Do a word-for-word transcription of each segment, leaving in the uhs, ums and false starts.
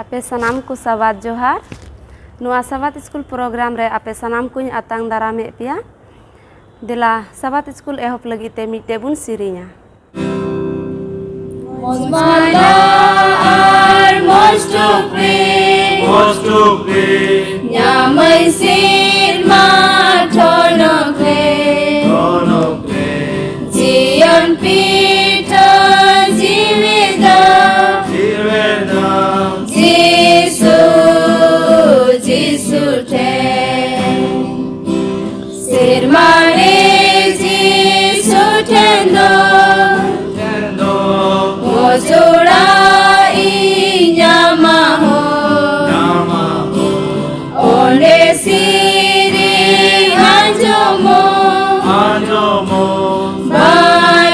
ᱟᱯᱮ ᱥᱟᱱᱟᱢ ᱠᱚ ᱥᱟᱵᱟᱫ ᱡᱚᱦᱟᱨ᱾ ᱱᱚᱣᱟ ᱥᱟᱵᱟᱫ ᱥᱠᱩᱞ ᱯᱨᱳᱜᱨᱟᱢ ᱨᱮ ᱟᱯᱮ ᱥᱟᱱᱟᱢ ᱠᱚᱧ ᱟᱛᱟᱝ ᱫᱟᱨᱟᱢᱮᱫ ᱯᱮᱭᱟ᱾ ᱫᱮᱞᱟ, ᱥᱟᱵᱟᱫ ᱥᱠᱩᱞ ᱮᱦᱚᱵ ᱞᱟᱹᱜᱤᱫ ᱛᱮ ᱢᱤᱫᱴᱮᱡ ᱵᱚᱱ ᱥᱮᱨᱮᱧᱟ᱾ ᱢᱚᱡᱽ ᱢᱟᱞᱟ ᱟᱨ ᱢᱚᱡᱽ ᱴᱩᱯᱨᱤ, ᱢᱚᱡᱽ ᱴᱩᱯᱨᱤ, ᱧᱟᱢᱟᱹᱧ ᱥᱮᱨᱢᱟ ᱴᱷᱚᱱᱚᱠ ᱨᱮ, ᱴᱷᱚᱱᱚᱠ ᱨᱮ, ᱡᱤᱭᱚᱱ ᱯᱤᱴᱷᱟᱹ ᱡᱤᱣᱤ ᱫᱚ, ᱡᱤᱣᱤ ᱫᱚ, ᱡᱤᱥᱩ, ᱡᱤᱥᱩ ᱴᱷᱮᱱ᱾ ᱥᱮᱨᱢᱟ ᱨᱮ ᱡᱤᱥᱩ ᱴᱷᱮᱱ ᱫᱚ, ᱴᱷᱮᱱ ᱫᱚ, ᱢᱚᱡᱽ ᱚᱲᱟᱜ ᱤᱧ ᱧᱟᱢᱟ ᱦᱚᱸ᱾ ᱧᱟᱢᱟ ᱦᱚᱸ᱾ ᱚᱸᱰᱮ ᱥᱮᱨᱮᱧ ᱟᱸᱡᱚᱢᱚᱜ, ᱟᱸᱡᱚᱢᱚᱜ, ᱵᱟᱲᱟᱭ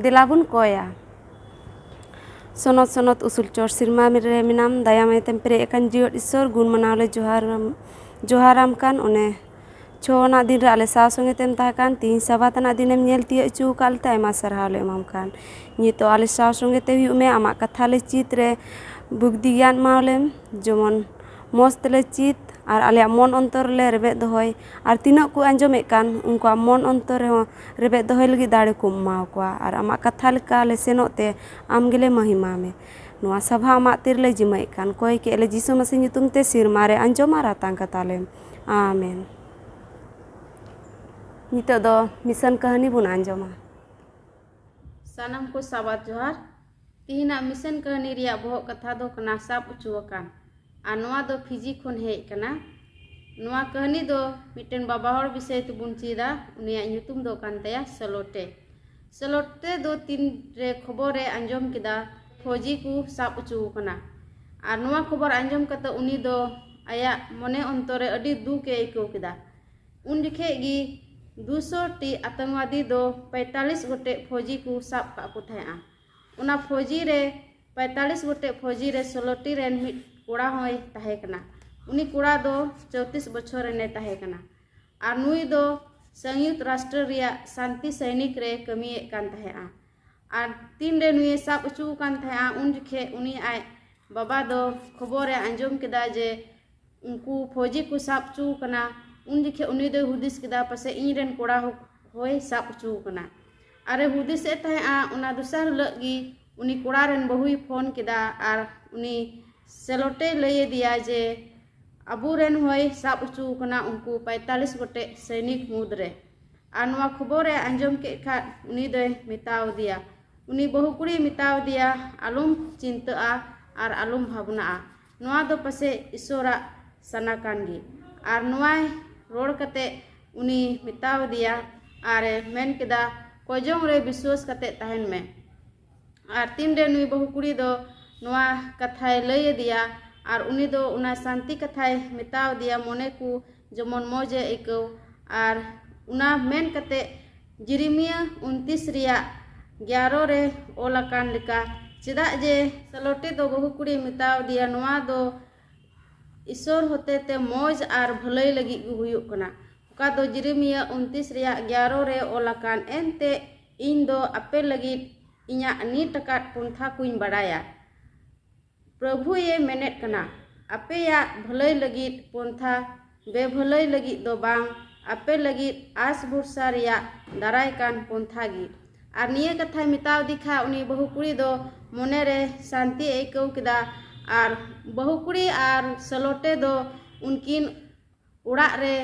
ᱛᱮᱞᱟ ᱵᱚᱱ ᱠᱚᱭᱟ᱾ ᱥᱚᱱᱚᱛ ᱥᱚᱱᱚᱛ ᱩᱥᱩᱞ ᱪᱚᱴ ᱥᱮᱨᱢᱟ ᱨᱮ ᱢᱮᱱᱟᱢ, ᱫᱟᱭᱟ ᱢᱟᱭᱟᱛᱮᱢ ᱯᱮᱨᱮᱡ ᱟᱠᱟᱱ ᱡᱤᱭᱚᱫ ᱤᱥᱥᱚᱨ, ᱜᱩᱱ ᱢᱟᱱᱟᱣ ᱞᱮ ᱡᱚᱦᱟᱨ, ᱡᱚᱦᱟᱨᱟᱢ ᱠᱟᱱ᱾ ᱚᱱᱮ ᱪᱷᱚ ᱟᱱᱟᱜ ᱫᱤᱱ ᱨᱮ ᱟᱞᱮ ᱥᱟᱶ ᱥᱚᱸᱜᱮ ᱛᱮᱢ ᱛᱟᱦᱮᱸ ᱠᱟᱱ, ᱛᱤᱦᱤᱧ ᱥᱟᱵᱟᱛ ᱟᱱᱟᱜ ᱫᱤᱱᱮᱢ ᱧᱮᱞ ᱛᱤᱭᱳᱜ ᱦᱚᱪᱚ ᱟᱠᱟᱫ ᱞᱮᱛᱮ ᱟᱭᱢᱟ ᱥᱟᱨᱦᱟᱣ ᱞᱮ ᱮᱢᱟᱢ ᱠᱟᱱ᱾ ᱱᱤᱛᱚᱜ ᱟᱞᱮ ᱥᱟᱶ ᱥᱚᱸᱜᱮ ᱛᱮ ᱦᱩᱭᱩᱜ ᱢᱮ, ᱟᱢᱟᱜ ᱠᱟᱛᱷᱟ ᱞᱮ ᱪᱮᱫ ᱨᱮ ᱵᱩᱫᱽᱫᱷᱤ ᱜᱮᱭᱟᱱ ᱮᱢᱟᱣ ᱞᱮᱢ, ᱡᱮᱢᱚᱱ ᱢᱚᱡᱽ ᱛᱮᱞᱮ ᱪᱮᱫ ᱟᱨ ᱟᱞᱮᱭᱟᱜ ᱢᱚᱱ ᱚᱱᱛᱚᱨ ᱨᱮᱞᱮ ᱨᱮᱵᱮᱫ ᱫᱚᱦᱚᱭ, ᱟᱨ ᱛᱤᱱᱟᱹᱜ ᱠᱚ ᱟᱸᱡᱚᱢᱮᱫ ᱠᱟᱱ ᱩᱱᱠᱩᱣᱟᱜ ᱢᱚᱱ ᱚᱱᱛᱚᱨ ᱨᱮᱦᱚᱸ ᱨᱮᱵᱮᱫ ᱫᱚᱦᱚᱭ ᱞᱟᱹᱜᱤᱫ ᱫᱟᱲᱮ ᱠᱚᱢ ᱮᱢᱟᱣ ᱠᱚᱣᱟ᱾ ᱟᱨ ᱟᱢᱟᱜ ᱠᱟᱛᱷᱟ ᱞᱮᱠᱟ ᱞᱮ ᱥᱮᱱᱚᱜ ᱛᱮ ᱟᱢ ᱜᱮᱞᱮ ᱢᱚᱦᱤᱢᱟ ᱢᱮ᱾ ᱱᱚᱣᱟ ᱥᱟᱵᱷᱟ ᱟᱢᱟᱜ ᱛᱤ ᱨᱮᱞᱮ ᱡᱤᱢᱟᱹᱭᱮᱫ ᱠᱟᱱ, ᱠᱚᱭ ᱠᱮᱫ ᱞᱮ ᱡᱤᱥᱩ ᱢᱟᱹᱥᱤ ᱧᱩᱛᱩᱢ ᱛᱮ ᱥᱮᱨᱢᱟ ᱨᱮ ᱟᱸᱡᱚᱢ ᱟᱨ ᱟᱛᱟᱝ ᱠᱟᱛᱟ ᱞᱮᱢ᱾ ᱟᱢᱮᱱ᱾ ᱱᱤᱛᱚᱜ ᱫᱚ ᱢᱤᱥᱚᱱ ᱠᱟᱹᱦᱱᱤ ᱵᱚᱱ ᱟᱸᱡᱚᱢᱟ᱾ ᱥᱟᱱᱟᱢ ᱠᱚ ᱥᱟᱵᱟᱛ ᱡᱚᱦᱟᱨ᱾ ᱛᱤᱦᱤᱧᱟᱜ ᱢᱤᱥᱚᱱ ᱠᱟᱹᱦᱱᱤ ᱨᱮᱭᱟᱜ ᱵᱚᱦᱚᱜ ᱠᱟᱛᱷᱟ ᱫᱚ ᱠᱟᱱᱟ ᱥᱟᱵ ᱦᱚᱪᱚ ᱟᱠᱟᱱ, ᱟᱨ ᱱᱚᱣᱟ ᱫᱚ ᱯᱷᱤᱡᱤ ᱠᱷᱚᱱ ᱦᱮᱡ ᱠᱟᱱᱟ᱾ ᱱᱚᱣᱟ ᱠᱟᱹᱦᱱᱤ ᱫᱚ ᱢᱤᱫᱴᱮᱱ ᱵᱟᱵᱟ ᱦᱚᱲ ᱵᱤᱥᱚᱭ ᱛᱮᱵᱚᱱ ᱪᱮᱫᱟ, ᱩᱱᱤᱭᱟᱜ ᱧᱩᱛᱩᱢ ᱫᱚ ᱠᱟᱱ ᱛᱟᱭᱟ ᱥᱮᱞᱳᱴᱮ᱾ ᱥᱮᱞᱳᱴᱮ ᱫᱚ ᱛᱤᱱ ᱨᱮ ᱠᱷᱚᱵᱚᱨ ᱮ ᱟᱸᱡᱚᱢ ᱠᱮᱫᱟ ᱯᱷᱚᱡᱤ ᱠᱚ ᱥᱟᱵ ᱦᱚᱪᱚ ᱟᱠᱟᱱᱟ, ᱟᱨ ᱱᱚᱣᱟ ᱠᱷᱚᱵᱚᱨ ᱟᱸᱡᱚᱢ ᱠᱟᱛᱮ ᱩᱱᱤ ᱫᱚ ᱟᱭᱟᱜ ᱢᱚᱱᱮ ᱚᱱᱛᱚᱨ ᱨᱮ ᱟᱹᱰᱤ ᱫᱩᱠ ᱮ ᱟᱹᱭᱠᱟᱹᱣ ᱠᱮᱫᱟ᱾ ᱩᱱ ᱡᱚᱠᱷᱮᱡ ᱜᱮ ᱫᱩᱥᱚ ᱴᱤ ᱟᱛᱚᱝᱠᱵᱟᱫᱤ ᱫᱚ ᱯᱚᱸᱭᱛᱟᱞᱤᱥ ᱜᱚᱴᱮᱡ ᱯᱷᱚᱡᱤ ᱠᱚ ᱥᱟᱵ ᱠᱟᱜ ᱠᱚ ᱛᱟᱦᱮᱸᱜᱼᱟ᱾ ᱚᱱᱟ ᱯᱷᱚᱡᱤ ᱨᱮ, ᱯᱚᱸᱭᱛᱟᱞᱤᱥ ᱜᱚᱴᱮᱡ ᱯᱷᱚᱡᱤ ᱨᱮ ᱥᱮᱞᱳᱴᱮ ᱨᱮᱱ ᱢᱤᱫ ᱠᱚᱲᱟ ᱦᱚᱸᱭ ᱛᱟᱦᱮᱸ ᱠᱟᱱᱟ᱾ ᱩᱱᱤ ᱠᱚᱲᱟ ᱫᱚ ᱪᱳᱭᱛᱨᱤᱥ ᱵᱚᱪᱷᱚᱨ ᱨᱮᱱᱮ ᱛᱟᱦᱮᱸ ᱠᱟᱱᱟ, ᱟᱨ ᱱᱩᱭ ᱫᱚ ᱥᱚᱝᱭᱩᱠᱛ ᱨᱟᱥᱴᱨᱚ ᱨᱮᱭᱟᱜ ᱥᱟᱱᱛᱤ ᱥᱚᱭᱱᱤᱠ ᱨᱮ ᱠᱟᱹᱢᱤᱭᱮᱫ ᱠᱟᱱ ᱛᱟᱦᱮᱸᱜᱼᱟ᱾ ᱟᱨ ᱛᱤᱱᱨᱮ ᱱᱩᱭᱮ ᱥᱟᱵ ᱦᱚᱪᱚ ᱟᱠᱟᱱ ᱛᱟᱦᱮᱸᱜᱼᱟ, ᱩᱱ ᱡᱚᱠᱷᱮᱡ ᱩᱱᱤ ᱟᱡ ᱵᱟᱵᱟ ᱫᱚ ᱠᱷᱚᱵᱚᱨᱮ ᱟᱸᱡᱚᱢ ᱠᱮᱫᱟ ᱡᱮ ᱩᱱᱠᱩ ᱯᱷᱚᱡᱤ ᱠᱚ ᱥᱟᱵ ᱦᱚᱪᱚ ᱟᱠᱟᱱᱟ᱾ ᱩᱱ ᱡᱚᱠᱷᱮᱡ ᱩᱱᱤ ᱫᱚᱭ ᱦᱩᱫᱤᱥ ᱠᱮᱫᱟ, ᱯᱟᱥᱮᱡ ᱤᱧ ᱨᱮᱱ ᱠᱚᱲᱟ ᱦᱚ-, ᱦᱚᱸᱭ ᱥᱟᱵ ᱦᱚᱪᱚ ᱟᱠᱟᱱᱟ᱾ ᱟᱨᱮ ᱦᱩᱫᱤᱥᱮᱫ ᱛᱟᱦᱮᱸᱜᱼᱟ, ᱚᱱᱟ ᱫᱚᱥᱟᱨ ᱦᱤᱞᱳᱜ ᱜᱮ ᱩᱱᱤ ᱠᱚᱲᱟ ᱨᱮᱱ ᱵᱟᱹᱦᱩᱭ ᱯᱷᱳᱱ ᱠᱮᱫᱟ ᱟᱨ ᱩᱱᱤ ᱥᱮᱞᱳᱴᱮᱭ ᱞᱟᱹᱭ ᱟᱫᱮᱭᱟ ᱡᱮ ᱟᱵᱚᱨᱮᱱ ᱦᱚᱸᱭ ᱥᱟᱵ ᱦᱚᱪᱚ ᱟᱠᱟᱱᱟ ᱩᱱᱠᱩ ᱯᱚᱸᱭᱛᱟᱞᱤᱥ ᱜᱚᱴᱮᱡ ᱥᱚᱭᱱᱤᱠ ᱢᱩᱫᱽᱨᱮ᱾ ᱟᱨ ᱱᱚᱣᱟ ᱠᱷᱚᱵᱚᱨᱮ ᱟᱸᱡᱚᱢ ᱠᱮᱫ ᱠᱷᱟᱱ ᱩᱱᱤ ᱫᱚᱭ ᱢᱮᱛᱟᱣ ᱟᱫᱮᱭᱟ, ᱩᱱᱤ ᱵᱟᱹᱦᱩ ᱠᱩᱲᱤᱭ ᱢᱮᱛᱟᱣ ᱟᱫᱮᱭᱟ, "ᱟᱞᱚᱢ ᱪᱤᱱᱛᱟᱹᱜᱼᱟ ᱟᱨ ᱟᱞᱚᱢ ᱵᱷᱟᱵᱽᱱᱟᱜᱼᱟ, ᱱᱚᱣᱟ ᱫᱚ ᱯᱟᱥᱮᱡ ᱤᱥᱚᱨᱟᱜ ᱥᱟᱱᱟ ᱠᱟᱱ ᱜᱮ᱾" ᱟᱨ ᱱᱚᱣᱟᱭ ᱨᱚᱲ ᱠᱟᱛᱮ ᱩᱱᱤ ᱢᱮᱛᱟᱣ ᱟᱫᱮᱭᱟ ᱟᱨᱮ ᱢᱮᱱ ᱠᱮᱫᱟ, "ᱠᱚᱭᱡᱚᱝ ᱨᱮ ᱵᱤᱥᱣᱟᱹᱥ ᱠᱟᱛᱮ ᱛᱟᱦᱮᱱ ᱢᱮ᱾" ᱟᱨ ᱛᱤᱱᱨᱮ ᱱᱩᱭ ᱵᱟᱹᱦᱩ ᱠᱩᱲᱤ ᱫᱚ ᱱᱚᱣᱟ ᱠᱟᱛᱷᱟᱭ ᱞᱟᱹᱭ ᱟᱫᱮᱭᱟ ᱟᱨ ᱩᱱᱤ ᱫᱚ ᱚᱱᱟ ᱥᱟᱱᱛᱤ ᱠᱟᱛᱷᱟᱭ ᱢᱮᱛᱟᱣ ᱟᱫᱮᱭᱟ, ᱢᱚᱱᱮ ᱠᱚ ᱡᱮᱢᱚᱱ ᱢᱚᱡᱽ ᱮ ᱟᱹᱭᱠᱟᱹᱣ᱾ ᱟᱨ ᱚᱱᱟ ᱢᱮᱱ ᱠᱟᱛᱮ ᱡᱤᱨᱤᱢᱤᱭᱟᱹ ᱩᱱᱛᱤᱥ ᱨᱮᱭᱟᱜ ᱜᱮᱭᱟᱨᱚ ᱨᱮ ᱚᱞ ᱟᱠᱟᱱ ᱞᱮᱠᱟ, ᱪᱮᱫᱟᱜ ᱡᱮ ᱥᱟᱞᱚᱴᱮ ᱫᱚ ᱵᱟᱹᱦᱩ ᱠᱩᱲᱤᱭ ᱢᱮᱛᱟᱣ ᱫᱮᱭᱟ, ᱱᱚᱣᱟ ᱫᱚ ᱤᱥᱚᱨ ᱦᱚᱛᱮᱛᱮ ᱢᱚᱡᱽ ᱟᱨ ᱵᱷᱟᱹᱞᱟᱹᱭ ᱞᱟᱹᱜᱤᱫ ᱜᱮ ᱦᱩᱭᱩᱜ ᱠᱟᱱᱟ᱾ ᱚᱠᱟ ᱫᱚ ᱡᱤᱨᱤᱢᱤᱭᱟᱹ ᱩᱱᱛᱤᱥ ᱨᱮᱭᱟᱜ ᱜᱮᱭᱟᱨᱚ ᱨᱮ ᱚᱞ ᱟᱠᱟᱱ, ᱮᱱᱛᱮ ᱤᱧ ᱫᱚ ᱟᱯᱮ ᱞᱟᱹᱜᱤᱫ ᱤᱧᱟᱹᱜ ᱱᱤᱴ ᱟᱠᱟᱫ ᱯᱚᱱᱛᱷᱟ ᱠᱚᱧ ᱵᱟᱲᱟᱭᱟ᱾ ᱯᱨᱚᱵᱷᱩᱭᱮ ᱢᱮᱱᱮᱫ ᱠᱟᱱᱟ, ᱟᱯᱮᱭᱟᱜ ᱵᱷᱟᱹᱞᱟᱹᱭ ᱞᱟᱹᱜᱤᱫ ᱯᱚᱱᱛᱷᱟ, ᱵᱮᱵᱷᱟᱹᱞᱟᱹᱭ ᱞᱟᱹᱜᱤᱫ ᱫᱚ ᱵᱟᱝ, ᱟᱯᱮ ᱞᱟᱹᱜᱤᱫ ᱟᱥ ᱵᱷᱚᱨᱥᱟ ᱨᱮᱭᱟᱜ ᱫᱟᱨᱟᱭ ᱠᱟᱱ ᱯᱚᱱᱛᱷᱟ ᱜᱮ᱾ ᱟᱨ ᱱᱤᱭᱟᱹ ᱠᱟᱛᱷᱟᱭ ᱢᱮᱛᱟᱣ ᱫᱮ ᱠᱷᱟᱱ ᱩᱱᱤ ᱵᱟᱹᱦᱩ ᱠᱩᱲᱤ ᱫᱚ ᱢᱚᱱᱮ ᱨᱮ ᱥᱟᱱᱛᱤ ᱟᱹᱭᱠᱟᱹᱣ ᱠᱮᱫᱟ᱾ ᱟᱨ ᱵᱟᱹᱦᱩ ᱠᱩᱲᱤ ᱟᱨ ᱥᱟᱞᱚᱴᱮ ᱫᱚ ᱩᱱᱠᱤᱱ ᱚᱲᱟᱜ ᱨᱮ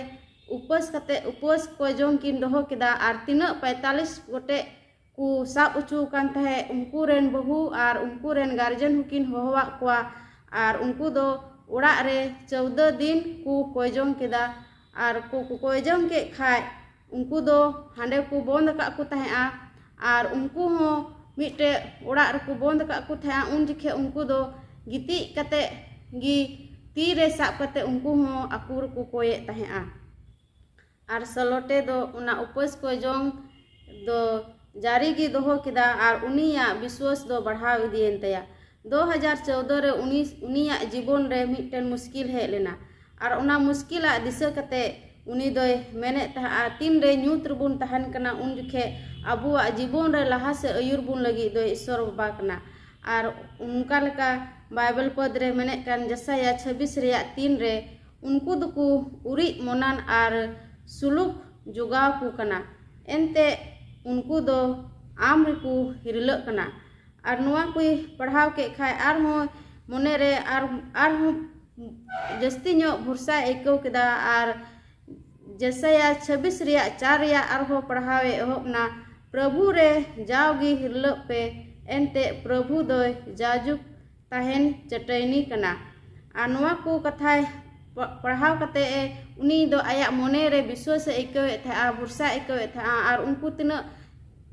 ᱩᱯᱟᱹᱥ ᱠᱟᱛᱮ, ᱩᱯᱟᱹᱥ ᱠᱚᱭᱡᱚᱝ ᱠᱤᱱ ᱫᱚᱦᱚ ᱠᱮᱫᱟ᱾ ᱟᱨ ᱛᱤᱱᱟᱹᱜ ᱯᱚᱸᱭᱛᱟᱞᱤᱥ ᱜᱚᱴᱮᱡ ᱠᱚ ᱥᱟᱵ ᱦᱚᱪᱚ ᱟᱠᱟᱱ ᱛᱟᱦᱮᱸᱫ, ᱩᱱᱠᱩ ᱨᱮᱱ ᱵᱟᱹᱦᱩ ᱟᱨ ᱩᱱᱠᱩ ᱨᱮᱱ ᱜᱟᱨᱡᱮᱱ ᱦᱚᱸᱠᱤᱱ ᱦᱚᱦᱚᱣᱟᱫ ᱠᱚᱣᱟ᱾ ᱟᱨ ᱩᱱᱠᱩ ᱫᱚ ᱚᱲᱟᱜ ᱨᱮ ᱪᱟᱹᱣᱫᱟᱹ ᱫᱤᱱ ᱠᱚ ᱠᱚᱭᱡᱚᱝ ᱠᱮᱫᱟ᱾ ᱟᱨ ᱠᱚ, ᱠᱚ ᱠᱚᱭᱡᱚᱝ ᱠᱮᱫ ᱠᱷᱟᱡ, ᱩᱱᱠᱩ ᱫᱚ ᱦᱟᱸᱰᱮ ᱠᱚ ᱵᱚᱸᱫᱽ ᱟᱠᱟᱫ ᱠᱚ ᱛᱟᱦᱮᱸᱫᱼᱟ᱾ ᱟᱨ ᱩᱱᱠᱩ ᱦᱚᱸ ᱢᱤᱫᱴᱮᱡ ᱚᱲᱟᱜ ᱨᱮᱠᱚ ᱵᱚᱸᱫᱽ ᱟᱠᱟᱫ ᱠᱚ ᱛᱟᱦᱮᱸᱫᱼᱟ᱾ ᱩᱱ ᱡᱚᱠᱷᱮᱡ ᱩᱱᱠᱩ ᱫᱚ ᱜᱤᱛᱤᱡ ᱠᱟᱛᱮ ᱜᱮ, ᱛᱤ ᱨᱮ ᱥᱟᱵ ᱠᱟᱛᱮ ᱩᱱᱠᱩ ᱦᱚᱸ ᱟᱠᱚ ᱨᱮᱠᱚ ᱠᱚᱭᱮᱫ ᱛᱟᱦᱮᱸᱫᱼᱟ᱾ ᱟᱨ ᱥᱟᱞᱚᱴᱮ ᱫᱚ ᱚᱱᱟ ᱩᱯᱟᱹᱥ ᱠᱚᱭᱡᱚᱝ ᱫᱚ ᱡᱟᱹᱨᱤ ᱜᱮ ᱫᱚᱦᱚ ᱠᱮᱫᱟ ᱟᱨ ᱩᱱᱤᱭᱟᱜ ᱵᱤᱥᱣᱟᱥ ᱫᱚ ᱵᱟᱲᱦᱟᱣ ᱤᱫᱤᱭᱮᱱ ᱛᱟᱭᱟ᱾ ᱫᱩ ᱦᱟᱡᱟᱨ ᱪᱳᱣᱫᱚ ᱨᱮ ᱩᱱᱤ, ᱩᱱᱤᱭᱟᱜ ᱡᱤᱵᱚᱱ ᱨᱮ ᱢᱤᱫᱴᱮᱱ ᱢᱩᱥᱠᱤᱞ ᱦᱮᱡ ᱞᱮᱱᱟ᱾ ᱟᱨ ᱚᱱᱟ ᱢᱩᱥᱠᱤᱞᱟᱜ ᱫᱤᱥᱟᱹ ᱠᱟᱛᱮ ᱩᱱᱤ ᱫᱚᱭ ᱢᱮᱱᱮᱫ ᱛᱟᱦᱮᱸᱫᱼᱟ, ᱛᱤᱱ ᱨᱮ ᱧᱩᱛ ᱨᱮᱵᱚᱱ ᱛᱟᱦᱮᱱ ᱠᱟᱱᱟ, ᱩᱱ ᱡᱚᱠᱷᱮᱡ ᱟᱵᱚᱣᱟᱜ ᱡᱤᱵᱚᱱ ᱨᱮ ᱞᱟᱦᱟ ᱥᱮᱫ ᱟᱹᱭᱩᱨ ᱵᱚᱱ ᱞᱟᱹᱜᱤᱫ ᱫᱚᱭ ᱤᱥᱚᱨ ᱵᱟᱵᱟ ᱠᱟᱱᱟ᱾ ᱟᱨ ᱚᱱᱠᱟ ᱞᱮᱠᱟ ᱵᱟᱭᱵᱮᱞ ᱯᱚᱫᱽ ᱨᱮ ᱢᱮᱱᱮᱫ ᱠᱟᱱ, ᱡᱮᱥᱟᱭᱟ ᱪᱷᱟᱵᱵᱤᱥ ᱨᱮᱭᱟᱜ ᱛᱤᱱ ᱨᱮ, ᱩᱱᱠᱩ ᱫᱚᱠᱚ ᱩᱨᱤᱡ ᱢᱚᱱᱟᱱ ᱟᱨ ᱥᱩᱞᱩᱠ ᱡᱚᱜᱟᱣ ᱠᱚ ᱠᱟᱱᱟ, ᱮᱱᱛᱮ ᱩᱱᱠᱩ ᱫᱚ ᱟᱢ ᱨᱮᱠᱚ ᱦᱤᱨᱞᱟᱹᱜ ᱠᱟᱱᱟ᱾ ᱟᱨ ᱱᱚᱣᱟ ᱠᱚᱭ ᱯᱟᱲᱦᱟᱣ ᱠᱮᱫ ᱠᱷᱟᱡ ᱟᱨᱦᱚᱸ ᱢᱚᱱᱮ ᱨᱮ ᱟᱨ, ᱟᱨᱦᱚᱸ ᱡᱟᱹᱥᱛᱤ ᱧᱚᱜ ᱵᱷᱚᱨᱥᱟᱭ ᱟᱹᱭᱠᱟᱹᱣ ᱠᱮᱫᱟ᱾ ᱟᱨ ᱡᱮᱥᱟᱭᱟ ᱪᱷᱟᱵᱵᱤᱥ ᱨᱮᱭᱟᱜ ᱪᱟᱨ ᱨᱮᱭᱟᱜ ᱟᱨᱦᱚᱸ ᱯᱟᱲᱦᱟᱣ ᱮ ᱮᱦᱚᱵ ᱮᱱᱟ, ᱯᱨᱚᱵᱷᱩ ᱨᱮ ᱡᱟᱣᱜᱮ ᱦᱤᱨᱞᱟᱹᱜ ᱯᱮ, ᱮᱱᱛᱮ ᱯᱨᱚᱵᱷᱩ ᱫᱚᱭ ᱡᱟᱡᱩᱜᱽ ᱛᱟᱦᱮᱱ ᱪᱟᱹᱴᱟᱹᱭᱱᱤ ᱠᱟᱱᱟ᱾ ᱟᱨ ᱱᱚᱣᱟ ᱠᱚ ᱠᱟᱛᱷᱟᱭ ᱯᱟ-, ᱯᱟᱲᱦᱟᱣ ᱠᱟᱛᱮ ᱮ, ᱩᱱᱤ ᱫᱚ ᱟᱭᱟᱜ ᱢᱚᱱᱮ ᱨᱮ ᱵᱤᱥᱣᱟᱥ ᱮ ᱟᱹᱭᱠᱟᱹᱣᱮᱫ ᱛᱟᱦᱮᱸᱜᱼᱟ, ᱵᱷᱚᱨᱥᱟ ᱟᱹᱭᱠᱟᱹᱣᱮᱫ ᱛᱟᱦᱮᱸᱜᱼᱟ᱾ ᱟᱨ ᱩᱱᱠᱩ ᱛᱤᱱᱟᱹᱜ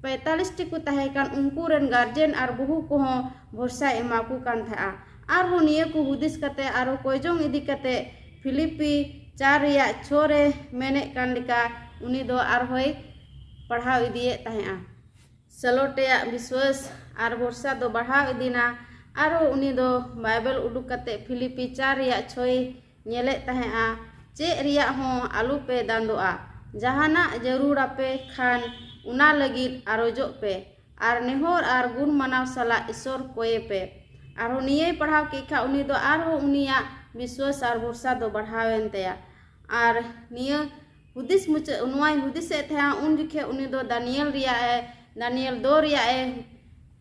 ᱯᱚᱸᱭᱛᱟᱞᱤᱥ ᱴᱤ ᱠᱚ ᱛᱟᱦᱮᱸ ᱠᱟᱱ, ᱩᱱᱠᱩ ᱨᱮᱱ ᱜᱟᱨᱡᱮᱱ ᱟᱨ ᱵᱟᱹᱦᱩ ᱠᱚᱦᱚᱸ ᱵᱷᱚᱨᱥᱟᱭ ᱮᱢᱟ ᱠᱚ ᱠᱟᱱ ᱛᱟᱦᱮᱸᱜᱼᱟ᱾ ᱟᱨᱦᱚᱸ ᱱᱤᱭᱟᱹ ᱠᱚ ᱦᱩᱫᱤᱥ ᱠᱟᱛᱮ ᱟᱨᱦᱚᱸ ᱠᱚᱭᱡᱚᱝ ᱤᱫᱤ ᱠᱟᱛᱮ ᱯᱷᱤᱞᱤᱯᱤ ᱪᱟᱨ ᱨᱮᱭᱟᱜ ᱪᱷᱚ ᱨᱮ ᱢᱮᱱᱮᱫ ᱠᱟᱱ ᱞᱮᱠᱟ ᱩᱱᱤ ᱫᱚ ᱟᱨᱦᱚᱸᱭ ᱯᱟᱲᱦᱟᱣ ᱤᱫᱤᱭᱮᱫ ᱛᱟᱦᱮᱸᱜᱼᱟ᱾ ᱥᱮᱞᱳᱴᱮᱭᱟᱜ ᱵᱤᱥᱣᱟᱹᱥ ᱟᱨ ᱵᱷᱚᱨᱥᱟ ᱫᱚ ᱵᱟᱲᱦᱟᱣ ᱤᱫᱤᱱᱟ᱾ ᱟᱨᱦᱚᱸ ᱩᱱᱤ ᱫᱚ ᱵᱟᱭᱵᱮᱞ ᱩᱰᱩᱠ ᱠᱟᱛᱮ ᱯᱷᱤᱞᱤᱯᱤ ᱪᱟᱨ ᱨᱮᱭᱟᱜ ᱪᱷᱚᱭ ᱧᱮᱞᱮᱫ ᱛᱟᱦᱮᱸᱫᱼᱟ, "ᱪᱮᱫ ᱨᱮᱭᱟᱜ ᱦᱚᱸ ᱟᱞᱚᱯᱮ ᱫᱟᱱᱫᱚᱜᱼᱟ, ᱡᱟᱦᱟᱱᱟᱜ ᱡᱟᱹᱨᱩᱲᱟᱯᱮ ᱠᱷᱟᱱ ᱚᱱᱟ ᱞᱟᱹᱜᱤᱫ ᱟᱨᱚᱡᱚᱜ ᱯᱮ, ᱟᱨ ᱱᱮᱦᱚᱨ ᱟᱨ ᱜᱩᱱ ᱢᱟᱱᱟᱣ ᱥᱟᱞᱟᱜ ᱤᱥᱚᱨ ᱠᱚᱭᱮ ᱯᱮ᱾" ᱟᱨᱦᱚᱸ ᱱᱤᱭᱟᱹᱭ ᱯᱟᱲᱦᱟᱣ ᱠᱮᱫ ᱠᱷᱟᱱ ᱩᱱᱤ ᱫᱚ ᱟᱨᱦᱚᱸ ᱩᱱᱤᱭᱟᱜ ᱵᱤᱥᱣᱟᱹᱥ ᱟᱨ ᱵᱷᱚᱨᱥᱟ ᱫᱚ ᱵᱟᱲᱦᱟᱣᱮᱱ ᱛᱟᱭᱟ᱾ ᱟᱨ ᱱᱤᱭᱟᱹ ᱦᱩᱫᱤᱥ ᱢᱩᱪᱟᱹᱫ, ᱱᱚᱣᱟᱭ ᱦᱩᱫᱤᱥᱮᱫ ᱛᱟᱦᱮᱸᱫᱼᱟ, ᱩᱱ ᱡᱚᱠᱷᱮᱡ ᱩᱱᱤ ᱫᱚ ᱫᱟᱱᱤᱭᱮᱞ ᱨᱮᱭᱟᱜ ᱮ, ᱫᱟᱱᱤᱭᱮᱞ ᱫᱚ ᱨᱮᱭᱟᱜ ᱮ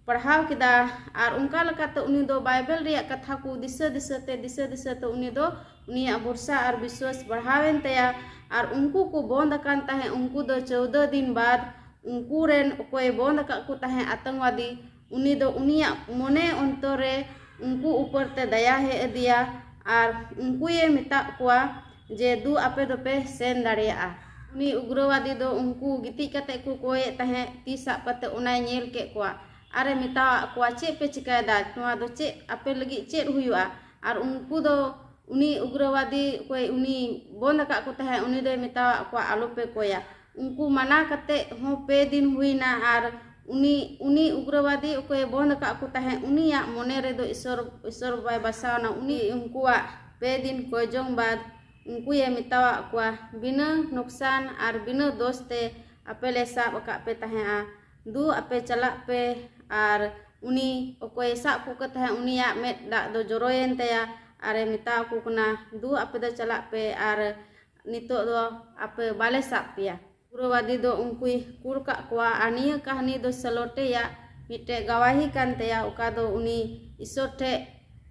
ᱯᱟᱲᱦᱟᱣ ᱠᱮᱫᱟ᱾ ᱟᱨ ᱚᱱᱠᱟ ᱞᱮᱠᱟᱛᱮ ᱩᱱᱤ ᱫᱚ ᱵᱟᱭᱵᱮᱞ ᱨᱮᱭᱟᱜ ᱠᱟᱛᱷᱟ ᱠᱚ ᱫᱤᱥᱟᱹ ᱫᱤᱥᱟᱹᱛᱮ, ᱫᱤᱥᱟᱹ ᱫᱤᱥᱟᱹᱛᱮ ᱩᱱᱤ ᱫᱚ ᱩᱱᱤᱭᱟᱜ ᱵᱷᱚᱨᱥᱟ ᱟᱨ ᱵᱤᱥᱣᱟᱹᱥ ᱵᱟᱲᱦᱟᱣᱮᱱ ᱛᱟᱭᱟ᱾ ᱟᱨ ᱩᱱᱠᱩ ᱠᱚ ᱵᱚᱸᱫ ᱟᱠᱟᱱ ᱛᱟᱦᱮᱸᱫ, ᱩᱱᱠᱩ ᱫᱚ ᱪᱳᱣᱫᱟᱹ ᱫᱤᱱ ᱵᱟᱫ ᱩᱱᱠᱩ ᱨᱮᱱ ᱚᱠᱚᱭᱮ ᱵᱚᱸᱫ ᱟᱠᱟᱫ ᱠᱚ ᱛᱟᱦᱮᱸᱫ ᱟᱛᱚᱝᱠᱵᱟᱫᱤ, ᱩᱱᱤ ᱫᱚ ᱩᱱᱤᱭᱟᱜ ᱢᱚᱱᱮ ᱚᱱᱛᱚᱨ ᱨᱮ ᱩᱱᱠᱩ ᱩᱯᱚᱨ ᱛᱮ ᱫᱟᱭᱟ ᱦᱮᱡ ᱟᱫᱮᱭᱟ᱾ ᱟᱨ ᱩᱱᱠᱩᱭᱮ ᱢᱮᱛᱟᱫ ᱠᱚᱣᱟ ᱡᱮ, "ᱫᱩ ᱟᱯᱮ ᱫᱚᱯᱮ ᱥᱮᱱ ᱫᱟᱲᱮᱭᱟᱜᱼᱟ᱾" ᱩᱱᱤ ᱩᱜᱽᱨᱚᱵᱟᱫᱤ ᱫᱚ ᱩᱱᱠᱩ ᱜᱤᱛᱤᱡ ᱠᱟᱛᱮ ᱠᱚ ᱠᱚᱭᱮᱫ ᱛᱟᱦᱮᱸᱫ, ᱛᱤ ᱥᱟᱵ ᱠᱟᱛᱮ ᱚᱱᱟᱭ ᱧᱮᱞ ᱠᱮᱫ ᱠᱚᱣᱟ᱾ ᱟᱨᱮ ᱢᱮᱛᱟᱣᱟᱫ ᱠᱚᱣᱟ, "ᱪᱮᱫ ᱯᱮ ᱪᱤᱠᱟᱹᱭᱮᱫᱟ? ᱱᱚᱣᱟ ᱫᱚ ᱪᱮᱫ ᱟᱯᱮ ᱞᱟᱹᱜᱤᱫ ᱪᱮᱫ ᱦᱩᱭᱩᱜᱼᱟ?" ᱟᱨ ᱩᱱᱠᱩ ᱫᱚ ᱩᱱᱤ ᱩᱜᱽᱨᱚᱵᱟᱫᱤ ᱚᱠᱚᱭ ᱩᱱᱤ ᱵᱚᱸᱫ ᱟᱠᱟᱫ ᱠᱚ ᱛᱟᱦᱮᱸᱫ, ᱩᱱᱤ ᱫᱚᱭ ᱢᱮᱛᱟᱣᱟᱫ ᱠᱚᱣᱟ, "ᱟᱞᱚᱯᱮ ᱠᱚᱭᱟ᱾" ᱩᱱᱠᱩ ᱢᱟᱱᱟ ᱠᱟᱛᱮ ᱦᱚᱸ ᱯᱮ ᱫᱤᱱ ᱦᱩᱭᱱᱟ᱾ ᱟᱨ ᱩᱱᱤ, ᱩᱱᱤ ᱩᱜᱽᱨᱚᱵᱟᱫᱤ ᱚᱠᱚᱭᱮ ᱵᱚᱸᱫ ᱟᱠᱟᱫ ᱠᱚ ᱛᱟᱦᱮᱸᱫ, ᱩᱱᱤᱭᱟᱜ ᱢᱚᱱᱮ ᱨᱮᱫᱚ ᱤᱥᱚᱨ, ᱤᱥᱚᱨ ᱵᱟᱭ ᱵᱟᱥᱟᱣᱱᱟ᱾ ᱩᱱᱤ ᱩᱱᱠᱩᱣᱟᱜ ᱯᱮ ᱫᱤᱱ ᱠᱚᱭᱡᱚᱝ ᱵᱟᱫ ᱩᱱᱠᱩᱭᱮ ᱢᱮᱛᱟᱣᱟᱫ ᱠᱚᱣᱟ, "ᱵᱤᱱᱟᱹ ᱱᱩᱠᱥᱟᱱ ᱟᱨ ᱵᱤᱱᱟᱹ ᱫᱳᱥ ᱛᱮ ᱟᱯᱮ ᱞᱮ ᱥᱟᱵ ᱟᱠᱟᱫ ᱯᱮ ᱛᱟᱦᱮᱸᱫᱼᱟ᱾ ᱫᱩ ᱟᱯᱮ ᱪᱟᱞᱟᱜ ᱯᱮ᱾" ᱟᱨ ᱩᱱᱤ ᱚᱠᱚᱭᱮ ᱥᱟᱵ ᱠᱚ ᱠᱟᱱ ᱛᱟᱦᱮᱸᱫ, ᱩᱱᱤᱭᱟᱜ ᱢᱮᱫ ᱫᱟᱜ ᱫᱚ ᱡᱚᱨᱚᱭᱮᱱ ᱛᱟᱭᱟ᱾ ᱟᱨᱮ ᱢᱮᱛᱟ ᱟᱠᱚ ᱠᱟᱱᱟ, "ᱫᱩ ᱟᱯᱮ ᱫᱚ ᱪᱟᱞᱟᱜ ᱯᱮ, ᱟᱨ ᱱᱤᱛᱚᱜ ᱫᱚ ᱟᱯᱮ ᱵᱟᱞᱮ ᱥᱟᱵ ᱯᱮᱭᱟ᱾" ᱩᱜᱽᱨᱚᱵᱟᱫᱤ ᱫᱚ ᱩᱱᱠᱩᱭ ᱠᱩᱞ ᱠᱟᱜ ᱠᱚᱣᱟ᱾ ᱟᱨ ᱱᱤᱭᱟᱹ ᱠᱟᱹᱦᱱᱤ ᱫᱚ ᱥᱮᱞᱳᱴᱮᱭᱟᱜ ᱢᱤᱫᱴᱮᱡ ᱜᱟᱣᱟᱦᱤ ᱠᱟᱱ ᱛᱟᱭᱟ, ᱚᱠᱟ ᱫᱚ ᱩᱱᱤ ᱤᱥᱚᱨ ᱴᱷᱮᱡ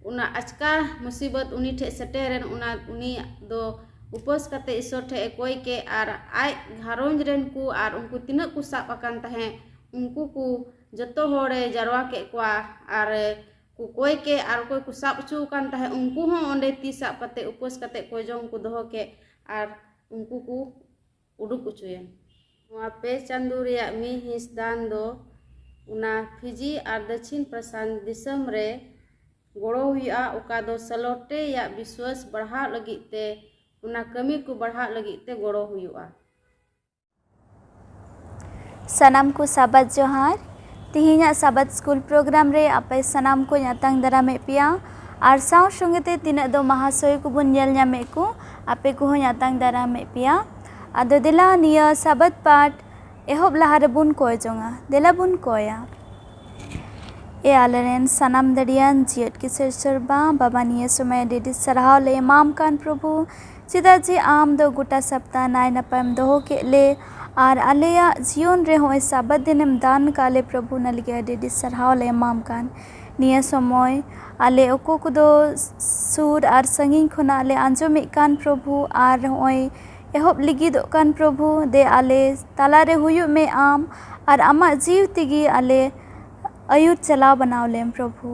ᱚᱱᱟ ᱟᱪᱠᱟ ᱢᱩᱥᱤᱵᱚᱛ ᱩᱱᱤ ᱴᱷᱮᱡ ᱥᱮᱴᱮᱨᱮᱱ, ᱚᱱᱟ ᱩᱱᱤ ᱫᱚ ᱩᱯᱟᱹᱥ ᱠᱟᱛᱮ ᱤᱥᱚᱨ ᱴᱷᱮᱡ ᱮ ᱠᱚᱭ ᱠᱮᱫ᱾ ᱟᱨ ᱟᱡ ᱜᱷᱟᱨᱚᱸᱡᱽ ᱨᱮᱱ ᱠᱚ ᱟᱨ ᱩᱱᱠᱩ ᱛᱤᱱᱟᱹᱜ ᱠᱚ ᱥᱟᱵ ᱟᱠᱟᱱ ᱛᱟᱦᱮᱸᱫ, ᱩᱱᱠᱩ ᱠᱚ ᱡᱚᱛᱚ ᱦᱚᱲᱮ ᱡᱟᱨᱣᱟ ᱠᱮᱫ ᱠᱚᱣᱟ᱾ ᱟᱨ ᱠᱚ ᱠᱚᱭ ᱠᱮᱫ, ᱟᱨ ᱚᱠᱚᱭ ᱠᱚ ᱥᱟᱵ ᱦᱚᱪᱚ ᱟᱠᱟᱱ ᱛᱟᱦᱮᱸᱫ, ᱩᱱᱠᱩ ᱦᱚᱸ ᱚᱸᱰᱮ ᱛᱤ ᱥᱟᱵ ᱠᱟᱛᱮ ᱩᱯᱟᱹᱥ ᱠᱟᱛᱮ ᱠᱚᱭᱡᱚᱝ ᱠᱚ ᱫᱚᱦᱚ ᱠᱮᱫ᱾ ᱟᱨ ᱩᱱᱠᱩ ᱠᱚ ᱩᱰᱩᱠ ᱦᱚᱪᱚᱭᱮᱱ᱾ ᱱᱚᱣᱟ ᱯᱮ ᱪᱟᱸᱫᱳ ᱨᱮᱭᱟᱜ ᱢᱤ ᱦᱤᱸᱥ ᱫᱟᱱ ᱫᱚ ᱚᱱᱟ ᱯᱷᱤᱡᱤ ᱟᱨ ᱫᱚᱠᱠᱷᱤᱱ ᱯᱨᱚᱥᱟᱱᱛ ᱫᱤᱥᱚᱢ ᱨᱮ ᱜᱚᱲᱚ ᱦᱩᱭᱩᱜᱼᱟ, ᱚᱠᱟ ᱫᱚ ᱥᱮᱞᱳᱴᱮᱭᱟᱜ ᱵᱤᱥᱣᱟᱹᱥ ᱵᱟᱲᱦᱟᱣ ᱞᱟᱹᱜᱤᱫ ᱛᱮ, ᱚᱱᱟ ᱠᱟᱹᱢᱤ ᱠᱚ ᱵᱟᱲᱦᱟᱣ ᱞᱟᱹᱜᱤᱫ ᱛᱮ ᱜᱚᱲᱚ ᱦᱩᱭᱩᱜᱼᱟ᱾ ᱥᱟᱱᱟᱢ ᱠᱚ ᱥᱟᱵᱟᱫ ᱡᱚᱦᱟᱨ᱾ ᱛᱤᱦᱤᱧᱟᱜ ᱥᱟᱵᱟᱫ ᱥᱠᱩᱞ ᱯᱨᱳᱜᱨᱟᱢ ᱨᱮ ᱟᱯᱮ ᱥᱟᱱᱟᱢ ᱠᱚᱧ ᱟᱛᱟᱝ ᱫᱟᱨᱟᱢᱮᱫ ᱯᱮᱭᱟ, ᱟᱨ ᱥᱟᱶ ᱥᱚᱸᱜᱮ ᱛᱮ ᱛᱤᱱᱟᱹᱜ ᱫᱚ ᱢᱟᱦᱟᱥᱚᱭ ᱠᱚᱵᱚᱱ ᱧᱮᱞ ᱧᱟᱢᱮᱫ ᱠᱚ, ᱟᱯᱮ ᱠᱚᱦᱚᱸᱧ ᱟᱛᱟᱝ ᱫᱟᱨᱟᱢᱮᱫ ᱯᱮᱭᱟ᱾ ᱟᱫᱚ ᱫᱮᱞᱟ, ᱱᱤᱭᱟᱹ ᱥᱟᱵᱟᱫ ᱯᱟᱴ ᱮᱦᱚᱵ ᱞᱟᱦᱟ ᱨᱮᱵᱚᱱ ᱠᱚᱭ ᱡᱚᱝᱟ᱾ ᱫᱮᱞᱟ ᱵᱚᱱ ᱠᱚᱭᱟ᱾ ᱮ ᱟᱞᱮᱨᱮᱱ ᱥᱟᱱᱟᱢ ᱫᱟᱲᱮᱭᱟᱱ ᱡᱤᱭᱟᱹᱲ ᱠᱤᱥᱟᱹᱲ ᱥᱚᱨᱵᱟ ᱵᱟᱵᱟ, ᱱᱤᱭᱟᱹ ᱥᱚᱢᱚᱭ ᱟᱹᱰᱤ ᱟᱹᱰᱤ ᱥᱟᱨᱦᱟᱣ ᱞᱮ ᱮᱢᱟᱢ ᱠᱟᱱ ᱯᱨᱚᱵᱷᱩ, ᱪᱮᱫᱟᱜ ᱡᱮ ᱟᱢ ᱫᱚ ᱜᱚᱴᱟ ᱥᱟᱯᱛᱟ ᱱᱟᱭ ᱱᱟᱯᱟᱭᱮᱢ ᱫᱚᱦᱚ ᱠᱮᱫ ᱞᱮ, ᱟᱨ ᱟᱞᱮᱭᱟᱜ ᱡᱤᱭᱚᱱ ᱨᱮ ᱦᱚᱸᱜᱼᱚᱭ ᱥᱟᱵᱟᱫ ᱫᱤᱱᱮᱢ ᱫᱟᱱ ᱠᱟᱜ ᱞᱮ ᱯᱨᱚᱵᱷᱩ, ᱚᱱᱟ ᱞᱟᱹᱜᱤᱫ ᱟᱹᱰᱤ ᱟᱹᱰᱤ ᱥᱟᱨᱦᱟᱣ ᱞᱮ ᱮᱢᱟᱢ ᱠᱟᱱ᱾ ᱱᱤᱭᱟᱹ ᱥᱚᱢᱚᱭ ᱟᱞᱮ ᱚᱠᱚ ᱠᱚᱫᱚ ᱥᱩᱨ ᱟᱨ ᱥᱟᱺᱜᱤᱧ ᱠᱷᱚᱱᱟᱜ ᱞᱮ ᱟᱸᱡᱚᱢᱮᱫ ᱠᱟᱱ ᱯᱨᱚᱵᱷᱩ, ᱟᱨ ᱦᱚᱸᱜᱼᱚᱭ ᱮᱦᱚᱵ ᱞᱟᱹᱜᱤᱫᱚᱜ ᱠᱟᱱ ᱯᱨᱚᱵᱷᱩ, ᱫᱮ ᱟᱞᱮ ᱛᱟᱞᱟᱨᱮ ᱦᱩᱭᱩᱜ ᱢᱮ ᱟᱢ, ᱟᱨ ᱟᱢᱟᱜ ᱡᱤᱣᱤ ᱛᱮᱜᱮ ᱟᱞᱮ ᱟᱹᱭᱩᱨ ᱪᱟᱞᱟᱣ ᱵᱟᱱᱟᱣ ᱞᱮᱢ ᱯᱨᱚᱵᱷᱩ᱾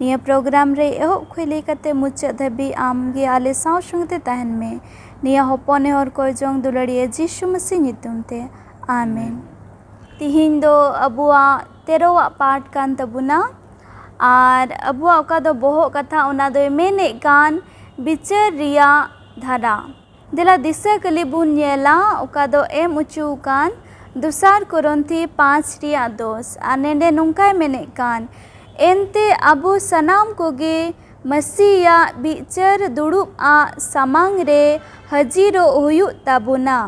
ᱱᱤᱭᱟᱹ ᱯᱨᱳᱜᱨᱟᱢ ᱨᱮ ᱮᱦᱚᱵ ᱠᱷᱚᱱ ᱞᱟᱹᱭ ᱠᱟᱛᱮ ᱢᱩᱪᱟᱹᱫ ᱫᱷᱟᱹᱵᱤᱡ ᱟᱢ ᱜᱮ ᱟᱞᱮ ᱥᱟᱶ ᱥᱚᱸᱜᱮ ᱛᱮ ᱛᱟᱦᱮᱱ ᱢᱮ᱾ ᱱᱤᱭᱟᱹ ᱦᱚᱯᱚᱱ ᱮ ᱦᱚᱨ ᱠᱚᱭ ᱡᱚᱝ ᱫᱩᱞᱟᱹᱲᱤᱭᱟᱹ ᱡᱤᱥᱩ ᱢᱟᱹᱥᱤ ᱧᱩᱛᱩᱢ ᱛᱮ, ᱟᱢᱮᱱ᱾ ᱛᱤᱦᱤᱧ ᱫᱚ ᱟᱵᱚᱣᱟᱜ ᱛᱮᱨᱚᱣᱟᱜ ᱯᱟᱴ ᱠᱟᱱ ᱛᱟᱵᱚᱱᱟ, ᱟᱨ ᱟᱵᱚᱣᱟᱜ ᱚᱠᱟ ᱫᱚ ᱵᱚᱦᱚᱜ ᱠᱟᱛᱷᱟ, ᱚᱱᱟ ᱫᱚᱭ ᱢᱮᱱᱮᱫ ᱠᱟᱱ ᱵᱤᱪᱟᱹᱨ ᱨᱮᱭᱟᱜ ᱫᱷᱟᱨᱟ᱾ ᱫᱮᱞᱟ ᱫᱤᱥᱟᱹ ᱠᱟᱹᱞᱤ ᱵᱚᱱ ᱧᱮᱞᱟ, ᱚᱠᱟ ᱫᱚ ᱮᱢ ᱚᱪᱚ ᱟᱠᱟᱱ ᱫᱚᱥᱟᱨ ᱠᱚᱨᱚᱱᱛᱷᱤ ᱯᱟᱸᱪ ᱨᱮᱭᱟᱜ ᱫᱚᱥ, ᱟᱨ ᱱᱮᱰᱮ ᱱᱚᱝᱠᱟᱭ ᱢᱮᱱᱮᱫ ᱠᱟᱱ, ᱮᱱᱛᱮ ᱟᱵᱚ ᱥᱟᱱᱟᱢ ᱠᱚᱜᱮ ᱢᱟᱹᱥᱤᱭᱟᱜ ᱵᱤᱪᱟᱹᱨ ᱫᱩᱲᱩᱵ ᱟᱜ ᱥᱟᱢᱟᱝ ᱨᱮ ᱦᱟᱹᱡᱤᱨᱚᱜ ᱦᱩᱭᱩᱜ ᱛᱟᱵᱚᱱᱟ,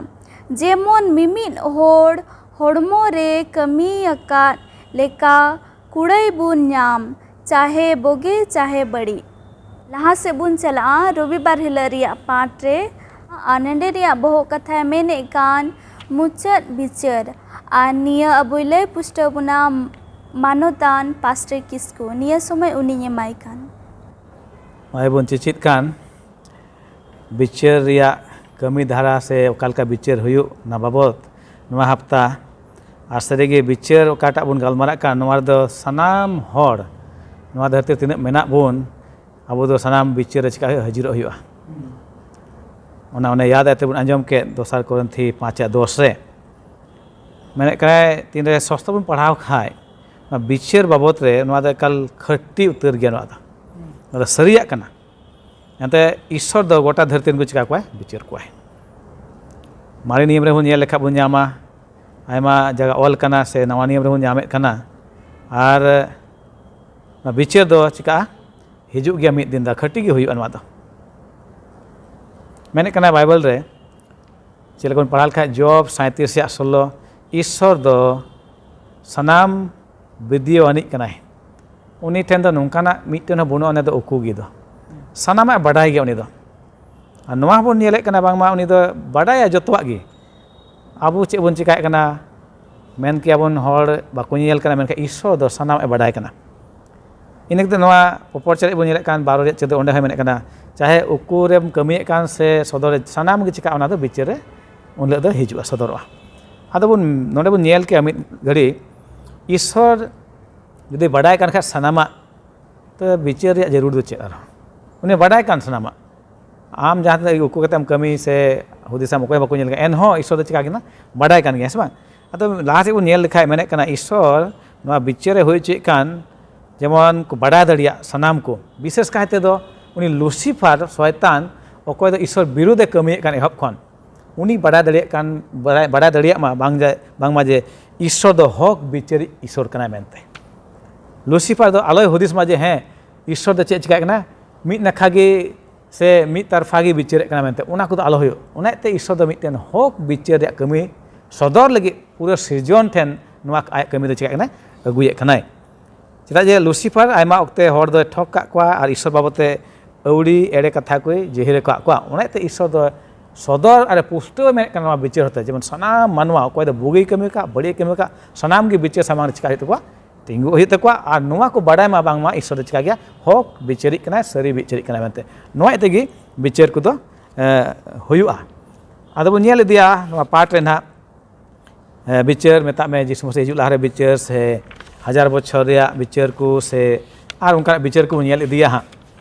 ᱡᱮᱢᱚᱱ ᱢᱤᱢᱤᱫ ᱦᱚᱲ ᱦᱚᱲᱢᱚ ᱨᱮ ᱠᱟᱹᱢᱤ ᱟᱠᱟᱫ ᱞᱮᱠᱟ ᱠᱩᱲᱟᱹᱭ ᱵᱚᱱ ᱧᱟᱢ, ᱪᱟᱦᱮ ᱵᱳᱜᱮ ᱪᱟᱦᱮ ᱵᱟᱹᱲᱤᱡ᱾ ᱞᱟᱦᱟ ᱥᱮᱫ ᱵᱚᱱ ᱪᱟᱞᱟᱜᱼᱟ ᱨᱚᱵᱤᱵᱟᱨ ᱦᱤᱞᱳᱜ ᱨᱮᱭᱟᱜ ᱯᱟᱴ ᱨᱮ, ᱟᱨ ᱱᱚᱰᱮ ᱨᱮᱭᱟᱜ ᱵᱚᱦᱚᱜ ᱠᱟᱛᱷᱟᱭ ᱢᱮᱱᱮᱫ ᱠᱟᱱ ᱢᱩᱪᱟᱹᱫ ᱵᱤᱪᱟᱹᱨ, ᱟᱨ ᱱᱤᱭᱟᱹ ᱟᱵᱚᱭ ᱞᱟᱹᱭ ᱯᱩᱥᱴᱟᱹᱣ ᱵᱚᱱᱟ ᱢᱟᱱᱚᱛᱟᱱ ᱯᱟᱥᱴᱚᱨ ᱠᱤᱥᱠᱩ᱾ ᱱᱤᱭᱟᱹ ᱥᱚᱢᱚᱭ ᱩᱱᱤᱧ ᱮᱢᱟᱭ ᱠᱟᱱ᱾ ᱱᱚᱜᱼᱚᱭ ᱵᱚᱱ ᱪᱮᱪᱮᱫ ᱠᱟᱱ ᱵᱤᱪᱟᱹᱨ ᱨᱮᱭᱟᱜ ᱠᱟᱹᱢᱤ ᱫᱷᱟᱨᱟ ᱥᱮ ᱚᱠᱟ ᱞᱮᱠᱟ ᱵᱤᱪᱟᱹᱨ ᱦᱩᱭᱩᱜ, ᱚᱱᱟ ᱵᱟᱵᱚᱛ ᱱᱚᱣᱟ ᱦᱟᱯᱛᱟ ᱟᱨ ᱥᱟᱹᱨᱤᱜᱮ ᱵᱤᱪᱟᱹᱨ ᱚᱠᱟᱴᱟᱜ ᱵᱚᱱ ᱜᱟᱞᱢᱟᱨᱟᱜ ᱠᱟᱱ, ᱱᱚᱣᱟ ᱨᱮᱫᱚ ᱥᱟᱱᱟᱢ ᱦᱚᱲ ᱱᱚᱣᱟ ᱫᱷᱟᱹᱨᱛᱤ ᱨᱮ ᱛᱤᱱᱟᱹᱜ ᱢᱮᱱᱟᱜ ᱵᱚᱱ, ᱟᱵᱚ ᱫᱚ ᱥᱟᱱᱟᱢ ᱵᱤᱪᱟᱹᱨ ᱨᱮ ᱪᱮᱠᱟ ᱦᱩᱭᱩᱜᱼᱟ? ᱦᱟᱹᱡᱤᱨᱚᱜ ᱦᱩᱭᱩᱜᱼᱟ᱾ ᱚᱱᱟ ᱚᱱᱮ ᱭᱟᱫ ᱟᱛᱮ ᱵᱚᱱ ᱟᱸᱡᱚᱢ ᱠᱮᱫ ᱫᱚᱥᱟᱨ ᱠᱚᱨᱤᱱᱛᱷᱤ ᱯᱟᱸᱪ ᱟᱜ ᱫᱚᱥ ᱨᱮ ᱢᱮᱱᱮᱫ ᱠᱟᱱᱟᱭ, ᱛᱤᱱᱨᱮ ᱥᱚᱥᱛᱟ ᱵᱚᱱ ᱯᱟᱲᱦᱟᱣ ᱠᱷᱟᱡ ᱚᱱᱟ ᱵᱤᱪᱟᱹᱨ ᱵᱟᱵᱚᱛ ᱨᱮ ᱱᱚᱣᱟ ᱫᱚ ᱮᱠᱟᱞ ᱠᱷᱟᱹᱴᱤ ᱩᱛᱟᱹᱨ ᱜᱮᱭᱟ᱾ ᱱᱚᱣᱟ ᱫᱚ ᱱᱚᱣᱟ ᱫᱚ ᱥᱟᱹᱨᱤᱭᱟᱜ ᱠᱟᱱᱟ᱾ ᱮᱱᱛᱮ ᱤᱥᱥᱚᱨ ᱫᱚ ᱜᱚᱴᱟ ᱫᱷᱟᱹᱨᱛᱤ ᱨᱮᱱ ᱠᱚ ᱪᱤᱠᱟ ᱠᱚᱣᱟᱭ? ᱵᱤᱪᱟᱹᱨ ᱠᱚᱣᱟᱭ᱾ ᱢᱟᱨᱮ ᱱᱤᱭᱚᱢ ᱨᱮᱵᱚᱱ ᱧᱮᱞ ᱞᱮᱠᱷᱟᱡ ᱵᱚᱱ ᱧᱟᱢᱟ, ᱟᱭᱢᱟ ᱡᱟᱭᱜᱟ ᱚᱞ ᱠᱟᱱᱟ ᱥᱮ ᱱᱟᱣᱟ ᱱᱤᱭᱚᱢ ᱨᱮᱵᱚᱱ ᱧᱟᱢᱮᱫ ᱠᱟᱱᱟ᱾ ᱟᱨ ᱱᱚᱣᱟ ᱵᱤᱪᱟᱹᱨ ᱫᱚ ᱪᱤᱠᱟᱹᱜᱼᱟ? ᱦᱤᱡᱩᱜ ᱜᱮᱭᱟ ᱢᱤᱫ ᱫᱤᱱ, ᱫᱚ ᱠᱷᱟᱹᱴᱤ ᱜᱮ ᱦᱩᱭᱩᱜᱼᱟ ᱱᱚᱣᱟ ᱫᱚ᱾ ᱢᱮᱱᱮᱫ ᱠᱟᱱᱟ ᱵᱟᱭᱵᱮᱞ ᱨᱮ, ᱪᱮᱫ ᱞᱮᱠᱟ ᱵᱚᱱ ᱯᱟᱲᱦᱟᱣ ᱞᱮᱠᱷᱟᱡ, ᱡᱚᱵ ᱥᱟᱸᱭᱛᱨᱤᱥ ᱨᱮᱭᱟᱜ ᱥᱳᱞᱞᱳ, ᱤᱥᱥᱚᱨ ᱫᱚ ᱥᱟᱱᱟᱢ ᱵᱤᱫᱤᱭᱚ ᱟᱹᱱᱤᱡ ᱠᱟᱱᱟᱭ᱾ ᱩᱱᱤ ᱴᱷᱮᱱ ᱫᱚ ᱱᱚᱝᱠᱟᱱᱟᱜ ᱢᱤᱫᱴᱮᱱ ᱦᱚᱸ ᱵᱟᱹᱱᱩᱜᱼᱟ, ᱩᱱᱤ ᱫᱚ ᱩᱠᱩ ᱜᱮ ᱫᱚ᱾ ᱥᱟᱱᱟᱢᱟᱜ ᱵᱟᱰᱟᱭ ᱜᱮᱭᱟ ᱩᱱᱤ ᱫᱚ᱾ ᱟᱨ ᱱᱚᱣᱟ ᱦᱚᱸᱵᱚᱱ ᱧᱮᱞᱮᱫ ᱠᱟᱱᱟ, ᱵᱟᱝᱢᱟ ᱩᱱᱤ ᱫᱚ ᱵᱟᱰᱟᱭᱟ ᱡᱚᱛᱚᱣᱟᱜ ᱜᱮ᱾ ᱟᱵᱚ ᱪᱮᱫ ᱵᱚᱱ ᱪᱮᱠᱟᱭᱮᱫ ᱠᱟᱱᱟ, ᱢᱮᱱ ᱠᱮᱭᱟ ᱵᱚᱱ ᱦᱚᱲ ᱵᱟᱠᱚ ᱧᱮᱧᱮᱞ ᱠᱟᱱᱟ, ᱢᱮᱱᱠᱷᱟᱱ ᱤᱥᱥᱚᱨ ᱫᱚ ᱥᱟᱱᱟᱢᱟᱜ ᱮ ᱵᱟᱰᱟᱭ ᱠᱟᱱᱟ᱾ ᱤᱱᱟᱹ ᱠᱟᱛᱮ ᱱᱚᱣᱟ ᱯᱚᱯᱚᱨ ᱪᱟᱨᱤᱡ ᱵᱚᱱ ᱧᱮᱞᱮᱫ ᱠᱟᱱ ᱵᱟᱨᱚ ᱨᱮᱭᱟᱜ ᱪᱳᱫᱽᱫᱳ, ᱚᱸᱰᱮ ᱦᱚᱸᱭ ᱢᱮᱱᱮᱫ ᱠᱟᱱᱟ, ᱪᱟᱦᱮ ᱩᱠᱩᱨᱮᱢ ᱠᱟᱹᱢᱤᱭᱮᱫ ᱠᱟᱱ ᱥᱮ ᱥᱚᱫᱚᱨ ᱨᱮ, ᱥᱟᱱᱟᱢ ᱜᱮ ᱪᱤᱠᱟᱜᱼᱟ, ᱚᱱᱟ ᱫᱚ ᱵᱤᱪᱟᱹᱨ ᱨᱮ ᱩᱱ ᱦᱤᱞᱳᱜ ᱫᱚ ᱦᱤᱡᱩᱜᱼᱟ, ᱥᱚᱫᱚᱨᱚᱜᱼᱟ᱾ ᱟᱫᱚ ᱵᱚᱱ, ᱱᱚᱰᱮ ᱵᱚᱱ ᱧᱮᱞ ᱠᱮᱭᱟ ᱢᱤᱫ ᱜᱷᱟᱹᱲᱤ, ᱤᱥᱥᱚᱨ ᱡᱩᱫᱤ ᱵᱟᱰᱟᱭ ᱠᱟᱱ ᱠᱷᱟᱡ ᱥᱟᱱᱟᱢᱟᱜ, ᱛᱚ ᱵᱤᱪᱟᱹᱨ ᱨᱮᱭᱟᱜ ᱡᱟᱹᱨᱩᱲ ᱫᱚ ᱪᱮᱫ ᱟᱨᱦᱚᱸ? ᱩᱱᱤ ᱵᱟᱰᱟᱭ ᱠᱟᱱ ᱥᱟᱱᱟᱢᱟᱜ᱾ ᱟᱢ ᱡᱟᱦᱟᱸ ᱛᱤᱱᱟᱹᱜ ᱩᱠᱩ ᱠᱟᱛᱮᱢ ᱠᱟᱹᱢᱤ ᱥᱮ ᱦᱩᱫᱤᱥᱟᱢ, ᱚᱠᱚᱭ ᱦᱚᱸ ᱵᱟᱠᱚ ᱧᱮᱞ ᱠᱟᱜᱼᱟ, ᱮᱱᱦᱚᱸ ᱤᱥᱥᱚᱨ ᱫᱚ ᱪᱤᱠᱟ ᱠᱟᱱᱟ? ᱵᱟᱰᱟᱭ ᱠᱟᱱ ᱜᱮᱭᱟ, ᱦᱮᱸ ᱥᱮ ᱵᱟᱝ? ᱟᱫᱚ ᱞᱟᱦᱟ ᱥᱮᱫ ᱵᱚᱱ ᱧᱮᱞ ᱞᱮᱠᱷᱟᱡ, ᱢᱮᱱᱮᱫ ᱠᱟᱱᱟ ᱤᱥᱥᱚᱨ ᱱᱚᱣᱟ ᱵᱤᱪᱟᱹᱨ ᱮ ᱦᱩᱭ ᱦᱚᱪᱚᱭᱮᱫ ᱠᱟᱱ, ᱡᱮᱢᱚᱱ ᱠᱚ ᱵᱟᱰᱟᱭ ᱫᱟᱲᱮᱭᱟᱜ ᱥᱟᱱᱟᱢ ᱠᱚ, ᱵᱤᱥᱮᱥ ᱠᱟᱭ ᱛᱮᱫᱚ ᱩᱱᱤ ᱞᱩᱥᱤᱯᱷᱟᱨ ᱥᱚᱭᱛᱟᱱ, ᱚᱠᱚᱭ ᱫᱚ ᱤᱥᱥᱚᱨ ᱵᱤᱨᱩᱫᱷ ᱮ ᱠᱟᱹᱢᱤᱭᱮᱫ ᱠᱟᱱ ᱮᱦᱚᱵ ᱠᱷᱚᱱ, ᱩᱱᱤ ᱵᱟᱰᱟᱭ ᱫᱟᱲᱮᱭᱟᱜ ᱠᱟᱱ, ᱵᱟᱰᱟᱭ, ᱵᱟᱰᱟᱭ ᱫᱟᱲᱮᱭᱟᱜ ᱢᱟ ᱵᱟᱝ ᱡᱮ, ᱵᱟᱝᱢᱟ ᱡᱮ ᱤᱥᱥᱚᱨ ᱫᱚ ᱦᱚᱠ ᱵᱤᱪᱟᱹᱨᱤᱡ ᱤᱥᱥᱚᱨ ᱠᱟᱱᱟᱭ ᱢᱮᱱᱛᱮ᱾ ᱞᱩᱥᱤᱯᱷᱟᱨ ᱫᱚ ᱟᱞᱚᱭ ᱦᱩᱫᱤᱥ ᱢᱟ ᱡᱮ ᱦᱮᱸ, ᱤᱥᱥᱚᱨ ᱫᱚ ᱪᱮᱫ ᱪᱤᱠᱟᱹᱜ ᱠᱟᱱᱟ, ᱢᱤᱫ ᱱᱟᱠᱷᱟ ᱜᱮ ᱥᱮ ᱢᱤᱫ ᱛᱟᱨᱯᱷᱟ ᱜᱮ ᱵᱤᱪᱟᱹᱨᱮᱫ ᱠᱟᱱᱟ ᱢᱮᱱᱛᱮ, ᱚᱱᱟ ᱠᱚᱫᱚ ᱟᱞᱚ ᱦᱩᱭᱩᱜ᱾ ᱚᱱᱟᱛᱮ ᱤᱥᱥᱚᱨ ᱫᱚ ᱢᱤᱫᱴᱮᱱ ᱦᱚᱠ ᱵᱤᱪᱟᱹᱨ ᱨᱮᱭᱟᱜ ᱠᱟᱹᱢᱤ ᱥᱚᱫᱚᱨ ᱞᱟᱹᱜᱤᱫ ᱯᱩᱨᱟᱹ ᱥᱤᱨᱡᱚᱱ ᱴᱷᱮᱱ ᱱᱚᱣᱟ ᱟᱭᱟᱜ ᱠᱟᱹᱢᱤ ᱫᱚ ᱪᱤᱠᱟᱹᱜ ᱠᱟᱱᱟ? ᱟᱹᱜᱩᱭᱮᱫ ᱠᱟᱱᱟᱭ᱾ ᱪᱮᱫᱟᱜ ᱡᱮ ᱞᱩᱥᱤᱯᱷᱟᱨ ᱟᱭᱢᱟ ᱚᱠᱛᱮ ᱦᱚᱲ ᱫᱚᱭ ᱴᱷᱚᱠ ᱠᱟᱜ ᱠᱚᱣᱟ ᱟᱨ ᱤᱥᱥᱚᱨ ᱵᱟᱵᱚᱛ ᱛᱮ ᱟᱹᱣᱲᱤ ᱮᱲᱮ ᱠᱟᱛᱷᱟ ᱠᱚᱭ ᱡᱟᱹᱦᱤᱨ ᱟᱠᱟᱫ ᱠᱚᱣᱟ᱾ ᱚᱱᱟᱛᱮ ᱤᱥᱥᱚᱨ ᱫᱚ ᱥᱚᱫᱚᱨ ᱟᱨ ᱯᱩᱥᱴᱟᱹᱣ ᱢᱮᱱᱮᱫ ᱠᱟᱱᱟ ᱱᱚᱣᱟ ᱵᱤᱪᱟᱹᱨ ᱦᱚᱛᱮ, ᱡᱮᱢᱚᱱ ᱥᱟᱱᱟᱢ ᱢᱟᱱᱣᱟ ᱚᱠᱚᱭ ᱫᱚ ᱵᱩᱜᱤ ᱠᱟᱹᱢᱤ ᱟᱠᱟᱫ, ᱵᱟᱹᱲᱤᱡ ᱠᱟᱹᱢᱤ ᱟᱠᱟᱫ, ᱥᱟᱱᱟᱢ ᱜᱮ ᱵᱤᱪᱟᱹᱨ ᱥᱟᱢᱟᱝ ᱨᱮ ᱪᱤᱠᱟ ᱦᱩᱭᱩᱜ ᱛᱟᱠᱚᱣᱟ? ᱛᱤᱸᱜᱩ ᱦᱩᱭᱩᱜ ᱛᱟᱠᱚᱣᱟ᱾ ᱟᱨ ᱱᱚᱣᱟ ᱠᱚ ᱵᱟᱰᱟᱭ ᱢᱟ ᱵᱟᱝᱢᱟ ᱤᱥᱥᱚᱨ ᱫᱚ ᱪᱤᱠᱟ ᱜᱮᱭᱟ? ᱦᱚᱠ ᱵᱤᱪᱟᱹᱨᱤᱡ ᱠᱟᱱᱟᱭ, ᱥᱟᱹᱨᱤ ᱵᱤᱪᱟᱹᱨᱤᱡ ᱠᱟᱱᱟᱭ ᱢᱮᱱᱛᱮ᱾ ᱱᱚᱣᱟ ᱤᱭᱟᱹ ᱛᱮᱜᱮ ᱵᱤᱪᱟᱹᱨ ᱠᱚᱫᱚ, ᱮ, ᱦᱩᱭᱩᱜᱼᱟ᱾ ᱟᱫᱚ ᱵᱚᱱ ᱧᱮᱞ ᱤᱫᱤᱭᱟ ᱱᱚᱣᱟ ᱯᱟᱴ ᱨᱮ ᱱᱟᱦᱟᱜ, ᱮ, ᱵᱤᱪᱟᱹᱨ, ᱢᱮᱛᱟᱜ ᱢᱮ ᱡᱤᱥᱩ ᱢᱟᱥᱤ ᱦᱤᱡᱩᱜ ᱞᱟᱦᱟᱨᱮ ᱵᱤᱪᱟᱹᱨ, ᱥᱮ ᱦᱟᱡᱟᱨ ᱵᱚᱪᱷᱚᱨ ᱨᱮᱭᱟᱜ ᱵᱤᱪᱟᱹᱨ ᱠᱚ, ᱥᱮ ᱟᱨ ᱚᱱᱠᱟᱱᱟᱜ ᱵᱤᱪᱟᱹᱨ ᱠᱚᱵᱚᱱ ᱧᱮᱞ ᱤᱫᱤᱭᱟ ᱦᱟᱸᱜ᱾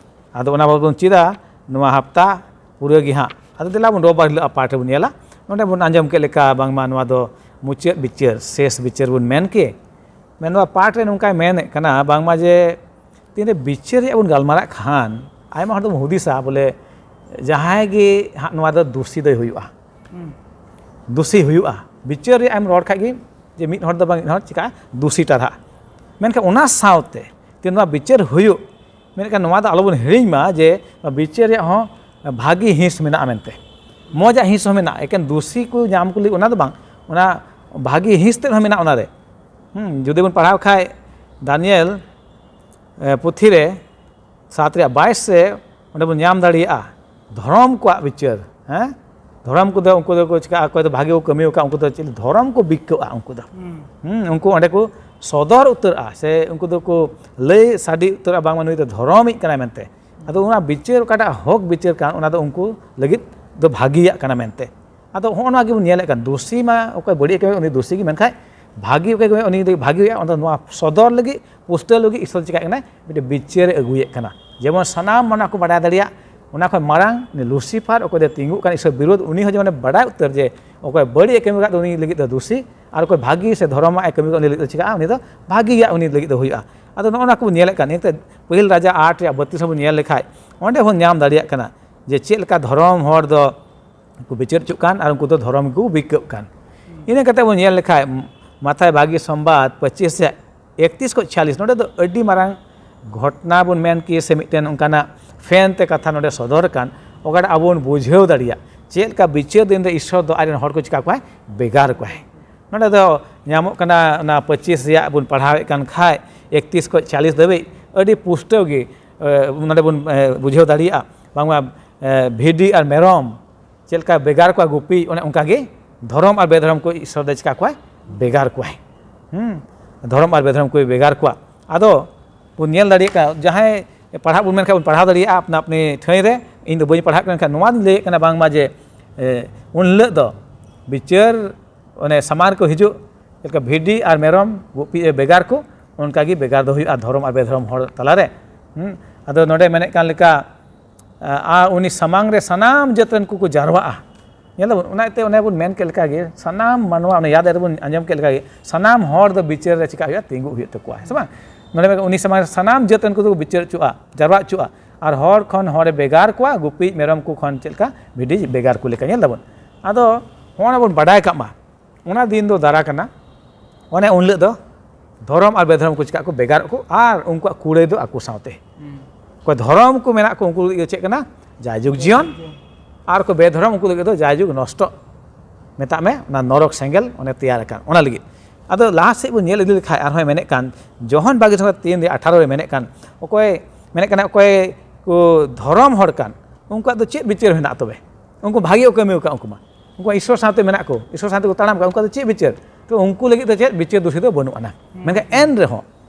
ᱟᱫᱚ ᱚᱱᱟ ᱵᱟᱵᱚᱫ ᱵᱚᱱ ᱪᱮᱫᱟ ᱱᱚᱣᱟ ᱦᱟᱯᱛᱟ ᱯᱩᱨᱟᱹ ᱜᱮ ᱦᱟᱸᱜ᱾ ᱟᱫᱚ ᱫᱮᱞᱟ ᱵᱚᱱ ᱨᱳᱵᱵᱟᱨ ᱦᱤᱞᱳᱜ ᱯᱟᱴ ᱨᱮᱵᱚᱱ ᱧᱮᱞᱟ᱾ ᱱᱚᱸᱰᱮ ᱵᱚᱱ ᱟᱸᱡᱚᱢ ᱠᱮᱫ ᱞᱮᱠᱟ ᱵᱟᱝᱢᱟ ᱱᱚᱣᱟ ᱫᱚ ᱢᱩᱪᱟᱹᱫ ᱵᱤᱪᱟᱹᱨ, ᱥᱮᱥ ᱵᱤᱪᱟᱹᱨ ᱵᱚᱱ ᱢᱮᱱ ᱠᱮ᱾ ᱢᱮᱱ ᱱᱚᱣᱟ ᱯᱟᱴ ᱨᱮ ᱱᱚᱝᱠᱟᱭ ᱢᱮᱱᱮᱫ ᱠᱟᱱᱟ ᱵᱟᱝᱢᱟ ᱡᱮ ᱛᱤᱱᱨᱮ ᱵᱤᱪᱟᱹᱨ ᱨᱮᱭᱟᱜ ᱵᱚᱱ ᱜᱟᱞᱢᱟᱨᱟᱜ ᱠᱷᱟᱱ, ᱟᱭᱢᱟ ᱦᱚᱲ ᱫᱚᱵᱚᱱ ᱦᱩᱫᱤᱥᱟ ᱵᱚᱞᱮ ᱡᱟᱦᱟᱸᱭ ᱜᱮ ᱦᱟᱸᱜ ᱱᱚᱣᱟ ᱫᱚ ᱫᱩᱥᱤ ᱫᱚᱭ ᱦᱩᱭᱩᱜᱼᱟ, ᱫᱩᱥᱤ ᱦᱩᱭᱩᱜᱼᱟ᱾ ᱵᱤᱪᱟᱹᱨ ᱨᱮᱭᱟᱜ ᱮᱢ ᱨᱚᱲ ᱠᱷᱟᱡ ᱜᱮ ᱡᱮ ᱢᱤᱫ ᱦᱚᱲ ᱫᱚ ᱵᱟᱝ ᱢᱤᱫ ᱦᱚᱲ ᱪᱤᱠᱟᱹᱜᱼᱟ, ᱫᱩᱥᱤ ᱴᱟᱨᱦᱟᱜᱼᱟ᱾ ᱢᱮᱱᱠᱷᱟᱱ ᱚᱱᱟ ᱥᱟᱶᱛᱮ ᱛᱮ ᱱᱚᱣᱟ ᱵᱤᱪᱟᱹᱨ ᱦᱩᱭᱩᱜ, ᱢᱮᱱᱠᱷᱟᱱ ᱱᱚᱣᱟ ᱫᱚ ᱟᱞᱚᱵᱚᱱ ᱦᱤᱲᱤᱧ ᱢᱟ ᱡᱮ ᱱᱚᱣᱟ ᱵᱤᱪᱟᱹᱨ ᱨᱮᱭᱟᱜ ᱦᱚᱸ ᱵᱷᱟᱹᱜᱤ ᱦᱤᱸᱥ ᱢᱮᱱᱟᱜᱼᱟ ᱢᱮᱱᱛᱮ, ᱢᱚᱡᱟᱜ ᱦᱤᱸᱥ ᱦᱚᱸ ᱢᱮᱱᱟᱜᱼᱟ᱾ ᱮᱠᱮᱱ ᱫᱩᱥᱤ ᱠᱚ ᱧᱟᱢ ᱠᱚ ᱞᱟᱹᱜᱤᱫ ᱚᱱᱟ ᱫᱚ ᱵᱟᱝ, ᱚᱱᱟ ᱵᱷᱟᱹᱜᱤ ᱦᱤᱸᱥ ᱛᱮᱫ ᱦᱚᱸ ᱢᱮᱱᱟᱜᱼᱟ ᱚᱱᱟᱨᱮ᱾ ᱦᱩᱸ, ᱡᱩᱫᱤ ᱵᱚᱱ ᱯᱟᱲᱦᱟᱣ ᱠᱷᱟᱡ ᱫᱟᱱᱤᱭᱮᱞ, ᱮ, ᱯᱩᱛᱷᱤ ᱨᱮ ᱥᱟᱛ ᱨᱮᱭᱟᱜ ᱵᱟᱭᱤᱥ ᱨᱮ ᱚᱸᱰᱮ ᱵᱚᱱ ᱧᱟᱢ ᱫᱟᱲᱮᱭᱟᱜᱼᱟ ᱫᱷᱚᱨᱚᱢ ᱠᱚᱣᱟᱜ ᱵᱤᱪᱟᱹᱨ᱾ ᱦᱮᱸ, ᱫᱷᱚᱨᱚᱢ ᱠᱚᱫᱚ ᱩᱱᱠᱩ ᱫᱚᱠᱚ ᱪᱤᱠᱟᱹᱜᱼᱟ, ᱚᱠᱚᱭ ᱫᱚ ᱵᱷᱟᱜᱮ ᱠᱚ ᱠᱟᱹᱢᱤ ᱟᱠᱟᱫ, ᱩᱱᱠᱩ ᱫᱚ ᱪᱮᱫ ᱫᱷᱚᱨᱚᱢ ᱠᱚ ᱵᱤᱠᱟᱹᱜᱼᱟ ᱩᱱᱠᱩ ᱫᱚ᱾ ᱦᱩᱸ᱾ ᱦᱩᱸ, ᱩᱱᱠᱩ ᱚᱸᱰᱮ ᱠᱚ ᱥᱚᱫᱚᱨ ᱩᱛᱟᱹᱨᱚᱜᱼᱟ ᱥᱮ ᱩᱱᱠᱩ ᱫᱚᱠᱚ ᱞᱟᱹᱭ ᱥᱟᱰᱮ ᱩᱛᱟᱹᱨᱚᱜᱼᱟ, ᱵᱟᱝᱢᱟ ᱱᱩᱭ ᱫᱚ ᱫᱷᱚᱨᱚᱢᱤᱡ ᱠᱟᱱᱟᱭ ᱢᱮᱱᱛᱮ᱾ ᱟᱫᱚ ᱚᱱᱟ ᱵᱤᱪᱟᱹᱨ ᱚᱠᱟᱴᱟᱜ ᱦᱚᱠ ᱵᱤᱪᱟᱹᱨ ᱠᱟᱱ, ᱚᱱᱟ ᱫᱚ ᱩᱱᱠᱩ ᱞᱟᱹᱜᱤᱫ ᱫᱚ ᱵᱷᱟᱹᱜᱤᱭᱟᱜ ᱠᱟᱱᱟ ᱢᱮᱱᱛᱮ᱾ ᱟᱫᱚ ᱦᱚᱸᱜᱼᱚ ᱱᱚᱣᱟ ᱜᱮᱵᱚᱱ ᱧᱮᱞᱮᱫ ᱠᱟᱱ, ᱫᱩᱥᱤ ᱢᱟ ᱚᱠᱚᱭ ᱵᱟᱹᱲᱤᱡ ᱮ ᱠᱟᱹᱢᱤᱭᱟ ᱩᱱᱤ ᱫᱩᱥᱤ ᱜᱮ, ᱢᱮᱱᱠᱷᱟᱱ ᱵᱷᱟᱹᱜᱤ ᱚᱠᱚᱭ ᱠᱟᱹᱢᱤᱭᱟ ᱩᱱᱤ ᱫᱚ ᱵᱷᱟᱹᱜᱤ ᱦᱩᱭᱩᱜᱼᱟ᱾ ᱚᱱᱟ ᱫᱚ ᱱᱚᱣᱟ ᱥᱚᱫᱚᱨ ᱞᱟᱹᱜᱤᱫ, ᱯᱩᱥᱴᱟᱹᱣ ᱞᱟᱹᱜᱤᱫ ᱤᱥᱚᱨ ᱪᱤᱠᱟᱹᱜ ᱠᱟᱱᱟᱭ, ᱢᱤᱫᱴᱮᱱ ᱵᱤᱪᱟᱹᱨ ᱮ ᱟᱹᱜᱩᱭᱮᱫ ᱠᱟᱱᱟ᱾ ᱡᱮᱢᱚᱱ ᱥᱟᱱᱟᱢ ᱢᱟᱱᱣᱟ ᱠᱚ ᱵᱟᱰᱟᱭ ᱫᱟᱲᱮᱭᱟᱜ, ᱚᱱᱟ ᱠᱷᱚᱱ ᱢᱟᱲᱟᱝ ᱩᱱᱤ ᱞᱩᱥᱤᱯᱷᱟᱨ ᱚᱠᱚᱭ ᱫᱚ ᱛᱤᱸᱜᱩᱜ ᱠᱟᱱ ᱤᱥᱚᱨ ᱵᱤᱨᱳᱫᱷ, ᱩᱱᱤ ᱦᱚᱸ ᱡᱮᱢᱚᱱ ᱵᱟᱰᱟᱭ ᱩᱛᱟᱹᱨ ᱡᱮ ᱚᱠᱚᱭ ᱵᱟᱹᱲᱤᱡ ᱮ ᱠᱟᱹᱢᱤ ᱟᱠᱟᱫ ᱩᱱᱤ ᱞᱟᱹᱜᱤᱫ ᱫᱚ ᱫᱩᱥᱤ, ᱟᱨ ᱚᱠᱚᱭ ᱵᱷᱟᱹᱜᱤ ᱥᱮ ᱫᱷᱚᱨᱚᱢᱟᱜ ᱮ ᱠᱟᱹᱢᱤ ᱟᱠᱟᱫ ᱩᱱᱤ ᱞᱟᱹᱜᱤᱫ ᱫᱚ ᱪᱤᱠᱟᱹᱜᱼᱟ, ᱩᱱᱤ ᱫᱚ ᱵᱷᱟᱹᱜᱤᱭᱟᱜ ᱩᱱᱤ ᱞᱟᱹᱜᱤᱫ ᱫᱚ ᱦᱩᱭᱩᱜᱼᱟ᱾ ᱟᱫᱚ ᱱᱚᱜᱼᱚ ᱱᱚᱣᱟ ᱠᱚᱵᱚᱱ ᱧᱮᱞᱮᱫ ᱠᱟᱱ, ᱱᱤᱭᱟᱹᱛᱮ ᱯᱟᱹᱦᱤᱞ ᱨᱟᱡᱟ ᱟᱴ ᱨᱮᱭᱟᱜ ᱵᱟᱹᱛᱤᱥ ᱦᱚᱸᱵᱚᱱ ᱧᱮᱞ ᱞᱮᱠᱷᱟᱡ ᱚᱸᱰᱮ ᱵᱚᱱ ᱧᱟᱢ ᱫᱟᱲᱮᱭᱟᱜ ᱠᱟᱱᱟ ᱡᱮ ᱪᱮᱫ ᱞᱮᱠᱟ ᱫᱷᱚᱨᱚᱢ ᱦᱚᱲ ᱫᱚ ᱠᱚ ᱵᱤᱪᱟᱹᱨ ᱦᱚᱪᱚᱜ ᱠᱟᱱ ᱟᱨ ᱩᱱᱠᱩ ᱫᱚ ᱫᱷᱚᱨᱚᱢ ᱜᱮᱠᱚ ᱵᱤᱠᱟᱹᱜ ᱠᱟᱱ᱾ ᱤᱱᱟᱹ ᱠᱟᱛᱮ ᱵᱚᱱ ᱧᱮᱞ ᱞᱮᱠᱷᱟᱡ ᱢᱟᱛᱷᱟᱭ ᱵᱷᱟᱹᱜᱤ ᱥᱚᱢᱵᱟᱫ ᱯᱚᱸᱪᱤᱥ ᱨᱮᱭᱟᱜ ᱮᱠᱛᱤᱥ ᱠᱷᱚᱱ ᱪᱷᱤᱭᱟᱞᱤᱥ, ᱱᱚᱰᱮ ᱫᱚ ᱟᱹᱰᱤ ᱢᱟᱨᱟᱝ ᱜᱷᱚᱴᱱᱟ ᱵᱚᱱ ᱢᱮᱱ ᱠᱮᱭᱟ ᱥᱮ ᱢᱤᱫᱴᱮᱱ ᱚᱱᱠᱟᱱᱟᱜ ᱯᱷᱮᱱ ᱛᱮ ᱠᱟᱛᱷᱟ ᱱᱚᱰᱮ ᱥᱚᱫᱚᱨ ᱟᱠᱟᱱ, ᱚᱠᱟᱴᱟᱜ ᱟᱵᱚ ᱵᱚᱱ ᱵᱩᱡᱷᱟᱹᱣ ᱫᱟᱲᱮᱭᱟᱜ ᱪᱮᱫ ᱞᱮᱠᱟ ᱵᱤᱪᱟᱹᱨ ᱫᱤᱱ ᱨᱮ ᱤᱥᱥᱚᱨ ᱫᱚ ᱟᱡ ᱨᱮᱱ ᱦᱚᱲ ᱠᱚ ᱪᱤᱠᱟ ᱠᱚᱣᱟᱭ, ᱵᱷᱮᱜᱟᱨ ᱠᱚᱣᱟᱭ᱾ ᱱᱚᱰᱮ ᱫᱚ ᱧᱟᱢᱚᱜ ᱠᱟᱱᱟ ᱚᱱᱟ ᱯᱚᱸᱪᱤᱥ ᱨᱮᱭᱟᱜ ᱵᱚᱱ ᱯᱟᱲᱦᱟᱣᱮᱫ ᱠᱟᱱ ᱠᱷᱟᱡ ᱮᱠᱛᱤᱥ ᱠᱷᱚᱱ ᱪᱷᱤᱭᱟᱞᱤᱥ ᱫᱷᱟᱹᱵᱤᱡ ᱟᱹᱰᱤ ᱯᱩᱥᱴᱟᱹᱣ ᱜᱮ, ᱮ, ᱱᱚᱰᱮ ᱵᱚᱱ, ᱮ, ᱵᱩᱡᱷᱟᱹᱣ ᱫᱟᱲᱮᱭᱟᱜᱼᱟ ᱵᱟᱝᱢᱟ, ᱮ, ᱵᱷᱤᱰᱤ ᱟᱨ ᱢᱮᱨᱚᱢ ᱪᱮᱫ ᱞᱮᱠᱟ ᱵᱷᱮᱜᱟᱨ ᱠᱚᱣᱟ ᱜᱩᱯᱤ, ᱚᱱᱮ ᱚᱱᱠᱟ ᱜᱮ ᱫᱷᱚᱨᱚᱢ ᱟᱨ ᱵᱮᱫᱷᱚᱨᱚᱢ ᱠᱚ ᱤᱥᱥᱚᱨ ᱫᱚ ᱪᱤᱠᱟ ᱠᱚᱣᱟᱭ? ᱵᱷᱮᱜᱟᱨ ᱠᱚᱣᱟᱭ᱾ ᱦᱩᱸ, ᱫᱷᱚᱨᱚᱢ ᱟᱨ ᱵᱮᱫᱷᱚᱨᱚᱢ ᱠᱚᱭ ᱵᱷᱮᱜᱟᱨ ᱠᱚᱣᱟ᱾ ᱟᱫᱚ ᱵᱚᱱ ᱧᱮᱞ ᱫᱟᱲᱮᱭᱟᱜ ᱠᱟᱱᱟ, ᱡᱟᱦᱟᱸᱭ ᱯᱟᱲᱦᱟᱜ ᱵᱚᱱ ᱢᱮᱱᱠᱷᱟᱱ ᱵᱚᱱ ᱯᱟᱲᱦᱟᱣ ᱫᱟᱲᱮᱭᱟᱜᱼᱟ ᱟᱯᱱᱟ ᱟᱯᱱᱤ ᱴᱷᱟᱹᱭ ᱨᱮ᱾ ᱤᱧ ᱫᱚ ᱵᱟᱹᱧ ᱯᱟᱲᱦᱟᱜ ᱠᱟᱱᱟ, ᱮᱱᱠᱷᱟᱱ ᱱᱚᱣᱟ ᱫᱚᱧ ᱞᱟᱹᱭᱮᱫ ᱠᱟᱱᱟ ᱵᱟᱝᱢᱟ ᱡᱮ, ᱮ, ᱩᱱ ᱦᱤᱞᱳᱜ ᱫᱚ ᱵᱤᱪᱟᱹᱨ ᱚᱱᱮ ᱥᱟᱢᱟᱝ ᱨᱮᱠᱚ ᱦᱤᱡᱩᱜ, ᱪᱮᱫ ᱞᱮᱠᱟ ᱵᱷᱤᱰᱤ ᱟᱨ ᱢᱮᱨᱚᱢ ᱜᱩᱯᱤ ᱮ ᱵᱷᱮᱜᱟᱨ ᱠᱚ, ᱚᱱᱠᱟ ᱜᱮ ᱵᱷᱮᱜᱟᱨ ᱫᱚ ᱦᱩᱭᱩᱜᱼᱟ ᱫᱷᱚᱨᱚᱢ ᱟᱨ ᱵᱮᱫᱷᱚᱨᱚᱢ ᱦᱚᱲ ᱛᱟᱞᱟᱨᱮ᱾ ᱦᱩᱸ? ᱟᱫᱚ ᱱᱚᱰᱮ ᱢᱮᱱᱮᱫ ᱠᱟᱱ ᱞᱮᱠᱟ, ᱟᱨ ᱩᱱᱤ ᱥᱟᱢᱟᱝ ᱨᱮ ᱥᱟᱱᱟᱢ ᱡᱟᱹᱛ ᱨᱮᱱ ᱠᱚᱠᱚ ᱡᱟᱨᱣᱟᱜᱼᱟ᱾ ᱧᱮᱞ ᱫᱟᱵᱚᱱ, ᱚᱱᱟ ᱤᱭᱟᱹᱛᱮ ᱚᱱᱮ ᱵᱚᱱ ᱢᱮᱱ ᱠᱮᱫ ᱞᱮᱠᱟᱜᱮ, ᱥᱟᱱᱟᱢ ᱢᱟᱱᱣᱟ, ᱚᱱᱟ ᱭᱟᱫ ᱨᱮᱵᱚᱱ ᱟᱸᱡᱚᱢ ᱠᱮᱫ ᱞᱮᱠᱟᱜᱮ, ᱥᱟᱱᱟᱢ ᱦᱚᱲ ᱫᱚ ᱵᱤᱪᱟᱹᱨ ᱨᱮ ᱪᱤᱠᱟ ᱦᱩᱭᱩᱜᱼᱟ? ᱛᱤᱸᱜᱩ ᱦᱩᱭᱩᱜ ᱛᱟᱠᱚᱣᱟ, ᱦᱮᱸ ᱥᱮ ᱵᱟᱝ? ᱱᱚᱰᱮ ᱩᱱᱤ ᱥᱟᱢᱟᱝ ᱨᱮ ᱥᱟᱱᱟᱢ ᱡᱟᱹᱛ ᱨᱮᱱ ᱠᱚᱫᱚ ᱠᱚ ᱵᱤᱪᱟᱹᱨ ᱦᱚᱪᱚᱜᱼᱟ, ᱡᱟᱨᱣᱟ ᱦᱚᱪᱚᱜᱼᱟ, ᱟᱨ ᱦᱚᱲ ᱠᱷᱚᱱ ᱦᱚᱲᱮ ᱵᱷᱮᱜᱟᱨ ᱠᱚᱣᱟ, ᱜᱩᱯᱤ ᱢᱮᱨᱚᱢ ᱠᱚ ᱠᱷᱚᱱ ᱪᱮᱫ ᱞᱮᱠᱟ ᱵᱷᱤᱰᱤ ᱵᱷᱮᱜᱟᱨ ᱠᱚ ᱞᱮᱠᱟ᱾ ᱧᱮᱞ ᱫᱟᱵᱚᱱ, ᱟᱫᱚ ᱦᱚᱸᱜᱼᱚ ᱱᱟ ᱵᱚᱱ ᱵᱟᱰᱟᱭ ᱠᱟᱜ ᱢᱟ, ᱚᱱᱟ ᱫᱤᱱ ᱫᱚ ᱫᱟᱨᱟ ᱠᱟᱱᱟ, ᱚᱱᱮ ᱩᱱ ᱦᱤᱞᱳᱜ ᱫᱚ ᱫᱷᱚᱨᱚᱢ ᱟᱨ ᱵᱮᱫᱷᱚᱨᱚᱢ ᱠᱚ ᱪᱤᱠᱟᱹᱜ ᱠᱚ, ᱵᱮᱜᱟᱨᱚᱜ ᱠᱚ, ᱟᱨ ᱩᱱᱠᱩᱣᱟᱜ ᱠᱩᱲᱟᱹᱭ ᱫᱚ ᱟᱠᱚ ᱥᱟᱶᱛᱮ᱾ ᱚᱠᱚᱭ ᱫᱷᱚᱨᱚᱢ ᱠᱚ ᱢᱮᱱᱟᱜ ᱠᱚ, ᱩᱱᱠᱩ ᱞᱟᱹᱜᱤᱫ ᱫᱚ ᱪᱮᱫ ᱠᱟᱱᱟ? ᱡᱟᱭᱡᱩᱜᱽ ᱡᱤᱭᱚᱱ᱾ ᱟᱨ ᱠᱚ ᱵᱮᱫᱷᱚᱨᱚᱢ, ᱩᱱᱠᱩ ᱞᱟᱹᱜᱤᱫ ᱫᱚ ᱡᱟᱭᱡᱩᱜᱽ ᱱᱚᱥᱴᱚ, ᱢᱮᱛᱟᱜ ᱢᱮ ᱚᱱᱟ ᱱᱚᱨᱚᱠ ᱥᱮᱸᱜᱮᱞ ᱚᱱᱮ ᱛᱮᱭᱟᱨ ᱟᱠᱟᱱ᱾ ᱚᱱᱟ ᱞᱟᱹᱜᱤᱫ ᱟᱫᱚ ᱞᱟᱦᱟ ᱥᱮᱫ ᱵᱚᱱ ᱧᱮᱞ ᱤᱫᱤ ᱞᱮᱠᱷᱟᱡ ᱟᱨᱦᱚᱸᱭ ᱢᱮᱱᱮᱫ ᱠᱟᱱ, ᱡᱚᱦᱚᱱ ᱵᱟᱜᱮ ᱥᱚᱸᱜᱮ ᱛᱤᱱ ᱨᱮ ᱟᱴᱷᱟᱨᱚ ᱨᱮ ᱢᱮᱱᱮᱫ ᱠᱟᱱ, ᱚᱠᱚᱭ ᱢᱮᱱᱮᱫ ᱠᱟᱱᱟ, ᱚᱠᱚᱭ ᱠᱚ ᱫᱷᱚᱨᱚᱢ ᱦᱚᱲ ᱠᱟᱱ, ᱩᱱᱠᱩᱣᱟᱜ ᱫᱚ ᱪᱮᱫ ᱵᱤᱪᱟᱹᱨ ᱢᱮᱱᱟᱜ ᱛᱚᱵᱮ? ᱩᱱᱠᱩ ᱵᱷᱟᱜᱮ ᱠᱚ ᱠᱟᱹᱢᱤ ᱟᱠᱟᱫ, ᱩᱱᱠᱩ ᱢᱟ ᱩᱱᱠᱩ ᱤᱥᱥᱚᱨ ᱥᱟᱶᱛᱮ ᱢᱮᱱᱟᱜ ᱠᱚ, ᱤᱥᱥᱚᱨ ᱥᱟᱶᱛᱮ ᱠᱚ ᱛᱟᱲᱟᱢ ᱠᱟᱜ, ᱩᱱᱠᱩᱣᱟᱜ ᱫᱚ ᱪᱮᱫ ᱵᱤᱪᱟᱹᱨ? ᱛᱚ ᱩᱱᱠᱩ ᱞᱟᱹᱜᱤᱫ ᱫᱚ ᱪᱮᱫ ᱵᱤᱪᱟᱹᱨ ᱫᱩᱥᱤ ᱫᱚ ᱵᱟᱹᱱᱩᱜ ᱟᱱᱟ᱾ ᱢᱮᱱᱠᱷᱟᱱ ᱮᱱ ᱨᱮᱦᱚᱸ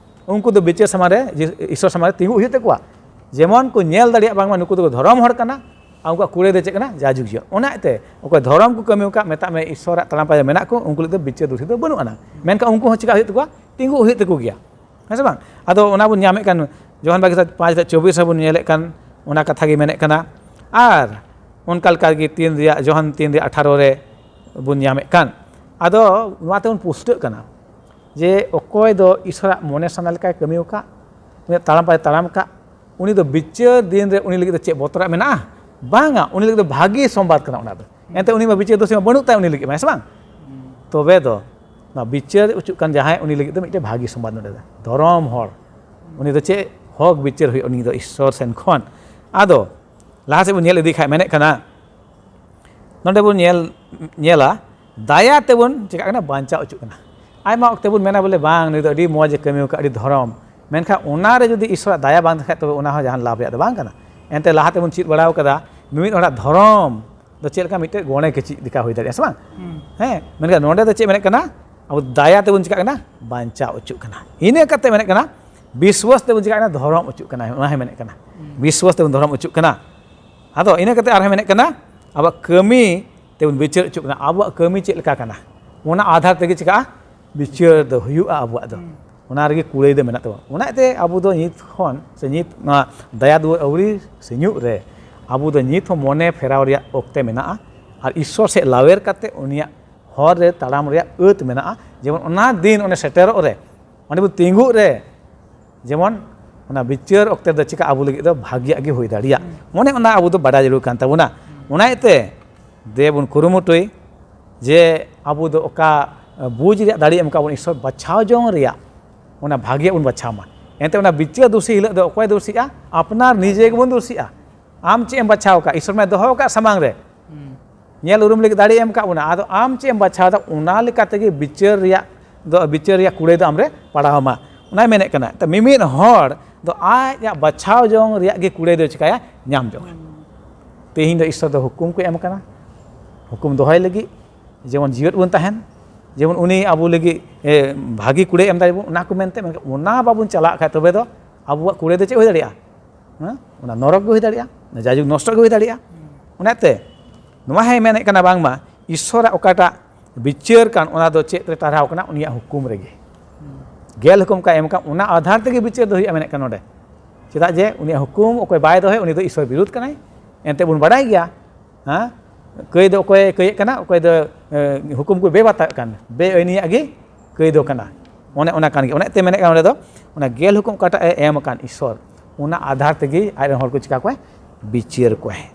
ᱩᱱᱠᱩ ᱫᱚ ᱵᱤᱪᱟᱹᱨ ᱥᱟᱢᱟᱝ ᱨᱮ, ᱡᱮ ᱤᱥᱥᱚᱨ ᱥᱟᱢᱟᱝ ᱨᱮ ᱛᱤᱸᱜᱩ ᱦᱩᱭᱩᱜ ᱛᱟᱠᱚᱣᱟ᱾ ᱡᱮᱢᱚᱱ ᱠᱚ ᱧᱮᱞ ᱫᱟᱲᱮᱭᱟᱜ ᱵᱟᱝᱢᱟ ᱱᱩᱠᱩ ᱫᱚᱠᱚ ᱫᱷᱚᱨᱚᱢ ᱦᱚᱲ ᱠᱟᱱᱟ, ᱟᱨ ᱩᱱᱠᱩᱣᱟᱜ ᱠᱩᱲᱟᱹᱭ ᱫᱚ ᱪᱮᱫ ᱠᱟᱱᱟ? ᱡᱟᱭᱡᱩᱜᱽ ᱡᱤᱭᱚᱱ᱾ ᱚᱱᱟᱛᱮ ᱚᱠᱚᱭ ᱫᱷᱚᱨᱚᱢ ᱠᱚ ᱠᱟᱹᱢᱤ ᱟᱠᱟᱫ, ᱢᱮᱛᱟᱜ ᱢᱮ ᱤᱥᱥᱚᱨᱟᱜ ᱛᱟᱲᱟᱢ ᱯᱟᱸᱡᱟ ᱢᱮᱱᱟᱜ ᱠᱚ, ᱩᱱᱠᱩ ᱞᱟᱹᱜᱤᱫ ᱫᱚ ᱵᱤᱪᱟᱹᱨ ᱫᱩᱥᱤ ᱫᱚ ᱵᱟᱹᱱᱩᱜ ᱟᱱᱟ᱾ ᱢᱮᱱᱠᱷᱟᱱ ᱩᱱᱠᱩ ᱦᱚᱸ ᱪᱮᱠᱟ ᱦᱩᱭᱩᱜ ᱛᱟᱠᱚᱣᱟ? ᱛᱤᱸᱜᱩ ᱦᱩᱭᱩᱜ ᱛᱟᱠᱚ ᱜᱮᱭᱟ, ᱦᱮᱸ ᱥᱮ ᱵᱟᱝ? ᱟᱫᱚ ᱚᱱᱟ ᱵᱚᱱ ᱧᱟᱢᱮᱫ ᱠᱟᱱ, ᱡᱚᱦᱚᱱ ᱵᱟᱜᱮ ᱯᱟᱸᱪ ᱨᱮ ᱪᱚᱵᱵᱤᱥ ᱨᱮᱵᱚᱱ ᱧᱮᱞᱮᱫ ᱠᱟᱱ, ᱚᱱᱟ ᱠᱟᱛᱷᱟ ᱜᱮ ᱢᱮᱱᱮᱫ ᱠᱟᱱᱟ᱾ ᱟᱨ ᱚᱱᱠᱟ ᱞᱮᱠᱟ ᱜᱮ ᱛᱤᱱ ᱨᱮᱭᱟᱜ, ᱡᱚᱦᱚᱱ ᱛᱤᱱ ᱨᱮᱭᱟᱜ ᱟᱴᱷᱟᱨᱚ ᱨᱮ ᱵᱚᱱ ᱧᱟᱢᱮᱫ ᱠᱟᱱ᱾ ᱟᱫᱚ ᱱᱚᱣᱟ ᱛᱮᱵᱚᱱ ᱯᱩᱥᱴᱟᱹᱜ ᱠᱟᱱᱟ ᱡᱮ ᱚᱠᱚᱭ ᱫᱚ ᱤᱥᱚᱨᱟᱜ ᱢᱚᱱᱮ ᱥᱟᱱᱟ ᱞᱮᱠᱟᱭ ᱠᱟᱹᱢᱤ ᱟᱠᱟᱫ, ᱩᱱᱤᱭᱟᱜ ᱛᱟᱲᱟᱢ ᱯᱟᱭ ᱛᱟᱲᱟᱢ ᱟᱠᱟᱫ, ᱩᱱᱤ ᱫᱚ ᱵᱤᱪᱟᱹᱨ ᱫᱤᱱ ᱨᱮ ᱩᱱᱤ ᱞᱟᱹᱜᱤᱫ ᱫᱚ ᱪᱮᱫ ᱵᱚᱛᱚᱨᱟᱜ ᱢᱮᱱᱟᱜᱼᱟ? ᱵᱟᱝᱟ, ᱩᱱᱤ ᱞᱟᱹᱜᱤᱫ ᱫᱚ ᱵᱷᱟᱹᱜᱤ ᱥᱚᱢᱵᱟᱫ ᱠᱟᱱᱟ ᱚᱱᱟ ᱫᱚ᱾ ᱮᱱᱛᱮ ᱩᱱᱤ ᱢᱟ ᱵᱤᱪᱟᱹᱨ ᱫᱚᱥᱤ ᱢᱟ ᱵᱟᱹᱱᱩᱜ ᱛᱟᱭ ᱩᱱᱤ ᱞᱟᱹᱜᱤᱫ ᱢᱟ, ᱦᱮᱸ ᱥᱮ ᱵᱟᱝ? ᱛᱚᱵᱮ ᱫᱚ ᱱᱚᱣᱟ ᱵᱤᱪᱟᱹᱨ ᱚᱪᱚᱜ ᱠᱟᱱ ᱡᱟᱦᱟᱸᱭ, ᱩᱱᱤ ᱞᱟᱹᱜᱤᱫ ᱫᱚ ᱢᱤᱫᱴᱮᱱ ᱵᱷᱟᱹᱜᱤ ᱥᱚᱢᱵᱟᱫ ᱱᱚᱰᱮ ᱫᱚ᱾ ᱫᱷᱚᱨᱚᱢ ᱦᱚᱲ, ᱩᱱᱤ ᱫᱚ ᱪᱮᱫ ᱦᱚᱠ ᱵᱤᱪᱟᱹᱨ ᱦᱩᱭᱩᱜᱼᱟ, ᱩᱱᱤ ᱫᱚ ᱤᱥᱥᱚᱨ ᱥᱮᱱ ᱠᱷᱚᱱ᱾ ᱟᱫᱚ ᱞᱟᱦᱟ ᱥᱮᱫ ᱵᱚᱱ ᱧᱮᱞ ᱤᱫᱤ ᱠᱷᱟᱡ ᱢᱮᱱᱮᱫ ᱠᱟᱱᱟ, ᱱᱚᱰᱮ ᱵᱚᱱ ᱧᱮᱞ, ᱧᱮᱞᱟ, ᱫᱟᱭᱟ ᱛᱮᱵᱚᱱ ᱪᱮᱠᱟᱜ ᱠᱟᱱᱟ? ᱵᱟᱧᱪᱟᱣ ᱚᱪᱚᱜ ᱠᱟᱱᱟ᱾ ᱟᱭᱢᱟ ᱚᱠᱛᱮ ᱵᱚᱱ ᱢᱮᱱᱟ ᱵᱚᱞᱮ, "ᱵᱟᱝ, ᱱᱩᱭ ᱫᱚ ᱟᱹᱰᱤ ᱢᱚᱡᱽ ᱮ ᱠᱟᱹᱢᱤ ᱟᱠᱟᱫ, ᱟᱹᱰᱤ ᱫᱷᱚᱨᱚᱢ", ᱢᱮᱱᱠᱷᱟᱱ ᱚᱱᱟᱨᱮ ᱡᱩᱫᱤ ᱤᱥᱚᱨᱟᱜ ᱫᱟᱭᱟ ᱵᱟᱝ ᱛᱟᱦᱮᱸ ᱠᱷᱟᱡ, ᱛᱚᱵᱮ ᱚᱱᱟ ᱦᱚᱸ ᱡᱟᱦᱟᱱ ᱞᱟᱵᱷ ᱨᱮᱭᱟᱜ ᱫᱚ ᱵᱟᱝ ᱠᱟᱱᱟ᱾ ᱮᱱᱛᱮ ᱞᱟᱦᱟ ᱛᱮᱵᱚᱱ ᱪᱮᱫ ᱵᱟᱲᱟᱣ ᱠᱟᱫᱟ, ᱢᱤᱢᱤᱫ ᱦᱚᱲᱟᱜ ᱫᱷᱚᱨᱚᱢ ᱫᱚ ᱪᱮᱫ ᱞᱮᱠᱟ ᱢᱤᱫᱴᱮᱡ ᱜᱚᱲᱮ ᱠᱤᱪᱨᱤᱡ ᱞᱮᱠᱟ ᱦᱩᱭ ᱫᱟᱲᱮᱭᱟᱜᱼᱟ, ᱥᱮ ᱵᱟᱝ? ᱦᱮᱸ, ᱢᱮᱱᱠᱷᱟᱱ ᱱᱚᱰᱮ ᱫᱚ ᱪᱮᱫ ᱢᱮᱱᱮᱫ ᱠᱟᱱᱟ? ᱟᱵᱚ ᱫᱟᱭᱟ ᱛᱮᱵᱚᱱ ᱪᱤᱠᱟᱜ ᱠᱟᱱᱟ? ᱵᱟᱧᱪᱟᱣ ᱚᱪᱚᱜ ᱠᱟᱱᱟ᱾ ᱤᱱᱟᱹ ᱠᱟᱛᱮ ᱢᱮᱱᱮᱫ ᱠᱟᱱᱟ, ᱵᱤᱥᱣᱟᱥ ᱛᱮᱵᱚᱱ ᱪᱤᱠᱟᱜ ᱠᱟᱱᱟ? ᱫᱷᱚᱨᱚᱢ ᱚᱪᱚᱜ ᱠᱟᱱᱟ᱾ ᱚᱱᱟ ᱦᱚᱸ ᱢᱮᱱᱮᱫ ᱠᱟᱱᱟ, ᱵᱤᱥᱣᱟᱥ ᱛᱮᱵᱚᱱ ᱫᱷᱚᱨᱚᱢ ᱚᱪᱚᱜ ᱠᱟᱱᱟ᱾ ᱟᱫᱚ ᱤᱱᱟᱹ ᱠᱟᱛᱮ ᱟᱨᱦᱚᱸ ᱢᱮᱱᱮᱫ ᱠᱟᱱᱟ, ᱟᱵᱚᱣᱟᱜ ᱠᱟᱹᱢᱤ ᱛᱮᱵᱚᱱ ᱵᱤᱪᱟᱹᱨ ᱚᱪᱚᱜ ᱠᱟᱱᱟ᱾ ᱟᱵᱚᱣᱟᱜ ᱠᱟᱹᱢᱤ ᱪᱮᱫ ᱞᱮᱠᱟ ᱠᱟᱱᱟ? ᱚᱱᱟ ᱟᱫᱷᱟᱨ ᱛᱮᱜᱮ ᱪᱤᱠᱟᱜᱼᱟ? ᱵᱤᱪᱟᱹᱨ ᱫᱚ ᱦᱩᱭᱩᱜᱼᱟ ᱟᱵᱚᱣᱟᱜ ᱫᱚ᱾ ᱚᱱᱟ ᱨᱮᱜᱮ ᱠᱩᱲᱟᱹᱭ ᱫᱚ ᱢᱮᱱᱟᱜ ᱛᱟᱵᱚᱱᱟ᱾ ᱚᱱᱟ ᱤᱭᱟᱹᱛᱮ ᱟᱵᱚ ᱫᱚ ᱱᱤᱛ ᱠᱷᱚᱱ ᱥᱮ ᱱᱤᱛ ᱱᱚᱣᱟ ᱫᱟᱭᱟ ᱫᱩᱣᱟᱹᱨ ᱟᱹᱣᱨᱤ ᱥᱤᱧᱚᱜ ᱨᱮ ᱟᱵᱚ ᱫᱚ ᱱᱤᱛ ᱦᱚᱸ ᱢᱚᱱᱮ ᱯᱷᱮᱨᱟᱣ ᱨᱮᱭᱟᱜ ᱚᱠᱛᱮ ᱢᱮᱱᱟᱜᱼᱟ᱾ ᱟᱨ ᱤᱥᱥᱚᱨ ᱥᱮᱫ ᱞᱟᱣᱮᱨ ᱠᱟᱛᱮ ᱩᱱᱤᱭᱟᱜ ᱦᱚᱨ ᱨᱮ ᱛᱟᱲᱟᱢ ᱨᱮᱭᱟᱜ ᱟᱹᱛ ᱢᱮᱱᱟᱜᱼᱟ᱾ ᱡᱮᱢᱚᱱ ᱚᱱᱟ ᱫᱤᱱ ᱚᱸᱰᱮ ᱥᱮᱴᱮᱨᱚᱜ ᱨᱮ, ᱚᱸᱰᱮ ᱵᱚᱱ ᱛᱤᱸᱜᱩᱜ ᱨᱮ, ᱡᱮᱢᱚᱱ ᱚᱱᱟ ᱵᱤᱪᱟᱹᱨ ᱚᱠᱛᱮ ᱫᱚ ᱪᱤᱠᱟ ᱟᱵᱚ ᱞᱟᱹᱜᱤᱫ ᱫᱚ ᱵᱷᱟᱹᱜᱤᱭᱟᱜ ᱜᱮ ᱦᱩᱭ ᱫᱟᱲᱮᱭᱟᱜ, ᱚᱱᱮ ᱚᱱᱟ ᱟᱵᱚ ᱫᱚ ᱵᱟᱰᱟᱭ ᱡᱟᱹᱨᱩᱲ ᱠᱟᱱ ᱛᱟᱵᱚᱱᱟ᱾ ᱚᱱᱟ ᱤᱭᱟᱹᱛᱮ ᱫᱮ ᱵᱚᱱ ᱠᱩᱨᱩᱢᱩᱴᱩᱭ ᱡᱮ ᱟᱵᱚ ᱫᱚ ᱚᱠᱟ ᱵᱩᱡᱽ ᱨᱮᱭᱟᱜ ᱫᱟᱲᱮ ᱮᱢ ᱠᱟᱜ ᱵᱚᱱ ᱤᱥᱚᱨ ᱵᱟᱪᱷᱟᱣ ᱡᱚᱝ ᱨᱮᱭᱟᱜ, ᱚᱱᱟ ᱵᱷᱟᱜᱮ ᱵᱚᱱ ᱵᱟᱪᱷᱟᱣ ᱢᱟ᱾ ᱮᱱᱛᱮ ᱚᱱᱟ ᱵᱤᱪᱟᱹᱨ ᱫᱩᱥᱤ ᱦᱤᱞᱳᱜ ᱫᱚ ᱚᱠᱚᱭ ᱫᱩᱥᱤᱜᱼᱟ? ᱟᱯᱱᱟᱨ ᱱᱤᱡᱮ ᱜᱮᱵᱚᱱ ᱫᱩᱥᱤᱜᱼᱟ᱾ ᱟᱢ ᱪᱮᱫ ᱮᱢ ᱵᱟᱪᱷᱟᱣ ᱠᱟᱜ? ᱤᱥᱚᱨ ᱢᱟᱭ ᱫᱚᱦᱚ ᱟᱠᱟᱫ ᱥᱟᱢᱟᱝ ᱨᱮ, ᱧᱮᱞ ᱩᱨᱩᱢ ᱞᱟᱹᱜᱤᱫ ᱫᱟᱲᱮ ᱮᱢ ᱠᱟᱜ ᱵᱚᱱᱟ᱾ ᱟᱫᱚ ᱟᱢ ᱪᱮᱫ ᱮᱢ ᱵᱟᱪᱷᱟᱣ ᱮᱫᱟ, ᱚᱱᱟ ᱞᱮᱠᱟ ᱛᱮᱜᱮ ᱵᱤᱪᱟᱹᱨ ᱨᱮᱭᱟᱜ ᱫᱚ, ᱵᱤᱪᱟᱹᱨ ᱨᱮᱭᱟᱜ ᱠᱩᱲᱟᱹᱭ ᱫᱚ ᱟᱢᱨᱮ ᱯᱟᱲᱟᱣ ᱟᱢᱟ, ᱚᱱᱟᱭ ᱢᱮᱱᱮᱫ ᱠᱟᱱᱟ᱾ ᱛᱚ ᱢᱤᱢᱤᱫ ᱦᱚᱲ ᱫᱚ ᱟᱡᱟᱜ ᱵᱟᱪᱷᱟᱣ ᱡᱚᱝ ᱨᱮᱭᱟᱜ ᱜᱮ ᱠᱩᱲᱟᱹᱭ ᱫᱚ ᱪᱤᱠᱟᱭᱟ? ᱧᱟᱢ ᱡᱚᱝᱟ᱾ ᱛᱮᱦᱮᱧ ᱫᱚ ᱤᱥᱚᱨ ᱫᱚ ᱦᱩᱠᱩᱢ ᱠᱚ ᱮᱢ ᱠᱟᱱᱟ, ᱦᱩᱠᱩᱢ ᱫᱚᱦᱚᱭ ᱞᱟᱹᱜᱤᱫ, ᱡᱮᱢᱚᱱ ᱡᱤᱣᱮᱫ ᱵᱚᱱ ᱛᱟᱦᱮᱱ, ᱡᱮᱢᱚᱱ ᱩᱱᱤ ᱟᱵᱚ ᱞᱟᱹᱜᱤᱫ ᱮ, ᱵᱷᱟᱹᱜᱤ ᱠᱩᱲᱟᱹᱭ ᱮᱢ ᱫᱟᱲᱮᱭᱟᱵᱚᱱ, ᱚᱱᱟ ᱠᱚ ᱢᱮᱱᱛᱮ, ᱢᱮᱱᱠᱷᱟᱱ ᱚᱱᱟ ᱵᱟᱵᱚᱱ ᱪᱟᱞᱟᱜ ᱠᱷᱟᱡ ᱛᱚᱵᱮ ᱫᱚ ᱟᱵᱚᱣᱟᱜ ᱠᱩᱲᱟᱹᱭ ᱫᱚ ᱪᱮᱫ ᱦᱩᱭ ᱫᱟᱲᱮᱭᱟᱜᱼᱟ? ᱦᱮᱸ? ᱚᱱᱟ ᱱᱚᱨᱚᱠ ᱜᱮ ᱦᱩᱭ ᱫᱟᱲᱮᱭᱟᱜᱼᱟ, ᱚᱱᱟ ᱡᱟᱭᱡᱩᱜᱽ ᱱᱚᱥᱴᱚ ᱜᱮ ᱦᱩᱭ ᱫᱟᱲᱮᱭᱟᱜᱼᱟ᱾ ᱚᱱᱟᱛᱮ ᱱᱚᱣᱟ ᱦᱚᱸᱭ ᱢᱮᱱᱮᱫ ᱠᱟᱱᱟ ᱵᱟᱝᱢᱟ ᱤᱥᱚᱨᱟᱜ ᱚᱠᱟᱴᱟᱜ ᱵᱤᱪᱟᱹᱨ ᱠᱟᱱ, ᱚᱱᱟ ᱫᱚ ᱪᱮᱫ ᱨᱮ ᱴᱟᱨᱦᱟᱣ ᱠᱟᱱᱟ? ᱩᱱᱤᱭᱟᱜ ᱦᱩᱠᱩᱢ ᱨᱮᱜᱮ᱾ ᱜᱮᱞ ᱦᱩᱠᱩᱢ ᱠᱟᱭ ᱮᱢ ᱠᱟᱱ, ᱚᱱᱟ ᱟᱫᱷᱟᱨ ᱛᱮᱜᱮ ᱵᱤᱪᱟᱹᱨ ᱫᱚ ᱦᱩᱭᱩᱜᱼᱟ, ᱢᱮᱱᱮᱫ ᱠᱟᱱᱟ ᱱᱚᱰᱮ᱾ ᱪᱮᱫᱟᱜ ᱡᱮ ᱩᱱᱤᱭᱟᱜ ᱦᱩᱠᱩᱢ ᱚᱠᱚᱭ ᱵᱟᱭ ᱫᱚᱦᱚᱭ, ᱩᱱᱤ ᱫᱚ ᱤᱥᱚᱨ ᱵᱤᱨᱩᱫᱷ ᱠᱟᱱᱟᱭ᱾ ᱮᱱᱛᱮ ᱵᱚᱱ ᱵᱟᱰᱟᱭ ᱜᱮᱭᱟ, ᱦᱮᱸ, ᱠᱟᱹᱭ ᱫᱚ ᱚᱠᱚᱭᱮ ᱠᱟᱹᱭᱮᱫ ᱠᱟᱱᱟ, ᱚᱠᱚᱭ ᱫᱚ, ᱮ, ᱦᱩᱠᱩᱢ ᱠᱚ ᱵᱮᱵᱟᱛᱟᱣᱮᱫ ᱠᱟᱱ, ᱵᱮᱟᱹᱭᱱᱤᱭᱟᱜ ᱜᱮ ᱠᱟᱹᱭ ᱫᱚ ᱠᱟᱱᱟ᱾ ᱚᱱᱮ ᱚᱱᱟ ᱠᱟᱱ ᱜᱮᱭᱟ᱾ ᱚᱱᱮ ᱛᱮ ᱢᱮᱱᱮᱫ ᱠᱟᱱᱟ ᱚᱸᱰᱮ ᱫᱚ, ᱚᱱᱟ ᱜᱮᱞ ᱦᱩᱠᱩᱢ ᱚᱠᱟᱴᱟᱜ ᱮ ᱮᱢ ᱟᱠᱟᱱ ᱤᱥᱚᱨ, ᱚᱱᱟ ᱟᱫᱷᱟᱨ ᱛᱮᱜᱮ ᱟᱡ ᱨᱮᱱ ᱦᱚᱲ ᱠᱚ ᱪᱤᱠᱟ ᱠᱚᱣᱟ? ᱵᱤᱪᱟᱹᱨ ᱠᱚᱣᱟᱭ᱾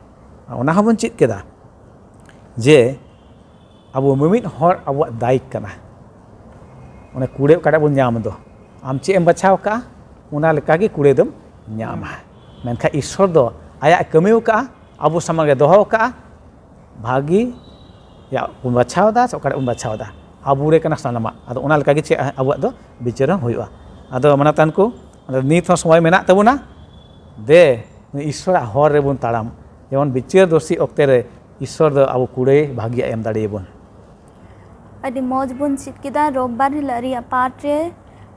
ᱚᱱᱟ ᱦᱚᱸᱵᱚᱱ ᱪᱮᱫ ᱠᱮᱫᱟ ᱡᱮ ᱟᱵᱚ ᱢᱤᱢᱤᱫ ᱦᱚᱲ ᱟᱵᱚᱣᱟᱜ ᱫᱟᱭᱤᱠ ᱠᱟᱱᱟ᱾ ᱚᱱᱮ ᱠᱩᱲᱟᱹᱭ ᱚᱠᱟᱴᱟᱜ ᱵᱚᱱ ᱧᱟᱢ ᱫᱚ, ᱟᱢ ᱪᱮᱫ ᱮᱢ ᱵᱟᱪᱷᱟᱣ ᱠᱟᱜᱼᱟ, ᱚᱱᱟ ᱞᱮᱠᱟᱜᱮ ᱠᱩᱲᱟᱹᱭ ᱫᱚᱢ ᱧᱟᱢᱟ᱾ ᱢᱮᱱᱠᱷᱟᱱ ᱤᱥᱚᱨ ᱫᱚ ᱟᱭᱟᱜ ᱠᱟᱹᱢᱤ ᱟᱠᱟᱫᱼᱟ, ᱟᱵᱚ ᱥᱟᱢᱟᱝ ᱨᱮ ᱫᱚᱦᱚ ᱟᱠᱟᱫᱼᱟ, ᱵᱷᱟᱹᱜᱤ ᱭᱟᱜ ᱵᱚᱱ ᱵᱟᱪᱷᱟᱣ ᱮᱫᱟ ᱥᱮ ᱚᱠᱟᱴᱟᱜ ᱵᱚᱱ ᱵᱟᱪᱷᱟᱣ ᱮᱫᱟ, ᱟᱵᱚ ᱨᱮ ᱠᱟᱱᱟ ᱥᱟᱱᱟᱢᱟᱜ᱾ ᱟᱫᱚ ᱚᱱᱟ ᱞᱮᱠᱟᱜᱮ ᱪᱮᱫ ᱟᱵᱚᱣᱟᱜ ᱫᱚ ᱵᱤᱪᱟᱹᱨ ᱦᱚᱸ ᱦᱩᱭᱩᱜᱼᱟ᱾ ᱟᱫᱚ ᱢᱟᱱᱟᱛᱟᱱ ᱠᱚ, ᱟᱫᱚ ᱱᱤᱛ ᱦᱚᱸ ᱥᱚᱢᱚᱭ ᱢᱮᱱᱟᱜ ᱛᱟᱵᱚᱱᱟ, ᱫᱮ ᱤᱥᱚᱨᱟᱜ ᱦᱚᱨ ᱨᱮᱵᱚᱱ ᱛᱟᱲᱟᱢ᱾ ᱡᱮᱢᱚᱱ ᱵᱤᱪᱟᱹᱨ ᱫᱚᱨᱥᱤ ᱚᱠᱛᱮ ᱨᱮ ᱤᱥᱚᱨ ᱫᱚ ᱟᱵᱚ ᱠᱩᱲᱟᱹᱭ ᱵᱷᱟᱹᱜᱤᱭᱟᱜ ᱮᱢ ᱫᱟᱲᱮᱭᱟᱵᱚᱱ᱾ ᱟᱹᱰᱤ ᱢᱚᱡᱽ ᱵᱚᱱ ᱪᱮᱫ ᱠᱮᱫᱟ ᱨᱳᱵᱵᱟᱨ ᱦᱤᱞᱳᱜ ᱨᱮᱭᱟᱜ ᱯᱟᱴ ᱨᱮ᱾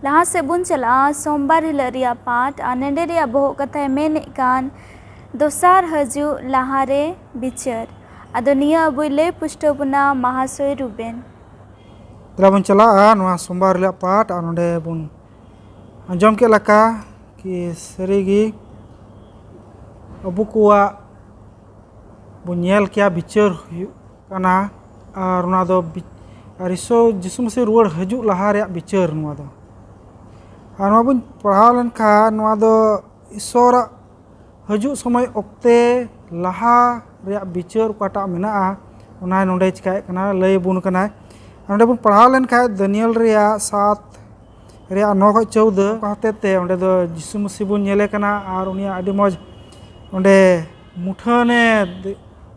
ᱞᱟᱦᱟ ᱥᱮᱫ ᱵᱚᱱ ᱪᱟᱞᱟᱜᱼᱟ ᱥᱳᱢᱵᱟᱨ ᱦᱤᱞᱳᱜ ᱨᱮᱭᱟᱜ ᱯᱟᱴ, ᱟᱨ ᱱᱮᱰᱮ ᱨᱮᱭᱟᱜ ᱵᱚᱦᱚᱜ ᱠᱟᱛᱷᱟᱭ ᱢᱮᱱᱮᱫ ᱠᱟᱱ ᱫᱚᱥᱟᱨ ᱦᱤᱡᱩᱜ ᱞᱟᱦᱟᱨᱮ ᱵᱤᱪᱟᱹᱨ᱾ ᱟᱫᱚ ᱱᱤᱭᱟᱹ ᱟᱵᱚᱭ ᱞᱟᱹᱭ ᱯᱩᱥᱴᱟᱹᱣ ᱵᱚᱱᱟ ᱢᱟᱦᱟᱥᱚᱭ ᱨᱩᱵᱮᱱ᱾ ᱫᱮᱞᱟ ᱵᱚᱱ ᱪᱟᱞᱟᱜᱼᱟ ᱱᱚᱣᱟ ᱥᱳᱢᱵᱟᱨ ᱨᱮᱭᱟᱜ ᱯᱟᱴ, ᱟᱨ ᱱᱚᱰᱮ ᱵᱚᱱ ᱟᱸᱡᱚᱢ ᱠᱮᱫ ᱞᱮᱠᱟ ᱠᱤ ᱥᱟᱹᱨᱤᱜᱮ ᱟᱵᱚ ᱠᱚᱣᱟᱜ ᱵᱚᱱ ᱧᱮᱞ ᱠᱮᱭᱟ ᱵᱤᱪᱟᱹᱨ ᱦᱩᱭᱩᱜ ᱠᱟᱱᱟ, ᱟᱨ ᱚᱱᱟ ᱫᱚ ᱵᱤ-, ᱟᱨ ᱤᱥᱚᱨ ᱡᱤᱥᱩ ᱢᱟᱹᱥᱤ ᱨᱩᱣᱟᱹᱲ ᱦᱤᱡᱩᱜ ᱞᱟᱦᱟ ᱨᱮᱭᱟᱜ ᱵᱤᱪᱟᱹᱨ ᱱᱚᱣᱟ ᱫᱚ᱾ ᱟᱨ ᱱᱚᱣᱟ ᱵᱚᱱ ᱯᱟᱲᱦᱟᱣ ᱞᱮᱱᱠᱷᱟᱱ ᱱᱚᱣᱟ ᱫᱚ ᱤᱥᱚᱨᱟᱜ ᱦᱤᱡᱩᱜ ᱥᱚᱢᱚᱭ ᱚᱠᱛᱮ ᱞᱟᱦᱟ ᱨᱮᱭᱟᱜ ᱵᱤᱪᱟᱹᱨ ᱚᱠᱟᱴᱟᱜ ᱢᱮᱱᱟᱜᱼᱟ, ᱚᱱᱟ ᱱᱚᱰᱮ ᱪᱤᱠᱟᱹᱭᱮᱫ ᱠᱟᱱᱟ, ᱞᱟᱹᱭ ᱟᱵᱚᱱ ᱠᱟᱱᱟᱭ᱾ ᱱᱚᱸᱰᱮ ᱵᱚᱱ ᱯᱟᱲᱦᱟᱣ ᱞᱮᱱᱠᱷᱟᱱ ᱫᱟᱱᱤᱭᱮᱞ ᱨᱮᱭᱟᱜ ᱥᱟᱛ ᱨᱮᱭᱟᱜ ᱱᱚ ᱠᱷᱚᱱ ᱪᱳᱣᱫᱟᱹ ᱚᱱᱠᱟ ᱦᱚᱛᱮ ᱛᱮ ᱚᱸᱰᱮ ᱫᱚ ᱡᱤᱥᱩ ᱢᱟᱹᱥᱤ ᱵᱚᱱ ᱧᱮᱞᱮ ᱠᱟᱱᱟ᱾ ᱟᱨ ᱩᱱᱤᱭᱟᱜ ᱟᱹᱰᱤ ᱢᱚᱡᱽ ᱚᱸᱰᱮ ᱢᱩᱴᱷᱟᱹᱱᱮ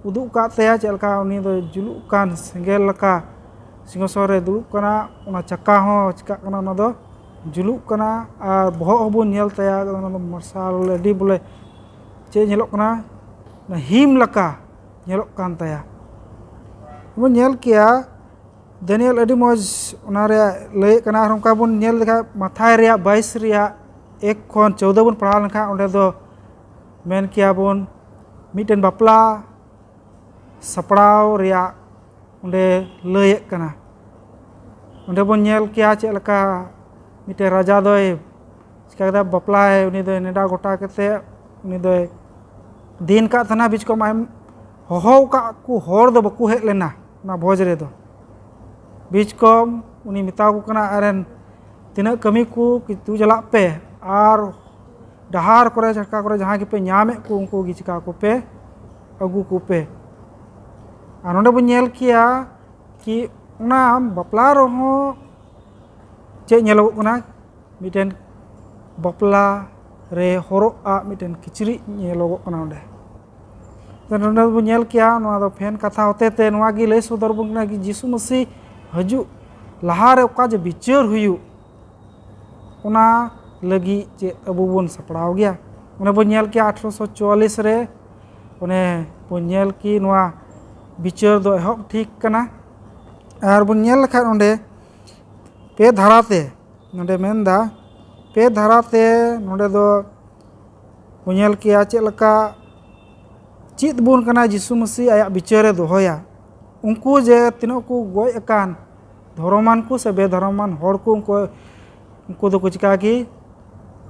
ᱩᱫᱩᱜ ᱟᱠᱟᱫ ᱛᱟᱭᱟ, ᱪᱮᱫ ᱞᱮᱠᱟ ᱩᱱᱤ ᱫᱚ ᱡᱩᱞᱩᱜ ᱠᱟᱱ ᱥᱮᱸᱜᱮᱞ ᱞᱮᱠᱟ ᱥᱤᱝᱦᱟᱥᱚᱱ ᱨᱮ ᱫᱩᱲᱩᱵ ᱠᱟᱱᱟ, ᱚᱱᱟ ᱪᱟᱠᱟ ᱦᱚᱸ ᱪᱤᱠᱟᱹᱜ ᱠᱟᱱᱟ, ᱚᱱᱟ ᱫᱚ ᱡᱩᱞᱩᱜ ᱠᱟᱱᱟ᱾ ᱟᱨ ᱵᱚᱦᱚᱜ ᱦᱚᱸᱵᱚᱱ ᱧᱮᱞ ᱛᱟᱭᱟ, ᱚᱱᱟ ᱫᱚ ᱢᱟᱨᱥᱟᱞ ᱟᱹᱰᱤ ᱵᱚᱞᱮ ᱪᱮᱫ ᱧᱮᱞᱚᱜ ᱠᱟᱱᱟ, ᱚᱱᱟ ᱦᱤᱢ ᱞᱮᱠᱟ ᱧᱮᱞᱚᱜ ᱠᱟᱱ ᱛᱟᱭᱟ᱾ ᱵᱚᱱ ᱧᱮᱞ ᱠᱮᱭᱟ ᱫᱟᱱᱤᱭᱮᱞ ᱟᱹᱰᱤ ᱢᱚᱡᱽ ᱚᱱᱟ ᱨᱮᱭᱟᱜ ᱞᱟᱹᱭᱮᱫ ᱠᱟᱱᱟ᱾ ᱟᱨ ᱚᱱᱠᱟ ᱵᱚᱱ ᱧᱮᱞ ᱞᱮᱠᱷᱟᱱ ᱢᱟᱛᱷᱟᱭ ᱨᱮᱭᱟᱜ ᱵᱟᱭᱤᱥ ᱨᱮᱭᱟᱜ ᱮᱠ ᱠᱷᱚᱱ ᱪᱳᱣᱫᱟᱹ ᱵᱚᱱ ᱯᱟᱲᱦᱟᱣ ᱞᱮᱱᱠᱷᱟᱱ ᱚᱸᱰᱮ ᱫᱚ ᱢᱮᱱ ᱠᱮᱭᱟ ᱵᱚᱱ ᱢᱤᱫᱴᱮᱱ ᱵᱟᱯᱞᱟ ᱥᱟᱯᱲᱟᱣ ᱨᱮᱭᱟᱜ ᱚᱸᱰᱮ ᱞᱟᱹᱭᱮᱫ ᱠᱟᱱᱟ᱾ ᱚᱸᱰᱮ ᱵᱚᱱ ᱧᱮᱞ ᱠᱮᱭᱟ ᱪᱮᱫ ᱞᱮᱠᱟ ᱢᱤᱫᱴᱮᱱ ᱨᱟᱡᱟ ᱫᱚᱭ ᱪᱤᱠᱟ ᱠᱮᱫᱟ, ᱵᱟᱯᱞᱟᱭ ᱩᱱᱤ ᱫᱚᱭ ᱱᱮᱰᱟ ᱜᱚᱴᱟ ᱠᱟᱛᱮ ᱩᱱᱤ ᱫᱚᱭ ᱫᱤᱱ ᱠᱟᱜ ᱛᱟᱦᱮᱱᱟ᱾ ᱵᱤᱪᱠᱚᱢ ᱟᱭᱢ ᱦᱚᱦᱚ ᱟᱠᱟᱫ ᱠᱚ ᱦᱚᱲ ᱫᱚ ᱵᱟᱠᱚ ᱦᱮᱡ ᱞᱮᱱᱟ ᱚᱱᱟ ᱵᱷᱚᱡᱽ ᱨᱮᱫᱚ᱾ ᱵᱤᱪᱠᱚᱢ ᱩᱱᱤ ᱢᱮᱛᱟ ᱠᱚ ᱠᱟᱱᱟ, ᱟᱨᱮᱱ ᱛᱤᱱᱟᱹᱜ ᱠᱟᱹᱢᱤ ᱠᱚ ᱠᱤᱱᱛᱩ ᱪᱟᱞᱟᱜ ᱯᱮ, ᱟᱨ ᱰᱟᱦᱟᱨ ᱠᱚᱨᱮ ᱡᱷᱟᱴᱠᱟ ᱠᱚᱨᱮ ᱡᱟᱦᱟᱸᱭ ᱜᱮᱯᱮ ᱧᱟᱢᱮᱫ ᱠᱚ ᱩᱱᱠᱩ ᱜᱮ ᱪᱤᱠᱟ ᱠᱚᱯᱮ, ᱟᱹᱜᱩ ᱠᱚᱯᱮ᱾ ᱟᱨ ᱱᱚᱰᱮ ᱵᱚᱱ ᱧᱮᱞ ᱠᱮᱭᱟ ᱠᱤ ᱚᱱᱟ ᱵᱟᱯᱞᱟ ᱨᱮᱦᱚᱸ ᱪᱮᱫ ᱧᱮᱞᱚᱜᱚᱜ ᱠᱟᱱᱟ, ᱢᱤᱫᱴᱮᱱ ᱵᱟᱯᱞᱟ ᱨᱮ ᱦᱚᱨᱚᱜ ᱟᱜ ᱢᱤᱫᱴᱮᱱ ᱠᱤᱪᱨᱤᱡ ᱧᱮᱞᱚᱜᱚᱜ ᱠᱟᱱᱟ ᱚᱸᱰᱮ᱾ ᱛᱚ ᱱᱚᱰᱮ ᱵᱚᱱ ᱧᱮᱞ ᱠᱮᱭᱟ, ᱱᱚᱣᱟ ᱫᱚ ᱯᱷᱮᱱ ᱠᱟᱛᱷᱟ ᱦᱚᱛᱮ ᱛᱮ ᱱᱚᱣᱟ ᱜᱮ ᱞᱟᱹᱭ ᱥᱚᱫᱚᱨ ᱵᱚᱱ ᱠᱟᱱᱟ ᱠᱤ ᱡᱤᱥᱩ ᱢᱟᱹᱥᱤ ᱦᱤᱡᱩᱜ ᱞᱟᱦᱟᱨᱮ ᱚᱠᱟ ᱡᱮ ᱵᱤᱪᱟᱹᱨ ᱦᱩᱭᱩᱜ, ᱚᱱᱟ ᱞᱟᱹᱜᱤᱫ ᱪᱮᱫ ᱟᱵᱚ ᱵᱚᱱ ᱥᱟᱯᱲᱟᱣ ᱜᱮᱭᱟ? ᱚᱱᱮ ᱵᱚᱱ ᱧᱮᱞ ᱠᱮᱭᱟ ᱟᱴᱷᱨᱚᱥᱚ ᱪᱩᱣᱟᱞᱤᱥ ᱨᱮ ᱚᱱᱮ ᱵᱚᱱ ᱧᱮᱞ ᱠᱤ ᱱᱚᱣᱟ ᱵᱤᱪᱟᱹᱨ ᱫᱚ ᱮᱦᱚᱵ ᱴᱷᱤᱠ ᱠᱟᱱᱟ᱾ ᱟᱨ ᱵᱚᱱ ᱧᱮᱞ ᱞᱮᱠᱷᱟᱱ ᱚᱸᱰᱮ ᱯᱮ ᱫᱷᱟᱨᱟᱛᱮ ᱱᱚᱰᱮ ᱢᱮᱱᱫᱟ, ᱯᱮ ᱫᱷᱟᱨᱟᱛᱮ ᱱᱚᱰᱮ ᱫᱚ ᱵᱚᱱ ᱧᱮᱞ ᱠᱮᱭᱟ ᱪᱮᱫ ᱞᱮᱠᱟ ᱪᱮᱫ ᱵᱚᱱ ᱠᱟᱱᱟ ᱡᱤᱥᱩ ᱢᱟᱹᱥᱤ ᱟᱭᱟᱜ ᱵᱤᱪᱟᱹᱨᱮ ᱫᱚᱦᱚᱭᱟ᱾ ᱩᱱᱠᱩ ᱡᱮ ᱛᱤᱱᱟᱹᱜ ᱠᱚ ᱜᱚᱡ ᱟᱠᱟᱱ ᱫᱷᱚᱨᱚᱢᱟᱱ ᱠᱚ ᱥᱮ ᱵᱮᱫᱷᱚᱨᱚᱢᱟᱱ ᱦᱚᱲ ᱠᱚ, ᱩᱱᱠᱩ ᱩᱱᱠᱩ ᱫᱚᱠᱚ ᱪᱤᱠᱟ ᱜᱮ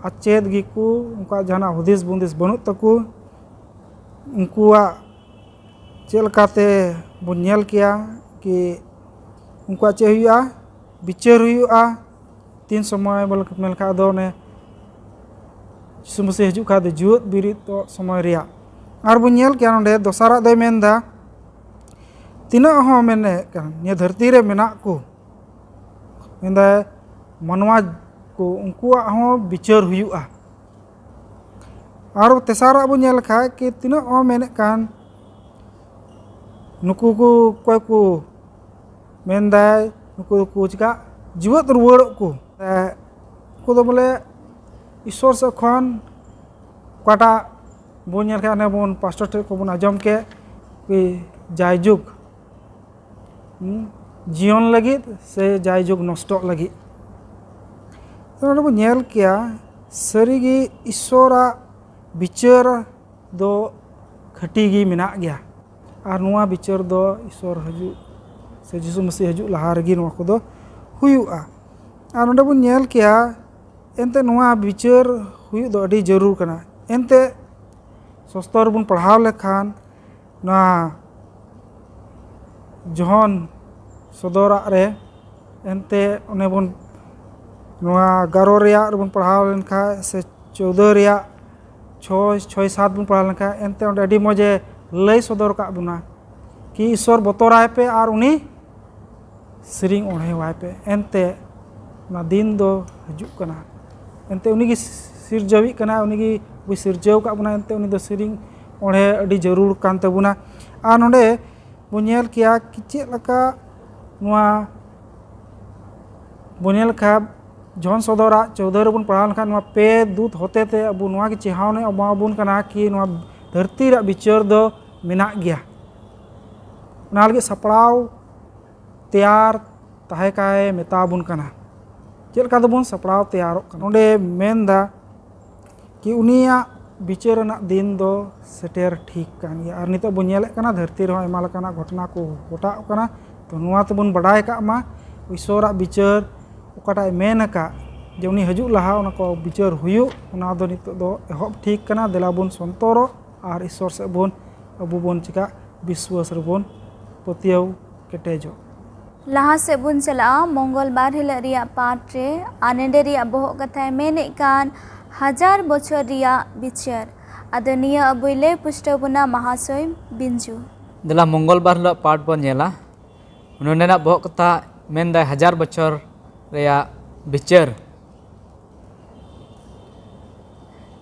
ᱟᱨ ᱪᱮᱫ ᱜᱮᱠᱚ ᱩᱱᱠᱩᱣᱟᱜ ᱡᱟᱦᱟᱱᱟᱜ ᱦᱩᱫᱤᱥ ᱵᱩᱸᱫᱤᱥ ᱵᱟᱹᱱᱩᱜ ᱛᱟᱠᱚ᱾ ᱩᱱᱠᱩᱣᱟᱜ ᱪᱮᱫ ᱞᱮᱠᱟᱛᱮ ᱵᱚᱱ ᱧᱮᱞ ᱠᱮᱭᱟ ᱠᱤ ᱩᱱᱠᱩᱣᱟᱜ ᱪᱮᱫ ᱦᱩᱭᱩᱜᱼᱟ, ᱵᱤᱪᱟᱹᱨ ᱦᱩᱭᱩᱜᱼᱟ᱾ ᱛᱤᱱ ᱥᱚᱢᱚᱭ ᱵᱚᱞᱮ ᱢᱮᱱ ᱞᱮᱠᱷᱟᱡ ᱫᱚ ᱚᱱᱮ ᱡᱤᱥᱩ ᱢᱟᱹᱥᱤ ᱦᱤᱡᱩᱜ ᱠᱷᱟᱡ ᱫᱚ ᱡᱤᱣᱮᱫ ᱵᱤᱨᱤᱫᱚᱜ ᱥᱚᱢᱚᱭ ᱨᱮᱭᱟᱜ᱾ ᱟᱨ ᱵᱚᱱ ᱧᱮᱞ ᱠᱮᱭᱟ ᱱᱚᱰᱮ ᱫᱚᱥᱟᱨᱟᱜ ᱫᱚᱭ ᱢᱮᱱᱫᱟ, ᱛᱤᱱᱟᱹᱜ ᱦᱚᱸ ᱢᱮᱱᱮᱫ ᱠᱟᱱ ᱱᱤᱭᱟᱹ ᱫᱷᱟᱹᱨᱛᱤ ᱨᱮ ᱢᱮᱱᱟᱜ ᱠᱚ, ᱢᱮᱱᱫᱟᱭ ᱢᱟᱱᱣᱟ ᱠᱚ, ᱩᱱᱠᱩᱣᱟᱜ ᱦᱚᱸ ᱵᱤᱪᱟᱹᱨ ᱦᱩᱭᱩᱜᱼᱟ᱾ ᱟᱨ ᱛᱮᱥᱟᱨᱟᱜ ᱵᱚᱱ ᱧᱮᱞ ᱞᱮᱠᱷᱟᱡ ᱠᱤ ᱛᱤᱱᱟᱹᱜ ᱦᱚᱸ ᱢᱮᱱᱮᱫ ᱠᱟᱱ ᱱᱩᱠᱩ ᱠᱚ ᱚᱠᱚᱭ ᱠᱚ ᱢᱮᱱᱫᱟᱭ ᱱᱩᱠᱩ ᱫᱚᱠᱚ ᱪᱤᱠᱟ ᱡᱤᱣᱮᱫ ᱨᱩᱣᱟᱹᱲᱚᱜ ᱠᱚ᱾ ᱩᱱᱠᱩ ᱫᱚ ᱵᱚᱞᱮ ᱤᱥᱥᱚᱨ ᱥᱮᱫ ᱠᱷᱚᱱ ᱚᱠᱟᱴᱟᱜ ᱵᱚᱱ ᱧᱮᱞ ᱠᱷᱟᱡ, ᱚᱱᱮ ᱵᱚᱱ ᱯᱟᱥᱴᱚᱨ ᱴᱷᱮᱱ ᱠᱷᱚᱱ ᱵᱚᱱ ᱟᱸᱡᱚᱢ ᱠᱮᱫ ᱠᱤ ᱡᱟᱭᱡᱩᱜᱽ, ᱦᱩᱸ, ᱡᱤᱭᱚᱱ ᱞᱟᱹᱜᱤᱫ ᱥᱮ ᱡᱟᱭᱡᱩᱜᱽ ᱱᱚᱥᱴᱚᱜ ᱞᱟᱹᱜᱤᱫ᱾ ᱛᱚ ᱱᱚᱰᱮ ᱵᱚᱱ ᱧᱮᱞ ᱠᱮᱭᱟ, ᱥᱟᱹᱨᱤᱜᱮ ᱤᱥᱥᱚᱨᱟᱜ ᱵᱤᱪᱟᱹᱨ ᱫᱚ ᱠᱷᱟᱹᱴᱤ ᱜᱮ ᱢᱮᱱᱟᱜ ᱜᱮᱭᱟ᱾ ᱟᱨ ᱱᱚᱣᱟ ᱵᱤᱪᱟᱹᱨ ᱫᱚ ᱤᱥᱥᱚᱨ ᱦᱤᱡᱩᱜ ᱥᱮ ᱡᱤᱥᱩ ᱢᱟᱹᱥᱤ ᱦᱤᱡᱩᱜ ᱞᱟᱦᱟ ᱨᱮᱜᱮ ᱱᱚᱣᱟ ᱠᱚᱫᱚ ᱦᱩᱭᱩᱜᱼᱟ᱾ ᱟᱨ ᱱᱚᱰᱮ ᱵᱚᱱ ᱧᱮᱞ ᱠᱮᱭᱟ, ᱮᱱᱛᱮ ᱱᱚᱣᱟ ᱵᱤᱪᱟᱹᱨ ᱦᱩᱭᱩᱜ ᱫᱚ ᱟᱹᱰᱤ ᱡᱟᱹᱨᱩᱲ ᱠᱟᱱᱟ᱾ ᱮᱱᱛᱮ ᱥᱚᱥᱛᱚᱨ ᱵᱚᱱ ᱯᱟᱲᱦᱟᱣ ᱞᱮᱠᱷᱟᱱ ᱱᱚᱣᱟ ᱡᱚᱦᱚᱱ ᱥᱚᱫᱚᱨᱟᱜ ᱨᱮ ᱮᱱᱛᱮ ᱚᱱᱮ ᱵᱚᱱ ᱱᱚᱣᱟ ᱮᱜᱟᱨᱚ ᱨᱮᱭᱟᱜ ᱨᱮᱵᱚᱱ ᱯᱟᱲᱦᱟᱣ ᱞᱮᱱᱠᱷᱟᱱ ᱥᱮ ᱪᱳᱫᱫᱳ ᱨᱮᱭᱟᱜ ᱪᱷᱚᱭ, ᱪᱷᱚᱭ ᱥᱟᱛ ᱵᱚᱱ ᱯᱟᱲᱦᱟᱣ ᱞᱮᱱᱠᱷᱟᱱ ᱮᱱᱛᱮ ᱚᱸᱰᱮ ᱟᱹᱰᱤ ᱢᱚᱡᱮ ᱞᱟᱹᱭ ᱥᱚᱫᱚᱨ ᱟᱠᱟᱫ ᱵᱚᱱᱟ ᱠᱤ ᱤᱥᱥᱚᱨ ᱵᱚᱛᱚᱨᱟᱭ ᱯᱮ ᱟᱨ ᱩᱱᱤ ᱥᱮᱨᱮᱧ ᱚᱬᱦᱮᱣᱟᱭ ᱯᱮ᱾ ᱮᱱᱛᱮ ᱚᱱᱟ ᱫᱤᱱ ᱫᱚ ᱦᱤᱡᱩᱜ ᱠᱟᱱᱟ᱾ ᱮᱱᱛᱮ ᱩᱱᱤᱜᱮ ᱥᱤᱨᱡᱟᱹᱣᱤᱡ ᱠᱟᱱᱟ, ᱩᱱᱤᱜᱮ ᱟᱵᱚᱭ ᱥᱤᱨᱡᱟᱹᱣ ᱟᱠᱟᱫ ᱵᱚᱱᱟ᱾ ᱮᱱᱛᱮ ᱩᱱᱤ ᱫᱚ ᱥᱮᱨᱮᱧ ᱚᱬᱦᱮ ᱟᱹᱰᱤ ᱡᱟᱹᱨᱩᱲ ᱠᱟᱱ ᱛᱟᱵᱚᱱᱟ᱾ ᱟᱨ ᱱᱚᱰᱮ ᱵᱚᱱ ᱧᱮᱞ ᱠᱮᱭᱟ ᱠᱤ ᱪᱮᱫ ᱞᱮᱠᱟ ᱱᱚᱣᱟ ᱵᱚᱱ ᱧᱮᱞ ᱠᱷᱟᱱ ᱡᱚᱦᱚᱱ ᱥᱚᱫᱚᱨᱟᱜ ᱪᱳᱫᱫᱳ ᱨᱮᱵᱚᱱ ᱯᱟᱲᱦᱟᱣ ᱞᱮᱱᱠᱷᱟᱱ ᱱᱚᱣᱟ ᱯᱮ ᱫᱩᱛ ᱦᱚᱛᱮ ᱛᱮ ᱟᱵᱚ ᱱᱚᱣᱟ ᱜᱮ ᱪᱮᱦᱟᱣᱱᱮ ᱮᱢᱟᱵᱚᱱ ᱠᱟᱱᱟ ᱠᱤ ᱱᱚᱣᱟ ᱫᱷᱟᱹᱨᱛᱤ ᱨᱮᱭᱟᱜ ᱵᱤᱪᱟᱹᱨ ᱫᱚ ᱢᱮᱱᱟᱜ ᱜᱮᱭᱟ᱾ ᱚᱱᱟ ᱞᱟᱹᱜᱤᱫ ᱥᱟᱯᱲᱟᱣ ᱛᱮᱭᱟᱨ ᱛᱟᱦᱮᱸ ᱠᱟᱭ ᱢᱮᱛᱟ ᱵᱚᱱ ᱠᱟᱱᱟ᱾ ᱪᱮᱫ ᱞᱮᱠᱟ ᱫᱚᱵᱚᱱ ᱥᱟᱯᱲᱟᱣ ᱛᱮᱭᱟᱨᱚᱜ ᱠᱟᱱᱟ? ᱱᱚᱰᱮ ᱢᱮᱱᱫᱟ ᱠᱤ ᱩᱱᱤᱭᱟᱜ ᱵᱤᱪᱟᱹᱨ ᱨᱮᱱᱟᱜ ᱫᱤᱱ ᱫᱚ ᱥᱮᱴᱮᱨ ᱴᱷᱤᱠ ᱠᱟᱱ ᱜᱮᱭᱟ᱾ ᱟᱨ ᱱᱤᱛᱚᱜ ᱵᱚᱱ ᱧᱮᱞᱮᱫ ᱠᱟᱱᱟ ᱫᱷᱟᱹᱨᱛᱤ ᱨᱮᱦᱚᱸ ᱟᱭᱢᱟ ᱞᱮᱠᱟᱱᱟᱜ ᱜᱷᱚᱴᱚᱱᱟ ᱠᱚ ᱜᱷᱚᱴᱟᱜ ᱠᱟᱱᱟ᱾ ᱛᱚ ᱱᱚᱣᱟ ᱛᱮᱵᱚᱱ ᱵᱟᱰᱟᱭ ᱠᱟᱜ ᱢᱟ ᱤᱥᱥᱚᱨᱟᱜ ᱵᱤᱪᱟᱹᱨ ᱚᱠᱟᱴᱟᱜ ᱮ ᱢᱮᱱ ᱟᱠᱟᱫ ᱡᱮ ᱩᱱᱤ ᱦᱤᱡᱩᱜ ᱞᱟᱦᱟ ᱚᱱᱟ ᱠᱚ ᱵᱤᱪᱟᱹᱨ ᱦᱩᱭᱩᱜ, ᱚᱱᱟ ᱫᱚ ᱱᱤᱛᱚᱜ ᱫᱚ ᱮᱦᱚᱵ ᱴᱷᱤᱠ ᱠᱟᱱᱟ᱾ ᱫᱮᱞᱟ ᱵᱚᱱ ᱥᱚᱱᱛᱚᱨᱚᱜ ᱟᱨ ᱤᱥᱥᱚᱨ ᱥᱮᱫ ᱵᱚᱱ ᱟᱵᱚ ᱵᱚᱱ ᱪᱤᱠᱟᱜ ᱵᱤᱥᱣᱟᱥ ᱨᱮᱵᱚᱱ ᱯᱟᱹᱛᱭᱟᱹᱣ ᱠᱮᱴᱮᱡᱚᱜ᱾ ᱞᱟᱦᱟ ᱥᱮᱫ ᱵᱚᱱ ᱪᱟᱞᱟᱜᱼᱟ᱾ ᱢᱚᱝᱜᱚᱞ ᱵᱟᱨ ᱦᱤᱞᱳᱜ ᱨᱮᱭᱟᱜ ᱯᱟᱴ ᱨᱮ ᱟᱨ ᱱᱮᱰᱮ ᱨᱮᱭᱟᱜ ᱵᱚᱦᱚᱜ ᱠᱟᱛᱷᱟᱭ ᱢᱮᱱᱮᱫ ᱠᱟᱱ ᱦᱟᱡᱟᱨ ᱵᱚᱪᱷᱚᱨ ᱨᱮᱭᱟᱜ ᱵᱤᱪᱟᱹᱨ᱾ ᱟᱫᱚ ᱱᱤᱭᱟᱹ ᱟᱵᱚᱭ ᱞᱟᱹᱭ ᱯᱩᱥᱴᱟᱹᱣ ᱵᱚᱱᱟ ᱢᱟᱦᱟᱥᱚᱭ ᱵᱤᱧᱡᱩ᱾ ᱫᱮᱞᱟ, ᱢᱚᱝᱜᱚᱞ ᱵᱟᱨ ᱦᱤᱞᱳᱜ ᱯᱟᱴ ᱵᱚᱱ ᱧᱮᱞᱟ᱾ ᱱᱚᱰᱮᱱᱟᱜ ᱵᱚᱦᱚᱜ ᱠᱟᱛᱷᱟ ᱢᱮᱱᱫᱟᱭ ᱦᱟᱡᱟᱨ ᱵᱚᱪᱷᱚᱨ ᱨᱮᱭᱟᱜ ᱵᱤᱪᱟᱹᱨ᱾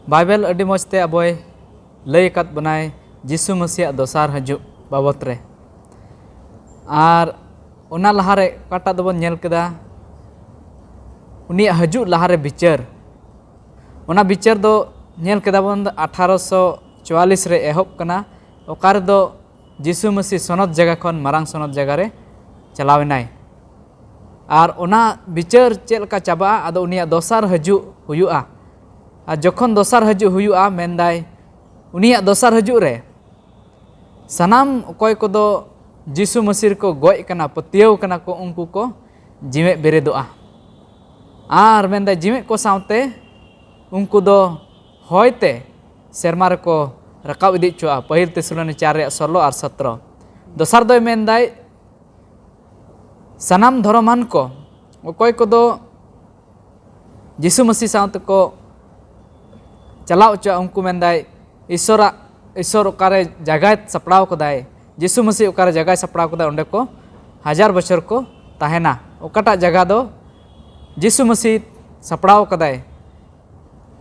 ᱵᱟᱭᱵᱮᱞ ᱟᱹᱰᱤ ᱢᱚᱡᱽ ᱛᱮ ᱟᱵᱚᱭ ᱞᱟᱹᱭ ᱟᱠᱟᱫ ᱵᱚᱱᱟᱭ ᱡᱤᱥᱩ ᱢᱟᱹᱥᱤᱭᱟᱜ ᱫᱚᱥᱟᱨ ᱦᱤᱡᱩᱜ ᱵᱟᱵᱚᱛ ᱨᱮ᱾ ᱟᱨ ᱚᱱᱟ ᱞᱟᱦᱟᱨᱮ ᱚᱠᱟᱴᱟᱜ ᱫᱚᱵᱚᱱ ᱧᱮᱞ ᱠᱮᱫᱟ, ᱩᱱᱤᱭᱟᱜ ᱦᱤᱡᱩᱜ ᱞᱟᱦᱟᱨᱮ ᱵᱤᱪᱟᱹᱨ᱾ ᱚᱱᱟ ᱵᱤᱪᱟᱹᱨ ᱫᱚ ᱧᱮᱞ ᱠᱮᱫᱟ ᱵᱚᱱ ᱟᱴᱷᱟᱨᱚᱥᱚ ᱪᱩᱣᱟᱞᱤᱥ ᱨᱮ ᱮᱦᱚᱵ ᱠᱟᱱᱟ, ᱚᱠᱟ ᱨᱮᱫᱚ ᱡᱤᱥᱩ ᱢᱟᱹᱥᱤ ᱥᱚᱱᱚᱛ ᱡᱟᱭᱜᱟ ᱠᱷᱚᱱ ᱢᱟᱨᱟᱝ ᱥᱚᱱᱚᱛ ᱡᱟᱭᱜᱟ ᱨᱮ ᱪᱟᱞᱟᱣ ᱮᱱᱟᱭ᱾ ᱟᱨ ᱚᱱᱟ ᱵᱤᱪᱟᱹᱨ ᱪᱮᱫ ᱞᱮᱠᱟ ᱪᱟᱵᱟᱜᱼᱟ, ᱟᱫᱚ ᱩᱱᱤᱭᱟᱜ ᱫᱚᱥᱟᱨ ᱦᱤᱡᱩᱜ ᱦᱩᱭᱩᱜᱼᱟ᱾ ᱟᱨ ᱡᱚᱠᱷᱚᱱ ᱫᱚᱥᱟᱨ ᱦᱤᱡᱩᱜ ᱦᱩᱭᱩᱜᱼᱟ, ᱢᱮᱱᱫᱟᱭ ᱩᱱᱤᱭᱟᱜ ᱫᱚᱥᱟᱨ ᱦᱤᱡᱩᱜ ᱨᱮ ᱥᱟᱱᱟᱢ ᱚᱠᱚᱭ ᱠᱚᱫᱚ ᱡᱤᱥᱩ ᱢᱟᱹᱥᱤ ᱨᱮᱠᱚ ᱜᱚᱡ ᱟᱠᱟᱱᱟ, ᱯᱟᱹᱛᱭᱟᱹᱣ ᱠᱟᱱᱟ ᱠᱚ, ᱩᱱᱠᱩ ᱠᱚ ᱡᱤᱣᱮᱫ ᱵᱮᱨᱮᱫᱚᱜᱼᱟ᱾ ᱟᱨ ᱢᱮᱱᱫᱟᱭ ᱡᱤᱣᱮᱫ ᱠᱚ ᱥᱟᱶᱛᱮ ᱩᱱᱠᱩ ᱫᱚ ᱦᱚᱭ ᱛᱮ ᱥᱮᱨᱢᱟ ᱨᱮᱠᱚ ᱨᱟᱠᱟᱵ ᱤᱫᱤ ᱦᱚᱪᱚᱜᱼᱟ᱾ ᱯᱟᱹᱦᱤᱞ ᱛᱮᱥᱟᱞᱳᱱᱤ ᱪᱟᱨ ᱨᱮᱭᱟᱜ ᱥᱳᱞᱳ ᱟᱨ ᱥᱚᱛᱨᱚ᱾ ᱫᱚᱥᱟᱨ ᱫᱚᱭ ᱢᱮᱱᱫᱟᱭ ᱥᱟᱱᱟᱢ ᱫᱷᱚᱨᱚᱢᱟᱱ ᱠᱚ, ᱚᱠᱚᱭ ᱠᱚᱫᱚ ᱡᱤᱥᱩ ᱢᱟᱹᱥᱤ ᱥᱟᱶ ᱛᱮᱠᱚ ᱪᱟᱞᱟᱣ ᱦᱚᱪᱚᱜᱼᱟ, ᱩᱱᱠᱩ ᱢᱮᱱᱫᱟᱭ ᱤᱥᱚᱨᱟᱜ, ᱤᱥᱚᱨ ᱚᱠᱟᱨᱮ ᱡᱟᱭᱜᱟᱭ ᱥᱟᱯᱲᱟᱣ ᱠᱟᱫᱟᱭ, ᱡᱤᱥᱩ ᱢᱟᱹᱥᱤ ᱚᱠᱟᱨᱮ ᱡᱟᱭᱜᱟᱭ ᱥᱟᱯᱲᱟᱣ ᱠᱟᱫᱟᱭ, ᱚᱸᱰᱮ ᱠᱚ ᱦᱟᱡᱟᱨ ᱵᱚᱪᱷᱚᱨ ᱠᱚ ᱛᱟᱦᱮᱱᱟ᱾ ᱚᱠᱟᱴᱟᱜ ᱡᱟᱭᱜᱟ ᱫᱚ ᱡᱤᱥᱩ ᱢᱟᱹᱥᱤ ᱥᱟᱯᱲᱟᱣ ᱠᱟᱫᱟᱭ,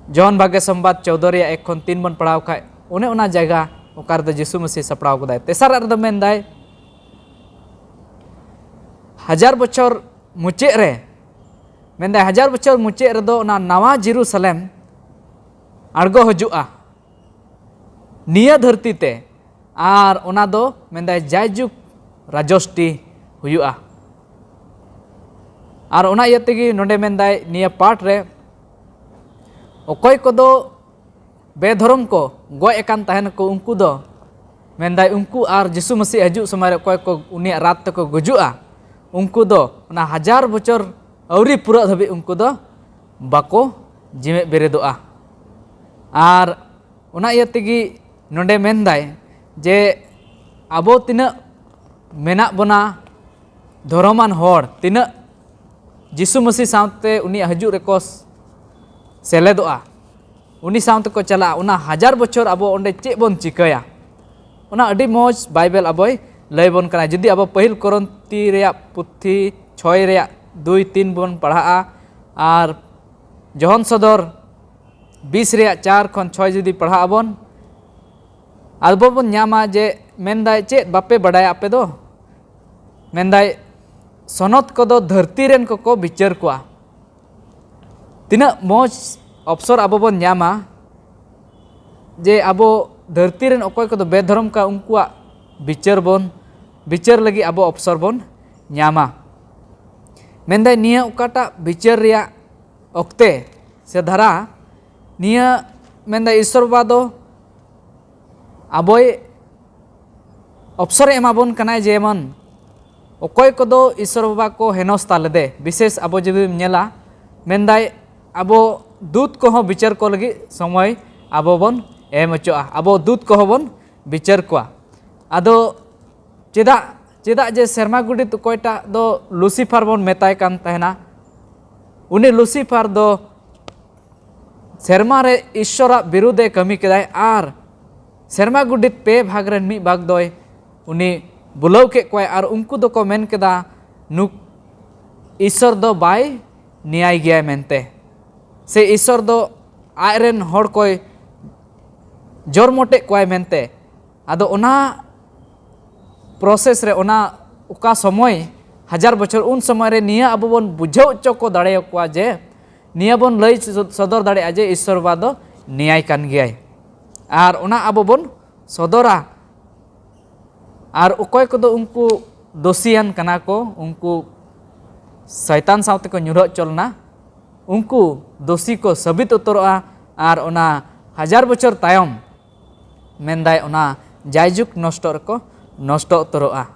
ᱡᱚᱦᱚᱱ ᱵᱷᱟᱜᱮ ᱥᱚᱢᱵᱟᱫ ᱪᱳᱣᱫᱚ ᱨᱮᱭᱟᱜ ᱮᱠ ᱠᱷᱚᱱ ᱛᱤᱱ ᱵᱚᱱ ᱯᱟᱲᱦᱟᱣ ᱠᱷᱟᱡ, ᱚᱱᱮ ᱚᱱᱟ ᱡᱟᱭᱜᱟ ᱚᱠᱟ ᱨᱮᱫᱚ ᱡᱤᱥᱩ ᱢᱟᱹᱥᱤ ᱥᱟᱯᱲᱟᱣ ᱠᱟᱫᱟᱭ᱾ ᱛᱮᱥᱟᱨᱟᱜ ᱨᱮᱫᱚ ᱢᱮᱱᱫᱟᱭ ᱦᱟᱡᱟᱨ ᱵᱚᱪᱷᱚᱨ ᱢᱩᱪᱟᱹᱫ ᱨᱮ, ᱢᱮᱱᱫᱟᱭ ᱦᱟᱡᱟᱨ ᱵᱚᱪᱷᱚᱨ ᱢᱩᱪᱟᱹᱫ ᱨᱮᱫᱚ ᱚᱱᱟ ᱱᱟᱣᱟ ᱡᱮᱨᱩᱥᱟᱞᱮᱢ ᱟᱬᱜᱚ ᱦᱤᱡᱩᱜᱼᱟ ᱱᱤᱭᱟᱹ ᱫᱷᱟᱹᱨᱛᱤ ᱛᱮ, ᱟᱨ ᱚᱱᱟ ᱫᱚ ᱢᱮᱱᱫᱟᱭ ᱡᱟᱭᱡᱩᱜᱽ ᱨᱟᱡᱚᱥᱴᱤ ᱦᱩᱭᱩᱜᱼᱟ᱾ ᱟᱨ ᱚᱱᱟ ᱤᱭᱟᱹ ᱛᱮᱜᱮ ᱱᱚᱰᱮ ᱢᱮᱱᱫᱟᱭ ᱱᱤᱭᱟᱹ ᱯᱟᱴ ᱨᱮ ᱚᱠᱚᱭ ᱠᱚᱫᱚ ᱵᱮᱫᱷᱚᱨᱚᱢ ᱠᱚ ᱜᱚᱡ ᱟᱠᱟᱱ ᱛᱟᱦᱮᱱᱟᱠᱚ, ᱩᱱᱠᱩ ᱫᱚ ᱢᱮᱱᱫᱟᱭ ᱩᱱᱠᱩ ᱟᱨ ᱡᱤᱥᱩ ᱢᱟᱹᱥᱤ ᱦᱤᱡᱩᱜ ᱥᱚᱢᱚᱭ ᱨᱮ ᱚᱠᱚᱭ ᱠᱚ ᱩᱱᱤᱭᱟᱜ ᱨᱟᱛ ᱛᱮᱠᱚ ᱜᱩᱡᱩᱜᱼᱟ, ᱩᱱᱠᱩ ᱫᱚ ᱚᱱᱟ ᱦᱟᱡᱟᱨ ᱵᱚᱪᱷᱚᱨ ᱟᱹᱣᱨᱤ ᱯᱩᱨᱟᱹᱜ ᱫᱷᱟᱹᱵᱤᱡ ᱩᱱᱠᱩ ᱫᱚ ᱵᱟᱠᱚ ᱡᱤᱣᱮᱫ ᱵᱮᱨᱮᱫᱚᱜᱼᱟ᱾ ᱟᱨ ᱚᱱᱟ ᱤᱭᱟᱹ ᱛᱮᱜᱮ ᱱᱚᱰᱮ ᱢᱮᱱᱫᱟᱭ ᱡᱮ ᱟᱵᱚ ᱛᱤᱱᱟᱹᱜ ᱢᱮᱱᱟᱜ ᱵᱚᱱᱟ ᱫᱷᱚᱨᱚᱢᱟᱱ ᱦᱚᱲ, ᱛᱤᱱᱟᱹᱜ ᱡᱤᱥᱩ ᱢᱟᱹᱥᱤ ᱥᱟᱶᱛᱮ ᱩᱱᱤᱭᱟᱜ ᱦᱤᱡᱩᱜ ᱨᱮᱠᱚ ᱥᱮᱞᱮᱫᱚᱜᱼᱟ, ᱩᱱᱤ ᱥᱟᱶ ᱛᱮᱠᱚ ᱪᱟᱞᱟᱜᱼᱟ, ᱚᱱᱟ ᱦᱟᱡᱟᱨ ᱵᱚᱪᱷᱚᱨ ᱟᱵᱚ ᱚᱸᱰᱮ ᱪᱮᱫ ᱵᱚᱱ ᱪᱤᱠᱟᱹᱭᱟ? ᱚᱱᱟ ᱟᱹᱰᱤ ᱢᱚᱡᱽ ᱵᱟᱭᱵᱮᱞ ᱟᱵᱚᱭ ᱞᱟᱹᱭ ᱵᱚᱱ ᱠᱟᱱᱟ᱾ ᱡᱩᱫᱤ ᱟᱵᱚ ᱯᱟᱹᱦᱤᱞ ᱠᱚᱨᱚᱱᱛᱤ ᱨᱮᱭᱟᱜ ᱯᱩᱛᱷᱤ ᱪᱷᱚᱭ ᱨᱮᱭᱟᱜ ᱫᱩᱭ ᱛᱤᱱ ᱵᱚᱱ ᱯᱟᱲᱦᱟᱜᱼᱟ ᱟᱨ ᱡᱚᱦᱚᱱ ᱥᱚᱫᱚᱨ ᱵᱤᱥ ᱨᱮᱭᱟᱜ ᱪᱟᱨ ᱠᱷᱚᱱ ᱪᱷᱚᱭ ᱡᱩᱫᱤ ᱯᱟᱲᱦᱟᱜ ᱟᱵᱚᱱ, ᱟᱵᱚ ᱵᱚᱱ ᱧᱟᱢᱟ ᱡᱮ ᱢᱮᱱᱫᱟᱭ, "ᱪᱮᱫ ᱵᱟᱯᱮ ᱵᱟᱰᱟᱭᱟ ᱟᱯᱮ ᱫᱚ?" ᱢᱮᱱᱫᱟᱭ, "ᱥᱚᱱᱚᱛ ᱠᱚᱫᱚ ᱫᱷᱟᱹᱨᱛᱤ ᱨᱮᱱ ᱠᱚᱠᱚ ᱵᱤᱪᱟᱹᱨ ᱠᱚᱣᱟ᱾" ᱛᱤᱱᱟᱹᱜ ᱢᱚᱡᱽ ᱚᱯᱥᱚᱨ ᱟᱵᱚ ᱵᱚᱱ ᱧᱟᱢᱟ ᱡᱮ ᱟᱵᱚ ᱫᱷᱟᱹᱨᱛᱤ ᱨᱮᱱ ᱚᱠᱚᱭ ᱠᱚᱫᱚ ᱵᱮᱫᱷᱚᱨᱚᱢ ᱠᱟᱱᱟ, ᱩᱱᱠᱩᱣᱟᱜ ᱵᱤᱪᱟᱹᱨ ᱵᱚᱱ, ᱵᱤᱪᱟᱹᱨ ᱞᱟᱹᱜᱤᱫ ᱟᱵᱚ ᱚᱯᱥᱚᱨ ᱵᱚᱱ ᱧᱟᱢᱟ᱾ ᱢᱮᱱᱫᱟᱭ, ᱱᱤᱭᱟᱹ ᱚᱠᱟᱴᱟᱜ ᱵᱤᱪᱟᱹᱨ ᱨᱮᱭᱟᱜ ᱚᱠᱛᱮ ᱥᱮ ᱫᱷᱟᱨᱟ, ᱱᱤᱭᱟᱹ ᱢᱮᱱᱫᱟᱭ, ᱤᱥᱥᱚᱨ ᱵᱟᱵᱟ ᱫᱚ ᱟᱵᱚᱭ ᱚᱯᱥᱚᱨᱮ ᱮᱢᱟ ᱵᱚᱱ ᱠᱟᱱᱟᱭ, ᱡᱮᱢᱚᱱ ᱚᱠᱚᱭ ᱠᱚᱫᱚ ᱤᱥᱥᱚᱨ ᱵᱟᱵᱟ ᱠᱚ ᱦᱮᱱᱚᱥᱛᱟ ᱞᱮᱫᱮ, ᱵᱤᱥᱮᱥ ᱟᱵᱚ ᱡᱩᱫᱤᱢ ᱧᱮᱞᱟ, ᱢᱮᱱᱫᱟᱭ ᱟᱵᱚ ᱫᱩᱛ ᱠᱚᱦᱚᱸ ᱵᱤᱪᱟᱹᱨ ᱠᱚ ᱞᱟᱹᱜᱤᱫ ᱥᱚᱢᱚᱭ ᱟᱵᱚ ᱵᱚᱱ ᱮᱢ ᱦᱚᱪᱚᱜᱼᱟ, ᱟᱵᱚ ᱫᱩᱛ ᱠᱚᱦᱚᱸ ᱵᱚᱱ ᱵᱤᱪᱟᱹᱨ ᱠᱚᱣᱟ᱾ ᱟᱫᱚ ᱪᱮᱫᱟᱜ, ᱪᱮᱫᱟᱜ ᱡᱮ ᱥᱮᱨᱢᱟ ᱜᱚᱰᱮᱛ ᱚᱠᱚᱭᱴᱟᱜ ᱫᱚ ᱞᱩᱥᱤᱯᱷᱟᱨ ᱵᱚᱱ ᱢᱮᱛᱟᱭ ᱠᱟᱱ ᱛᱟᱦᱮᱱᱟ, ᱩᱱᱤ ᱞᱩᱥᱤᱯᱷᱟᱨ ᱫᱚ ᱥᱮᱨᱢᱟ ᱨᱮ ᱤᱥᱥᱚᱨᱟᱜ ᱵᱤᱨᱩᱫᱷ ᱮ ᱠᱟᱹᱢᱤ ᱠᱮᱫᱟᱭ ᱟᱨ ᱥᱮᱨᱢᱟ ᱜᱚᱰᱮᱛ ᱯᱮ ᱵᱷᱟᱜᱽ ᱨᱮᱱ ᱢᱤᱫ ᱵᱷᱟᱜᱽ ᱫᱚᱭ ᱩᱱᱤ ᱵᱩᱞᱟᱹᱣ ᱠᱮᱫ ᱠᱚᱣᱟᱭ ᱟᱨ ᱩᱱᱠᱩ ᱫᱚᱠᱚ ᱢᱮᱱ ᱠᱮᱫᱟ, "ᱱᱩᱠ-, ᱤᱥᱥᱚᱨ ᱫᱚ ᱵᱟᱭ ᱱᱮᱭᱟᱭ ᱜᱮᱭᱟᱭ" ᱢᱮᱱᱛᱮ, ᱥᱮ ᱤᱥᱥᱚᱨ ᱫᱚ ᱟᱡ ᱨᱮᱱ ᱦᱚᱲ ᱠᱚᱭ ᱡᱚᱨᱢᱚᱴᱮᱫ ᱠᱚᱣᱟᱭ ᱢᱮᱱᱛᱮ᱾ ᱟᱫᱚ ᱚᱱᱟ ᱯᱨᱚᱥᱮᱥ ᱨᱮ, ᱚᱱᱟ ᱚᱠᱟ ᱥᱚᱢᱚᱭ, ᱦᱟᱡᱟᱨ ᱵᱚᱪᱷᱚᱨ, ᱩᱱ ᱥᱚᱢᱚᱭ ᱨᱮ ᱱᱤᱭᱟᱹ ᱟᱵᱚ ᱵᱚᱱ ᱵᱩᱡᱷᱟᱹᱣ ᱦᱚᱪᱚ ᱠᱚ ᱫᱟᱲᱮᱭᱟᱠᱚᱣᱟ ᱡᱮ ᱱᱤᱭᱟᱹ ᱵᱚᱱ ᱞᱟᱹᱭ ᱥᱚ-, ᱥᱚᱫᱚᱨ ᱫᱟᱲᱮᱭᱟᱜᱼᱟ ᱡᱮ ᱤᱥᱥᱚᱨ ᱵᱟᱵᱟ ᱫᱚ ᱱᱮᱭᱟᱭ ᱠᱟᱱ ᱜᱮᱭᱟᱭ᱾ ᱟᱨ ᱚᱱᱟ ᱟᱵᱚ ᱵᱚᱱ ᱥᱚᱫᱚᱨᱟ᱾ ᱟᱨ ᱚᱠᱚᱭ ᱠᱚᱫᱚ ᱩᱱᱠᱩ ᱫᱳᱥᱤᱭᱟᱱ ᱠᱟᱱᱟ ᱠᱚ, ᱩᱱᱠᱩ ᱥᱚᱭᱛᱟᱱ ᱥᱟᱶ ᱛᱮᱠᱚ ᱧᱩᱨᱦᱟᱹ ᱦᱚᱪᱚ ᱞᱮᱱᱟ, ᱩᱱᱠᱩ ᱫᱳᱥᱤ ᱠᱚ ᱥᱟᱹᱵᱤᱛ ᱩᱛᱟᱹᱨᱚᱜᱼᱟ᱾ ᱟᱨ ᱚᱱᱟ ᱦᱟᱡᱟᱨ ᱵᱚᱪᱷᱚᱨ ᱛᱟᱭᱚᱢ, ᱢᱮᱱᱫᱟᱭ, ᱚᱱᱟ ᱡᱟᱭᱡᱩᱜᱽ ᱱᱚᱥᱴᱚᱜ ᱨᱮᱠᱚ ᱱᱚᱥᱴᱚ ᱩᱛᱟᱹᱨᱚᱜᱼᱟ᱾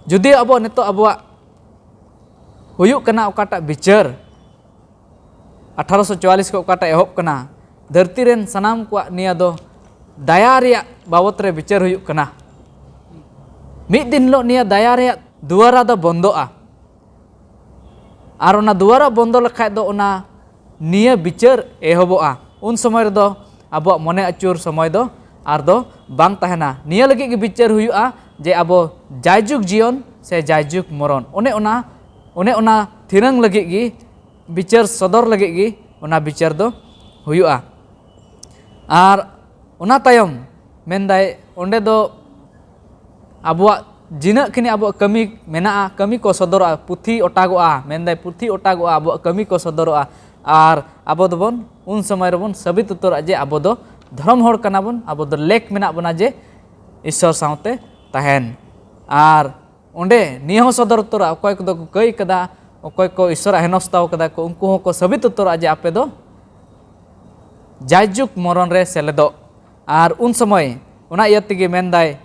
ᱡᱩᱫᱤ ᱟᱵᱚ ᱱᱤᱛᱚᱜ ᱟᱵᱚᱣᱟᱜ ᱦᱩᱭᱩᱜ ᱠᱟᱱᱟ ᱚᱠᱟᱴᱟᱜ ᱵᱤᱪᱟᱹᱨ, ᱟᱴᱷᱟᱨᱚᱥᱚ ᱪᱩᱣᱟᱞᱤᱥ ᱠᱷᱚᱱ ᱚᱠᱟᱴᱟᱜ ᱮᱦᱚᱵ ᱠᱟᱱᱟ, ᱫᱷᱟᱹᱨᱛᱤ ᱨᱮᱱ ᱥᱟᱱᱟᱢ ᱠᱚᱣᱟᱜ ᱱᱤᱭᱟᱹ ᱫᱚ ᱫᱟᱭᱟ ᱨᱮᱭᱟᱜ ᱵᱟᱵᱚᱛ ᱨᱮ ᱵᱤᱪᱟᱹᱨ ᱦᱩᱭᱩᱜ ᱠᱟᱱᱟ᱾ ᱢᱤᱫ ᱫᱤᱱ ᱦᱤᱞᱳᱜ ᱱᱤᱭᱟᱹ ᱫᱟᱭᱟ ᱨᱮᱭᱟᱜ ᱫᱩᱣᱟᱨᱟ ᱫᱚ ᱵᱚᱱᱫᱚᱜᱼᱟ᱾ ᱟᱨ ᱚᱱᱟ ᱫᱩᱣᱟᱨᱟ ᱵᱚᱱᱫᱚ ᱞᱮᱠᱷᱟᱡ ᱫᱚ ᱚᱱᱟ ᱱᱤᱭᱟᱹ ᱵᱤᱪᱟᱹᱨ ᱮᱦᱚᱵᱚᱜᱼᱟ᱾ ᱩᱱ ᱥᱚᱢᱚᱭ ᱨᱮᱫᱚ ᱟᱵᱚᱣᱟᱜ ᱢᱚᱱᱮ ᱟᱹᱪᱩᱨ ᱥᱚᱢᱚᱭ ᱫᱚ ᱟᱨ ᱫᱚ ᱵᱟᱝ ᱛᱟᱦᱮᱱᱟ᱾ ᱱᱤᱭᱟᱹ ᱞᱟᱹᱜᱤᱫ ᱜᱮ ᱵᱤᱪᱟᱹᱨ ᱦᱩᱭᱩᱜᱼᱟ ᱡᱮ ᱟᱵᱚ ᱡᱟᱭᱡᱩᱜᱽ ᱡᱤᱭᱚᱱ ᱥᱮ ᱡᱟᱭᱡᱩᱜᱽ ᱢᱚᱨᱚᱱ, ᱚᱱᱮ ᱚᱱᱟ ᱚᱱᱮ ᱚᱱᱟ ᱛᱷᱤᱨᱟᱹᱝ ᱞᱟᱹᱜᱤᱫ ᱜᱮ, ᱵᱤᱪᱟᱹᱨ ᱥᱚᱫᱚᱨ ᱞᱟᱹᱜᱤᱫ ᱜᱮ ᱚᱱᱟ ᱵᱤᱪᱟᱹᱨ ᱫᱚ ᱦᱩᱭᱩᱜᱼᱟ᱾ ᱟᱨ ᱚᱱᱟ ᱛᱟᱭᱚᱢ ᱢᱮᱱᱫᱟᱭ, ᱚᱸᱰᱮ ᱫᱚ ᱟᱵᱚᱣᱟᱜ ᱡᱤᱱᱟᱹᱜ ᱠᱷᱤᱱᱤ ᱟᱵᱚᱣᱟᱜ ᱠᱟᱹᱢᱤ ᱢᱮᱱᱟᱜᱼᱟ, ᱠᱟᱹᱢᱤ ᱠᱚ ᱥᱚᱫᱚᱨᱚᱜᱼᱟ, ᱯᱩᱛᱷᱤ ᱚᱴᱟᱜᱚᱜᱼᱟ, ᱢᱮᱱᱫᱟᱭ ᱯᱩᱛᱷᱤ ᱚᱴᱟᱜᱚᱜᱼᱟ, ᱟᱵᱚᱣᱟᱜ ᱠᱟᱹᱢᱤ ᱠᱚ ᱥᱚᱫᱚᱨᱚᱜᱼᱟ᱾ ᱟᱨ ᱟᱵᱚ ᱫᱚᱵᱚᱱ ᱩᱱ ᱥᱚᱢᱚᱭ ᱨᱮᱵᱚᱱ ᱥᱟᱹᱵᱤᱛ ᱩᱛᱟᱹᱨᱚᱜᱼᱟ ᱡᱮ ᱟᱵᱚ ᱫᱚ ᱫᱷᱚᱨᱚᱢ ᱦᱚᱲ ᱠᱟᱱᱟ ᱵᱚᱱ, ᱟᱵᱚ ᱫᱚ ᱞᱮᱠ ᱢᱮᱱᱟᱜ ᱵᱚᱱᱟ ᱡᱮ ᱤᱥᱥᱚᱨ ᱥᱟᱶᱛᱮ ᱛᱟᱦᱮᱱ᱾ ᱟᱨ ᱚᱸᱰᱮ ᱱᱤᱭᱟᱹ ᱦᱚᱸ ᱥᱚᱫᱚᱨ ᱩᱛᱟᱹᱨᱚᱜᱼᱟ, ᱚᱠᱚᱭ ᱠᱚᱫᱚ ᱠᱚ ᱠᱟᱹᱭ ᱠᱟᱫᱟ, ᱚᱠᱚᱭ ᱠᱚ ᱤᱥᱥᱚᱨᱟᱜ ᱦᱮᱱᱚᱥᱛᱟᱣ ᱠᱟᱫᱟ ᱠᱚ, ᱩᱱᱠᱩ ᱦᱚᱸᱠᱚ ᱥᱟᱹᱵᱤᱛ ᱩᱛᱟᱹᱨᱚᱜᱼᱟ ᱡᱮ ᱟᱯᱮ ᱫᱚ ᱡᱟᱭᱡᱩᱜᱽ ᱢᱚᱨᱚᱱ ᱨᱮ ᱥᱮᱞᱮᱫᱚᱜ᱾ ᱟᱨ ᱩᱱ ᱥᱚᱢᱚᱭ ᱚᱱᱟ ᱤᱭᱟᱹ ᱛᱮᱜᱮ ᱢᱮᱱᱫᱟᱭ,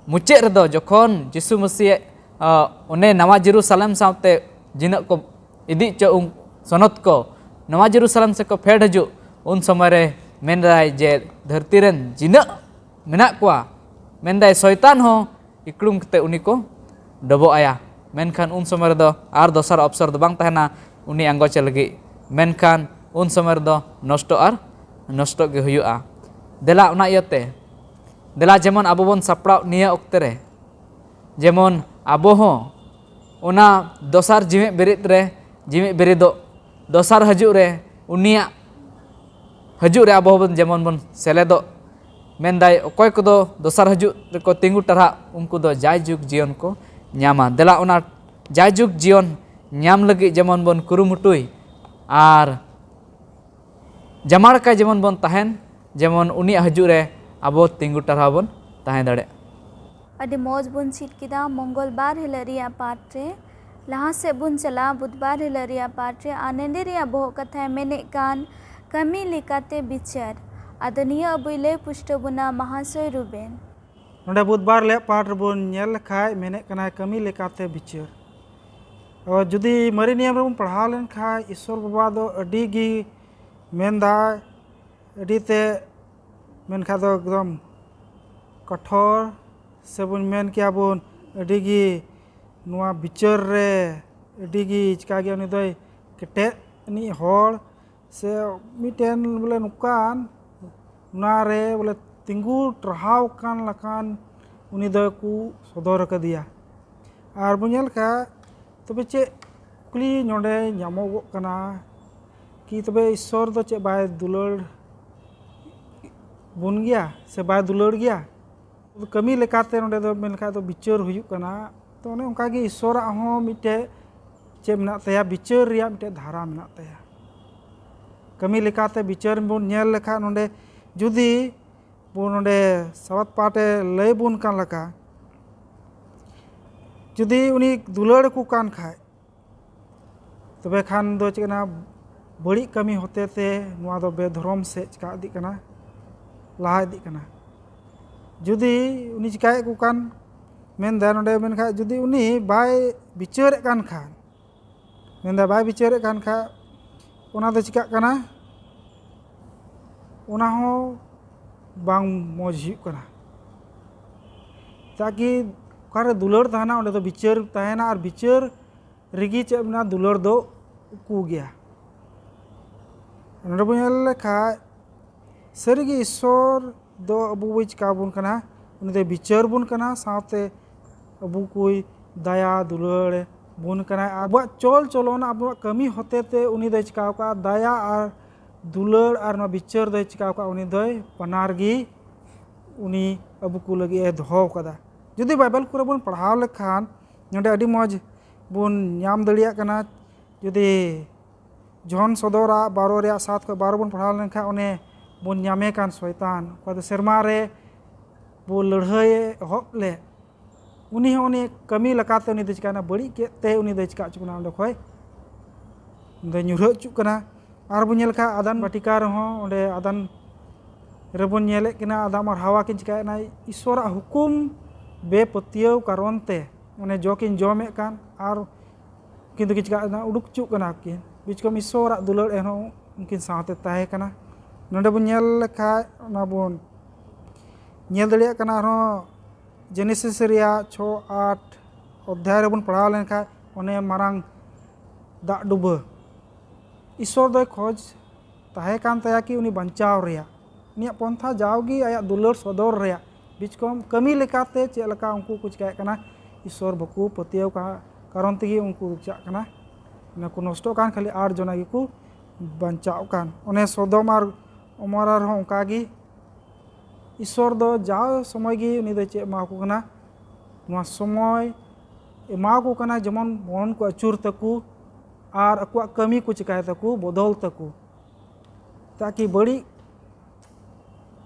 ᱢᱩᱪᱟᱹᱫ ᱨᱮᱫᱚ ᱡᱚᱠᱷᱚᱱ ᱡᱤᱥᱩ ᱢᱟᱹᱥᱤᱭᱟᱜ, ᱟ, ᱚᱱᱮ ᱱᱟᱣᱟ ᱡᱮᱨᱩᱥᱟᱞᱮᱢ ᱥᱟᱶᱛᱮ ᱡᱤᱱᱟᱹᱜ ᱠᱚ ᱤᱫᱤ ᱦᱚᱪᱚ ᱩᱱ ᱥᱚᱱᱚᱛ ᱠᱚ ᱱᱟᱣᱟ ᱡᱮᱨᱩᱥᱟᱞᱮᱢ ᱥᱮᱫ ᱠᱚ ᱯᱷᱮᱰ ᱦᱤᱡᱩᱜ, ᱩᱱ ᱥᱚᱢᱚᱭ ᱨᱮ ᱢᱮᱱᱫᱟᱭ ᱡᱮ ᱫᱷᱟᱹᱨᱛᱤ ᱨᱮᱱ ᱡᱤᱱᱟᱹᱜ ᱢᱮᱱᱟᱜ ᱠᱚᱣᱟ, ᱢᱮᱱᱫᱟᱭ ᱥᱚᱭᱛᱟᱱ ᱦᱚᱸ ᱤᱠᱲᱩᱢ ᱠᱟᱛᱮ ᱩᱱᱤ ᱠᱚ ᱰᱚᱵᱚᱜ ᱟᱭᱟ᱾ ᱢᱮᱱᱠᱷᱟᱱ ᱩᱱ ᱥᱚᱢᱚᱭ ᱨᱮᱫᱚ ᱟᱨ ᱫᱚᱥᱟᱨ ᱚᱯᱥᱚᱨ ᱫᱚ ᱵᱟᱝ ᱛᱟᱦᱮᱱᱟ ᱩᱱᱤ ᱟᱸᱜᱚᱪᱮ ᱞᱟᱹᱜᱤᱫ, ᱢᱮᱱᱠᱷᱟᱱ ᱩᱱ ᱥᱚᱢᱚᱭ ᱨᱮᱫᱚ ᱱᱚᱥᱴᱚ ᱟᱨ ᱱᱚᱥᱴᱚ ᱜᱮ ᱦᱩᱭᱩᱜᱼᱟ᱾ ᱫᱮᱞᱟ ᱚᱱᱟ ᱤᱭᱟᱹᱛᱮ, ᱫᱮᱞᱟ ᱡᱮᱢᱚᱱ ᱟᱵᱚ ᱵᱚᱱ ᱥᱟᱯᱲᱟᱣ ᱱᱤᱭᱟᱹ ᱚᱠᱛᱮ ᱨᱮ, ᱡᱮᱢᱚᱱ ᱟᱵᱚ ᱦᱚᱸ ᱚᱱᱟ ᱫᱚᱥᱟᱨ ᱡᱤᱣᱮᱫ ᱵᱮᱨᱮᱫ ᱨᱮ, ᱡᱤᱣᱮᱫ ᱵᱮᱨᱮᱫᱚᱜ ᱫᱚᱥᱟᱨ ᱦᱤᱡᱩᱜ ᱨᱮ, ᱩᱱᱤᱭᱟᱜ ᱦᱤᱡᱩᱜ ᱨᱮ ᱟᱵᱚ ᱦᱚᱸᱵᱚᱱ ᱡᱮᱢᱚᱱ ᱵᱚᱱ ᱥᱮᱞᱮᱫᱚᱜ, ᱢᱮᱱᱫᱟᱭ ᱚᱠᱚᱭ ᱠᱚᱫᱚ ᱫᱚᱥᱟᱨ ᱦᱤᱡᱩᱜ ᱨᱮᱠᱚ ᱛᱤᱸᱜᱩ ᱴᱟᱨᱦᱟᱜ, ᱩᱱᱠᱩ ᱫᱚ ᱡᱟᱭᱡᱩᱜᱽ ᱡᱤᱭᱚᱱ ᱠᱚ ᱧᱟᱢᱟ᱾ ᱫᱮᱞᱟ ᱚᱱᱟ ᱡᱟᱭᱡᱩᱜᱽ ᱡᱤᱭᱚᱱ ᱧᱟᱢ ᱞᱟᱹᱜᱤᱫ ᱡᱮᱢᱚᱱ ᱵᱚᱱ ᱠᱩᱨᱩᱢᱩᱴᱩᱭ, ᱟᱨ ᱡᱟᱢᱟᱲᱠᱟ ᱡᱮᱢᱚᱱ ᱵᱚᱱ ᱛᱟᱦᱮᱱ, ᱡᱮᱢᱚᱱ ᱩᱱᱤᱭᱟᱜ ᱦᱤᱡᱩᱜ ᱨᱮ ᱟᱵᱚ ᱛᱤᱸᱜᱩ ᱴᱟᱨᱦᱟᱣ ᱵᱚᱱ ᱛᱟᱦᱮᱸ ᱫᱟᱲᱮᱭᱟᱜ᱾ ᱟᱹᱰᱤ ᱢᱚᱡᱽ ᱵᱚᱱ ᱪᱮᱫ ᱠᱮᱫᱟ ᱢᱚᱝᱜᱚᱞ ᱵᱟᱨ ᱦᱤᱞᱳᱜ ᱨᱮᱭᱟᱜ ᱯᱟᱴ ᱨᱮ᱾ ᱞᱟᱦᱟ ᱥᱮᱫ ᱵᱚᱱ ᱪᱟᱞᱟᱜᱼᱟ ᱵᱩᱫᱷᱵᱟᱨ ᱦᱤᱞᱳᱜ ᱨᱮᱭᱟᱜ ᱯᱟᱴ ᱨᱮ, ᱟᱨ ᱱᱮᱰᱮ ᱨᱮᱭᱟᱜ ᱵᱚᱦᱚᱜ ᱠᱟᱛᱷᱟᱭ ᱢᱮᱱᱮᱫ ᱠᱟᱱ ᱠᱟᱹᱢᱤ ᱞᱮᱠᱟᱛᱮ ᱵᱤᱪᱟᱹᱨ᱾ ᱟᱫᱚ ᱱᱤᱭᱟᱹ ᱟᱵᱚᱭ ᱞᱟᱹᱭ ᱯᱩᱥᱴᱟᱹᱣ ᱵᱚᱱᱟ ᱢᱟᱦᱟᱥᱚᱭ ᱨᱩᱵᱮᱱ᱾ ᱱᱚᱰᱮ ᱵᱩᱫᱷᱵᱟᱨ ᱨᱮᱭᱟᱜ ᱯᱟᱴ ᱨᱮᱵᱚᱱ ᱧᱮᱞ ᱞᱮᱠᱷᱟᱡ ᱢᱮᱱᱮᱫ ᱠᱟᱱᱟᱭ ᱠᱟᱹᱢᱤ ᱞᱮᱠᱟᱛᱮ ᱵᱤᱪᱟᱹᱨ᱾ ᱟᱫᱚ ᱡᱩᱫᱤ ᱢᱟᱨᱮ ᱱᱤᱭᱚᱢ ᱨᱮᱵᱚᱱ ᱯᱟᱲᱦᱟᱣ ᱞᱮᱱᱠᱷᱟᱡ ᱤᱥᱥᱚᱨ ᱵᱟᱵᱟ ᱫᱚ ᱟᱹᱰᱤ ᱜᱮ ᱢᱮᱱᱫᱟᱭ, ᱟᱹᱰᱤ ᱛᱮ ᱢᱮᱱᱠᱷᱟᱡ ᱫᱚ ᱮᱠᱫᱚᱢ ᱠᱚᱴᱷᱳᱨ, ᱥᱮᱵᱚᱱ ᱢᱮᱱ ᱠᱮᱭᱟ ᱵᱚᱱ ᱟᱹᱰᱤ ᱜᱮ ᱱᱚᱣᱟ ᱵᱤᱪᱟᱹᱨ ᱨᱮ ᱟᱹᱰᱤ ᱜᱮ ᱪᱤᱠᱟ ᱜᱮ ᱩᱱᱤ ᱫᱚᱭ ᱠᱮᱴᱮᱡ ᱟᱹᱱᱤᱡ ᱦᱚᱲ, ᱥᱮ ᱢᱤᱫᱴᱮᱱ ᱵᱚᱞᱮ ᱱᱚᱝᱠᱟᱱ ᱚᱱᱟ ᱨᱮ ᱵᱚᱞᱮ ᱛᱤᱸᱜᱩ ᱴᱟᱨᱦᱟᱣ ᱟᱠᱟᱱ ᱞᱮᱠᱟᱱ ᱩᱱᱤ ᱫᱚᱠᱚ ᱥᱚᱫᱚᱨ ᱟᱠᱟᱫᱮᱭᱟ᱾ ᱟᱨ ᱵᱚᱱ ᱧᱮᱞ ᱠᱷᱟᱱ, ᱛᱚᱵᱮ ᱪᱮᱫ ᱠᱩᱠᱞᱤ ᱱᱚᱰᱮ ᱧᱟᱢᱚᱜᱚᱜ ᱠᱟᱱᱟ, ᱠᱤ ᱛᱚᱵᱮ ᱤᱥᱥᱚᱨ ᱫᱚ ᱪᱮᱫ ᱵᱟᱭ ᱫᱩᱞᱟᱹᱲ ᱵᱚᱱ ᱜᱮᱭᱟ ᱥᱮ ᱵᱟᱭ ᱫᱩᱞᱟᱹᱲ ᱜᱮᱭᱟ? ᱠᱟᱹᱢᱤ ᱞᱮᱠᱟᱛᱮ ᱱᱚᱰᱮ ᱫᱚ ᱢᱮᱱ ᱞᱮᱠᱷᱟᱡ ᱫᱚ ᱵᱤᱪᱟᱹᱨ ᱦᱩᱭᱩᱜ ᱠᱟᱱᱟ᱾ ᱛᱚ ᱚᱱᱮ ᱚᱱᱠᱟᱜᱮ ᱤᱥᱥᱚᱨᱟᱜ ᱦᱚᱸ ᱢᱤᱫᱴᱮᱡ ᱪᱮᱫ ᱢᱮᱱᱟᱜ ᱛᱟᱭᱟ, ᱵᱤᱪᱟᱹᱨ ᱨᱮᱭᱟᱜ ᱢᱤᱫᱴᱮᱡ ᱫᱷᱟᱨᱟ ᱢᱮᱱᱟᱜ ᱛᱟᱭᱟ᱾ ᱠᱟᱹᱢᱤ ᱞᱮᱠᱟᱛᱮ ᱵᱤᱪᱟᱹᱨ ᱵᱚᱱ ᱧᱮᱞ ᱞᱮᱠᱷᱟᱡ, ᱱᱚᱰᱮ ᱡᱩᱫᱤ ᱵᱚᱱ ᱱᱚᱰᱮ ᱥᱟᱵᱟᱫ ᱯᱟᱴᱮ ᱞᱟᱹᱭ ᱵᱚᱱ ᱠᱟᱱ ᱞᱮᱠᱟ, ᱡᱩᱫᱤ ᱩᱱᱤ ᱫᱩᱞᱟᱹᱲ ᱠᱚ ᱠᱟᱱ ᱠᱷᱟᱡ, ᱛᱚᱵᱮ ᱠᱷᱟᱱ ᱫᱚ ᱪᱮᱫ ᱠᱟᱱᱟ, ᱵᱟᱹᱲᱤᱡ ᱠᱟᱹᱢᱤ ᱦᱚᱛᱮ ᱛᱮ ᱱᱚᱣᱟ ᱫᱚ ᱵᱮᱫᱷᱚᱨᱚᱢ ᱥᱮᱫ ᱪᱤᱠᱟ ᱤᱫᱤᱜ ᱠᱟᱱᱟ, ᱞᱟᱦᱟ ᱤᱫᱤᱜ ᱠᱟᱱᱟ᱾ ᱡᱩᱫᱤ ᱩᱱᱤ ᱪᱤᱠᱟᱭᱮᱫ ᱠᱚ ᱠᱟᱱ, ᱢᱮᱱᱫᱟ ᱱᱚᱰᱮ, ᱢᱮᱱᱠᱷᱟᱡ ᱡᱩᱫᱤ ᱩᱱᱤ ᱵᱟᱭ ᱵᱤᱪᱟᱹᱨᱮᱫ ᱠᱟᱱ ᱠᱷᱟᱱ, ᱢᱮᱱᱫᱟ ᱵᱟᱭ ᱵᱤᱪᱟᱹᱨᱮᱫ ᱠᱟᱱ ᱠᱷᱟᱡ, ᱚᱱᱟ ᱫᱚ ᱪᱤᱠᱟᱜ ᱠᱟᱱᱟ? ᱚᱱᱟ ᱦᱚᱸ ᱵᱟᱝ ᱢᱚᱡᱽ ᱦᱩᱭᱩᱜ ᱠᱟᱱᱟ᱾ ᱪᱮᱫᱟᱜ ᱠᱤ ᱚᱠᱟᱨᱮ ᱫᱩᱞᱟᱹᱲ ᱛᱟᱦᱮᱱᱟ, ᱚᱸᱰᱮ ᱫᱚ ᱵᱤᱪᱟᱹᱨ ᱛᱟᱦᱮᱱᱟ, ᱟᱨ ᱵᱤᱪᱟᱹᱨ ᱨᱮᱜᱮ ᱪᱮᱫ ᱢᱮᱱᱟᱜᱼᱟ, ᱫᱩᱞᱟᱹᱲ ᱫᱚ ᱩᱠᱩ ᱜᱮᱭᱟ᱾ ᱱᱚᱰᱮ ᱵᱚᱱ ᱧᱮᱞ ᱞᱮᱠᱷᱟᱡ, ᱥᱟᱹᱨᱤᱜᱮ ᱤᱥᱥᱚᱨ ᱫᱚ ᱟᱵᱚ ᱵᱚᱱ ᱪᱤᱠᱟ ᱵᱚᱱ ᱠᱟᱱᱟ, ᱩᱱᱤ ᱫᱚᱭ ᱵᱤᱪᱟᱹᱨ ᱵᱚᱱ ᱠᱟᱱᱟ, ᱥᱟᱶᱛᱮ ᱟᱵᱚ ᱠᱚᱭ ᱫᱟᱭᱟ ᱫᱩᱞᱟᱹᱲ ᱵᱚᱱ ᱠᱟᱱᱟᱭ᱾ ᱟᱵᱚᱣᱟᱜ ᱪᱚᱞ ᱪᱚᱞᱚᱱ, ᱟᱵᱚᱣᱟᱜ ᱠᱟᱹᱢᱤ ᱦᱚᱛᱮ ᱛᱮ ᱩᱱᱤ ᱫᱚᱭ ᱪᱤᱠᱟᱣ ᱠᱟᱜᱼᱟ, ᱫᱟᱭᱟ ᱟᱨ ᱫᱩᱞᱟᱹᱲ ᱟᱨ ᱱᱚᱣᱟ ᱵᱤᱪᱟᱹᱨ ᱫᱚᱭ ᱪᱤᱠᱟᱣ ᱠᱟᱜᱼᱟ, ᱩᱱᱤ ᱫᱚᱭ ᱵᱟᱱᱟᱨ ᱜᱮ ᱩᱱᱤ ᱟᱵᱚ ᱠᱚ ᱞᱟᱹᱜᱤᱫ ᱮ ᱫᱚᱦᱚ ᱠᱟᱫᱟ᱾ ᱡᱩᱫᱤ ᱵᱟᱭᱵᱮᱞ ᱠᱚᱨᱮ ᱵᱚᱱ ᱯᱟᱲᱦᱟᱣ ᱞᱮᱠᱷᱟᱱ, ᱱᱚᱰᱮ ᱟᱹᱰᱤ ᱢᱚᱡᱽ ᱵᱚᱱ ᱧᱟᱢ ᱫᱟᱲᱮᱭᱟᱜ ᱠᱟᱱᱟ᱾ ᱡᱩᱫᱤ ᱡᱚᱦᱚᱱ ᱥᱚᱫᱚᱨᱟᱜ ᱵᱟᱨᱚ ᱨᱮᱭᱟᱜ ᱥᱟᱛ ᱠᱷᱚᱱ ᱵᱟᱨᱚ ᱵᱚᱱ ᱯᱟᱲᱦᱟᱣ ᱞᱮᱱᱠᱷᱟᱱ, ᱚᱱᱮ ᱵᱚᱱ ᱧᱟᱢᱮ ᱠᱟᱱ ᱥᱚᱭᱛᱟᱱ, ᱚᱠᱚᱭ ᱫᱚ ᱥᱮᱨᱢᱟ ᱨᱮ ᱵᱚ ᱞᱟᱹᱲᱦᱟᱹᱭ ᱮᱦᱚᱵ ᱞᱮᱫ, ᱩᱱᱤ ᱦᱚᱸ ᱩᱱᱤ ᱠᱟᱹᱢᱤ ᱞᱮᱠᱟᱛᱮ ᱩᱱᱤ ᱫᱚ ᱪᱤᱠᱟᱹᱭᱮᱱᱟ, ᱵᱟᱹᱲᱤᱡ ᱠᱮᱫ ᱛᱮ ᱩᱱᱤ ᱫᱚᱭ ᱪᱤᱠᱟ ᱦᱚᱪᱚ ᱠᱟᱱᱟ, ᱚᱸᱰᱮ ᱠᱷᱚᱱ ᱩᱱᱤ ᱫᱚᱭ ᱧᱩᱨᱦᱟᱹ ᱦᱚᱪᱚᱜ ᱠᱟᱱᱟ᱾ ᱟᱨ ᱵᱚᱱ ᱧᱮᱞ ᱠᱷᱟᱱ ᱟᱫᱟᱱ ᱵᱟᱴᱤᱠᱟ ᱨᱮᱦᱚᱸ, ᱚᱸᱰᱮ ᱟᱫᱟᱱ ᱨᱮᱵᱚᱱ ᱧᱮᱞᱮᱫ ᱠᱤᱱᱟ, ᱟᱫᱟᱢ ᱟᱨ ᱦᱟᱣᱟ ᱠᱤᱱ ᱪᱤᱠᱟᱭᱮᱱᱟ, ᱤᱥᱥᱚᱨᱟᱜ ᱦᱩᱠᱩᱢ ᱵᱮᱯᱟᱹᱛᱭᱟᱹᱣ ᱠᱟᱨᱚᱱ ᱛᱮ, ᱚᱱᱮ ᱡᱚ ᱠᱤᱱ ᱡᱚᱢᱮᱫ ᱠᱟᱱ, ᱟᱨ ᱩᱱᱠᱤᱱ ᱫᱚᱠᱤᱱ ᱪᱤᱠᱟᱜ ᱠᱟᱱᱟ, ᱩᱰᱩᱠ ᱦᱚᱪᱚᱜ ᱠᱟᱱᱟ ᱠᱤᱱ᱾ ᱵᱤᱪᱠᱚᱢ ᱤᱥᱥᱚᱨᱟᱜ ᱫᱩᱞᱟᱹᱲ ᱮᱱᱦᱚᱸ ᱩᱱᱠᱤᱱ ᱥᱟᱶᱛᱮ ᱛᱟᱦᱮᱸ ᱠᱟᱱᱟ᱾ ᱱᱚᱰᱮ ᱵᱚᱱ ᱧᱮᱞ ᱞᱮᱠᱷᱟᱡ, ᱚᱱᱟ ᱵᱚᱱ ᱧᱮᱞ ᱫᱟᱲᱮᱭᱟᱜ ᱠᱟᱱᱟ ᱟᱨᱦᱚᱸ, ᱡᱮᱱᱮᱥᱤᱥ ᱨᱮᱭᱟᱜ ᱪᱷᱚ ᱟᱴ ᱚᱫᱷᱭᱟᱭ ᱨᱮᱵᱚᱱ ᱯᱟᱲᱦᱟᱣ ᱞᱮᱱᱠᱷᱟᱡ, ᱚᱱᱮ ᱢᱟᱨᱟᱝ ᱫᱟᱜ ᱰᱩᱵᱟᱹ, ᱤᱥᱥᱚᱨ ᱫᱚᱭ ᱠᱷᱚᱡᱽ ᱛᱟᱦᱮᱸ ᱠᱟᱱ ᱛᱟᱭᱟ ᱠᱤ ᱩᱱᱤ ᱵᱟᱧᱪᱟᱣ ᱨᱮᱭᱟᱜ, ᱩᱱᱤᱭᱟᱜ ᱯᱚᱱᱛᱷᱟ ᱡᱟᱣᱜᱮ ᱟᱭᱟᱜ ᱫᱩᱞᱟᱹᱲ ᱥᱚᱫᱚᱨ ᱨᱮᱭᱟᱜ, ᱵᱤᱪᱠᱚᱢ ᱠᱟᱹᱢᱤ ᱞᱮᱠᱟᱛᱮ ᱪᱮᱫ ᱞᱮᱠᱟ ᱩᱱᱠᱩ ᱠᱚ ᱪᱤᱠᱟᱹᱭᱮᱫ ᱠᱟᱱᱟ, ᱤᱥᱥᱚᱨ ᱵᱟᱠᱚ ᱯᱟᱹᱛᱭᱟᱹᱣ ᱠᱟ-, ᱠᱟᱨᱚᱱ ᱛᱮᱜᱮ ᱩᱱᱠᱩ ᱪᱟᱜ ᱠᱟᱱᱟ, ᱚᱱᱟ ᱠᱚ ᱱᱚᱥᱴᱚᱜ ᱠᱟᱱ, ᱠᱷᱟᱹᱞᱤ ᱟᱴ ᱡᱚᱱᱟ ᱜᱮᱠᱚ ᱵᱟᱧᱪᱟᱣ ᱠᱟᱱ᱾ ᱚᱱᱮ ᱥᱚᱫᱚᱢ ᱟᱨ ᱚᱢᱚᱨᱟ ᱨᱮᱦᱚᱸ ᱚᱱᱠᱟ ᱜᱮ, ᱤᱥᱥᱚᱨ ᱫᱚ ᱡᱟᱣ ᱥᱚᱢᱚᱭ ᱜᱮ ᱩᱱᱤ ᱫᱚ ᱪᱮᱫ ᱮᱢᱟ ᱠᱚ ᱠᱟᱱᱟ, ᱱᱚᱣᱟ ᱥᱚᱢᱚᱭ ᱮᱢᱟ ᱠᱚ ᱠᱟᱱᱟ ᱡᱮᱢᱚᱱ ᱢᱚᱱ ᱠᱚ ᱟᱹᱪᱩᱨ ᱛᱟᱠᱚ ᱟᱨ ᱟᱠᱚᱣᱟᱜ ᱠᱟᱹᱢᱤ ᱠᱚ ᱪᱤᱠᱟᱭ ᱛᱟᱠᱚ, ᱵᱚᱫᱚᱞ ᱛᱟᱠᱚ, ᱛᱟᱠᱤ ᱵᱟᱹᱲᱤᱡ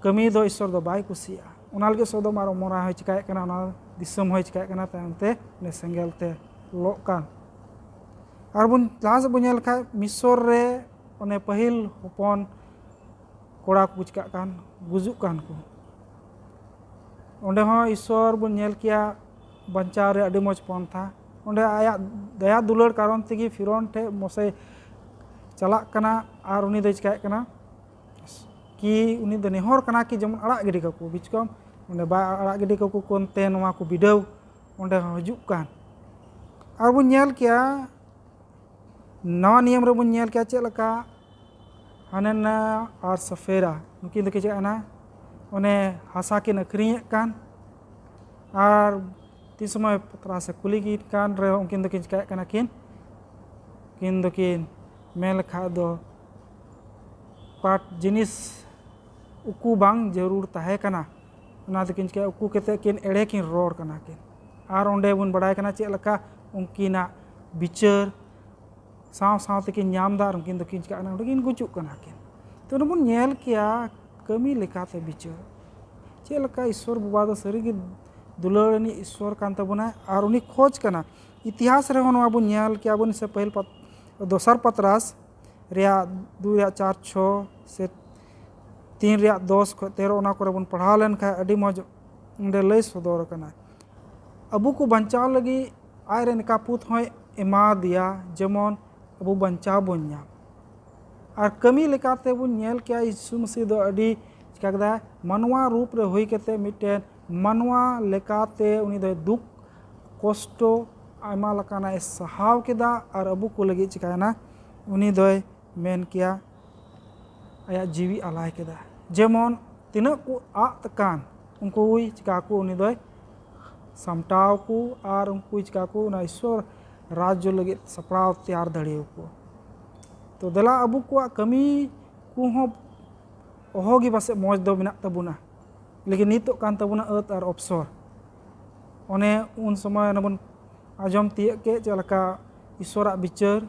ᱠᱟᱹᱢᱤ ᱫᱚ ᱤᱥᱥᱚᱨ ᱫᱚ ᱵᱟᱭ ᱠᱩᱥᱤᱭᱟᱜᱼᱟ᱾ ᱚᱱᱟ ᱞᱟᱹᱜᱤᱫ ᱥᱚᱫᱚᱢ ᱟᱨ ᱚᱢᱚᱨᱟ ᱦᱚᱸᱭ ᱪᱤᱠᱟᱭᱮᱫ ᱠᱟᱱᱟ, ᱚᱱᱟ ᱫᱤᱥᱚᱢ ᱦᱚᱸᱭ ᱪᱤᱠᱟᱭᱮᱫ ᱠᱟᱱᱟ, ᱛᱟᱭᱚᱢ ᱛᱮ ᱩᱱᱤ ᱥᱮᱸᱜᱮᱞ ᱛᱮ ᱞᱚᱜ ᱠᱟᱱ᱾ ᱟᱨ ᱵᱚᱱ ᱞᱟᱦᱟ ᱥᱮᱫ ᱵᱚᱱ ᱧᱮᱞ ᱠᱷᱟᱡ, ᱢᱤᱥᱚᱨ ᱨᱮ ᱚᱱᱮ ᱯᱟᱹᱦᱤᱞ ᱦᱚᱯᱚᱱ ᱠᱚᱲᱟ ᱠᱚ ᱪᱤᱠᱟᱜ ᱠᱟᱱ, ᱜᱩᱡᱩᱜ ᱠᱟᱱ ᱠᱚ᱾ ᱚᱸᱰᱮ ᱦᱚᱸ ᱤᱥᱥᱚᱨ ᱵᱚᱱ ᱧᱮᱞ ᱠᱮᱭᱟ ᱵᱟᱧᱪᱟᱣ ᱨᱮ ᱟᱹᱰᱤ ᱢᱚᱡᱽ ᱯᱚᱱᱛᱷᱟ᱾ ᱚᱸᱰᱮ ᱟᱭᱟᱜ ᱫᱟᱭᱟ ᱫᱩᱞᱟᱹᱲ ᱠᱟᱨᱚᱱ ᱛᱮᱜᱮ ᱯᱷᱤᱨᱚᱱ ᱴᱷᱮᱡ ᱢᱚᱥᱮ ᱪᱟᱞᱟᱜ ᱠᱟᱱᱟ ᱟᱨ ᱩᱱᱤ ᱫᱚᱭ ᱪᱤᱠᱟᱭᱮᱫ ᱠᱟᱱᱟ ᱠᱤ ᱩᱱᱤ ᱫᱚ ᱱᱮᱦᱚᱨ ᱠᱟᱱᱟ ᱠᱤ ᱡᱮᱢᱚᱱ ᱟᱲᱟᱜ ᱜᱤᱰᱤ ᱠᱟᱠᱚ, ᱵᱤᱪᱠᱚᱢ ᱚᱸᱰᱮ ᱵᱟᱭ ᱟᱲᱟᱜ ᱜᱤᱰᱤ ᱠᱟᱠᱚ ᱠᱟᱱᱛᱮ ᱱᱚᱣᱟ ᱠᱚ ᱵᱤᱰᱟᱹᱣ ᱚᱸᱰᱮ ᱦᱚᱸ ᱦᱤᱡᱩᱜ ᱠᱟᱱ᱾ ᱟᱨ ᱵᱚᱱ ᱧᱮᱞ ᱠᱮᱭᱟ ᱱᱟᱣᱟ ᱱᱤᱭᱚᱢ ᱨᱮᱵᱚᱱ ᱧᱮᱞ ᱠᱮᱭᱟ ᱪᱮᱫ ᱞᱮᱠᱟ ᱦᱟᱱᱟᱱᱟ ᱟᱨ ᱥᱟᱯᱷᱤᱨᱟ ᱱᱩᱠᱤᱱ ᱫᱚᱠᱤᱱ ᱪᱮᱫ ᱮᱱᱟ, ᱚᱱᱮ ᱦᱟᱥᱟ ᱠᱤᱱ ᱟᱹᱠᱷᱨᱤᱧᱮᱫ ᱠᱟᱱ, ᱟᱨ ᱛᱤᱱ ᱥᱚᱢᱚᱭ ᱯᱟᱛᱨᱟᱥ ᱮ ᱠᱩᱞᱤ ᱠᱤᱱ ᱠᱟᱱ ᱨᱮᱦᱚᱸ ᱩᱱᱠᱤᱱ ᱫᱚᱠᱤᱱ ᱪᱤᱠᱟᱹᱭᱮᱫ ᱠᱟᱱᱟ ᱠᱤᱱ, ᱩᱱᱠᱤᱱ ᱫᱚᱠᱤᱱ ᱢᱮᱱ ᱞᱮᱠᱷᱟᱡ ᱫᱚ ᱯᱟᱴ ᱡᱤᱱᱤᱥ ᱩᱠᱩ ᱵᱟᱝ ᱡᱟᱹᱨᱩᱲ ᱛᱟᱦᱮᱸ ᱠᱟᱱᱟ, ᱚᱱᱟ ᱫᱚᱠᱤᱱ ᱪᱤᱠᱟᱹᱭᱟ, ᱩᱠᱩ ᱠᱟᱛᱮᱫ ᱠᱤᱱ ᱮᱲᱮ ᱠᱤᱱ ᱨᱚᱲ ᱠᱟᱱᱟ ᱠᱤᱱ᱾ ᱟᱨ ᱚᱸᱰᱮ ᱵᱚᱱ ᱵᱟᱲᱟᱭ ᱠᱟᱱᱟ ᱪᱮᱫ ᱞᱮᱠᱟ ᱩᱱᱠᱤᱱᱟᱜ ᱵᱤᱪᱟᱹᱨ ᱥᱟᱶ ᱥᱟᱶ ᱛᱮᱠᱤᱱ ᱧᱟᱢ ᱮᱫᱟ ᱟᱨ ᱩᱱᱠᱤᱱ ᱫᱚᱠᱤᱱ ᱪᱤᱠᱟᱹᱜ ᱠᱟᱱᱟ, ᱚᱸᱰᱮ ᱠᱤᱱ ᱜᱩᱡᱩᱜ ᱠᱟᱱᱟ ᱠᱤᱱ᱾ ᱛᱚ ᱚᱸᱰᱮ ᱵᱚᱱ ᱧᱮᱞ ᱠᱮᱭᱟ ᱠᱟᱹᱢᱤ ᱞᱮᱠᱟᱛᱮ ᱵᱤᱪᱟᱹᱨ᱾ ᱪᱮᱫ ᱞᱮᱠᱟ ᱤᱥᱥᱚᱨ ᱵᱟᱵᱟ ᱫᱚ ᱥᱟᱹᱨᱤᱜᱮ ᱫᱩᱞᱟᱹᱲ ᱟᱹᱱᱤᱡ ᱤᱥᱥᱚᱨ ᱠᱟᱱ ᱛᱟᱵᱚᱱᱟᱭ ᱟᱨ ᱩᱱᱤ ᱠᱷᱚᱡᱽ ᱠᱟᱱᱟ᱾ ᱤᱛᱤᱦᱟᱥ ᱨᱮᱦᱚᱸ ᱱᱚᱣᱟ ᱵᱚᱱ ᱧᱮᱞ ᱠᱮᱭᱟ ᱵᱚᱱ ᱥᱮ ᱯᱟᱹᱦᱤᱞ ᱯᱟᱛ-, ᱫᱚᱥᱟᱨ ᱯᱟᱛᱨᱟᱥ ᱨᱮᱭᱟᱜ ᱫᱩᱭ ᱨᱮᱭᱟᱜ ᱪᱟᱨ ᱪᱷᱚ ᱥᱮ ᱛᱤᱱ ᱨᱮᱭᱟᱜ ᱫᱚᱥ ᱠᱷᱚᱱ ᱛᱮᱨᱚ, ᱚᱱᱟ ᱠᱚᱨᱮ ᱵᱚᱱ ᱯᱟᱲᱦᱟᱣ ᱞᱮᱱᱠᱷᱟᱱ ᱟᱹᱰᱤ ᱢᱚᱡᱽ ᱚᱸᱰᱮ ᱞᱟᱹᱭ ᱥᱚᱫᱚᱨ ᱟᱠᱟᱱᱟ᱾ ᱟᱵᱚ ᱠᱚ ᱵᱟᱧᱪᱟᱣ ᱞᱟᱹᱜᱤᱫ ᱟᱡ ᱨᱮᱱ ᱮᱠᱟ ᱯᱩᱛ ᱦᱚᱸᱭ ᱮᱢᱟ ᱫᱮᱭᱟ, ᱡᱮᱢᱚᱱ ᱟᱵᱚ ᱵᱟᱧᱪᱟᱣ ᱵᱚᱱ ᱧᱟᱢ᱾ ᱟᱨ ᱠᱟᱹᱢᱤ ᱞᱮᱠᱟᱛᱮ ᱵᱚᱱ ᱧᱮᱞ ᱠᱮᱭᱟ, ᱭᱤᱥᱩ ᱢᱟᱹᱥᱤ ᱫᱚ ᱟᱹᱰᱤ ᱪᱤᱠᱟ ᱠᱮᱫᱟᱭ, ᱢᱟᱱᱣᱟ ᱨᱩᱯ ᱨᱮ ᱦᱩᱭ ᱠᱟᱛᱮ ᱢᱤᱫᱴᱮᱱ ᱢᱟᱱᱣᱟ ᱞᱮᱠᱟᱛᱮ ᱩᱱᱤ ᱫᱚᱭ ᱫᱩᱠ ᱠᱚᱥᱴᱚ ᱟᱭᱢᱟ ᱞᱮᱠᱟᱱᱟᱜ ᱮ ᱥᱟᱦᱟᱣ ᱠᱮᱫᱟ᱾ ᱟᱨ ᱟᱵᱚ ᱠᱚ ᱞᱟᱹᱜᱤᱫ ᱪᱤᱠᱟᱭᱮᱱᱟ, ᱩᱱᱤ ᱫᱚᱭ ᱢᱮᱱ ᱠᱮᱭᱟ ᱟᱭᱟᱜ ᱡᱤᱣᱤ ᱟᱞᱟᱭ ᱠᱮᱫᱟ᱾ ᱡᱮᱢᱚᱱ ᱛᱤᱱᱟᱹᱜ ᱠᱚ ᱟᱫ ᱟᱠᱟᱱ, ᱩᱱᱠᱩᱭ ᱪᱤᱠᱟ ᱠᱚ, ᱩᱱᱤ ᱫᱚᱭ ᱥᱟᱢᱴᱟᱣ ᱠᱚ ᱟᱨ ᱩᱱᱠᱩᱭ ᱪᱤᱠᱟ ᱠᱚ, ᱚᱱᱟ ᱤᱥᱥᱚᱨ ᱨᱟᱡᱽᱡᱚ ᱞᱟᱹᱜᱤᱫ ᱥᱟᱯᱲᱟᱣ ᱛᱮᱭᱟᱨ ᱫᱟᱲᱮᱭᱟᱠᱚ᱾ ᱛᱚ ᱫᱮᱞᱟ ᱟᱵᱚ ᱠᱚᱣᱟᱜ ᱠᱟᱹᱢᱤ ᱠᱚᱦᱚᱸ ᱚᱦᱚ ᱜᱮ ᱯᱟᱥᱮᱡ ᱢᱚᱡᱽ ᱫᱚ ᱢᱮᱱᱟᱜ ᱛᱟᱵᱚᱱᱟ, ᱞᱮᱠᱤᱱ ᱱᱤᱛᱚᱜ ᱠᱟᱱ ᱛᱟᱵᱚᱱᱟ ᱟᱹᱛ ᱟᱨ ᱚᱯᱥᱚᱨ᱾ ᱚᱱᱮ ᱩᱱ ᱥᱚᱢᱚᱭ ᱚᱱᱮ ᱵᱚᱱ ᱟᱸᱡᱚᱢ ᱛᱤᱭᱟᱹᱜ ᱠᱮᱫ ᱪᱮᱫ ᱞᱮᱠᱟ ᱤᱥᱥᱚᱨᱟᱜ ᱵᱤᱪᱟᱹᱨ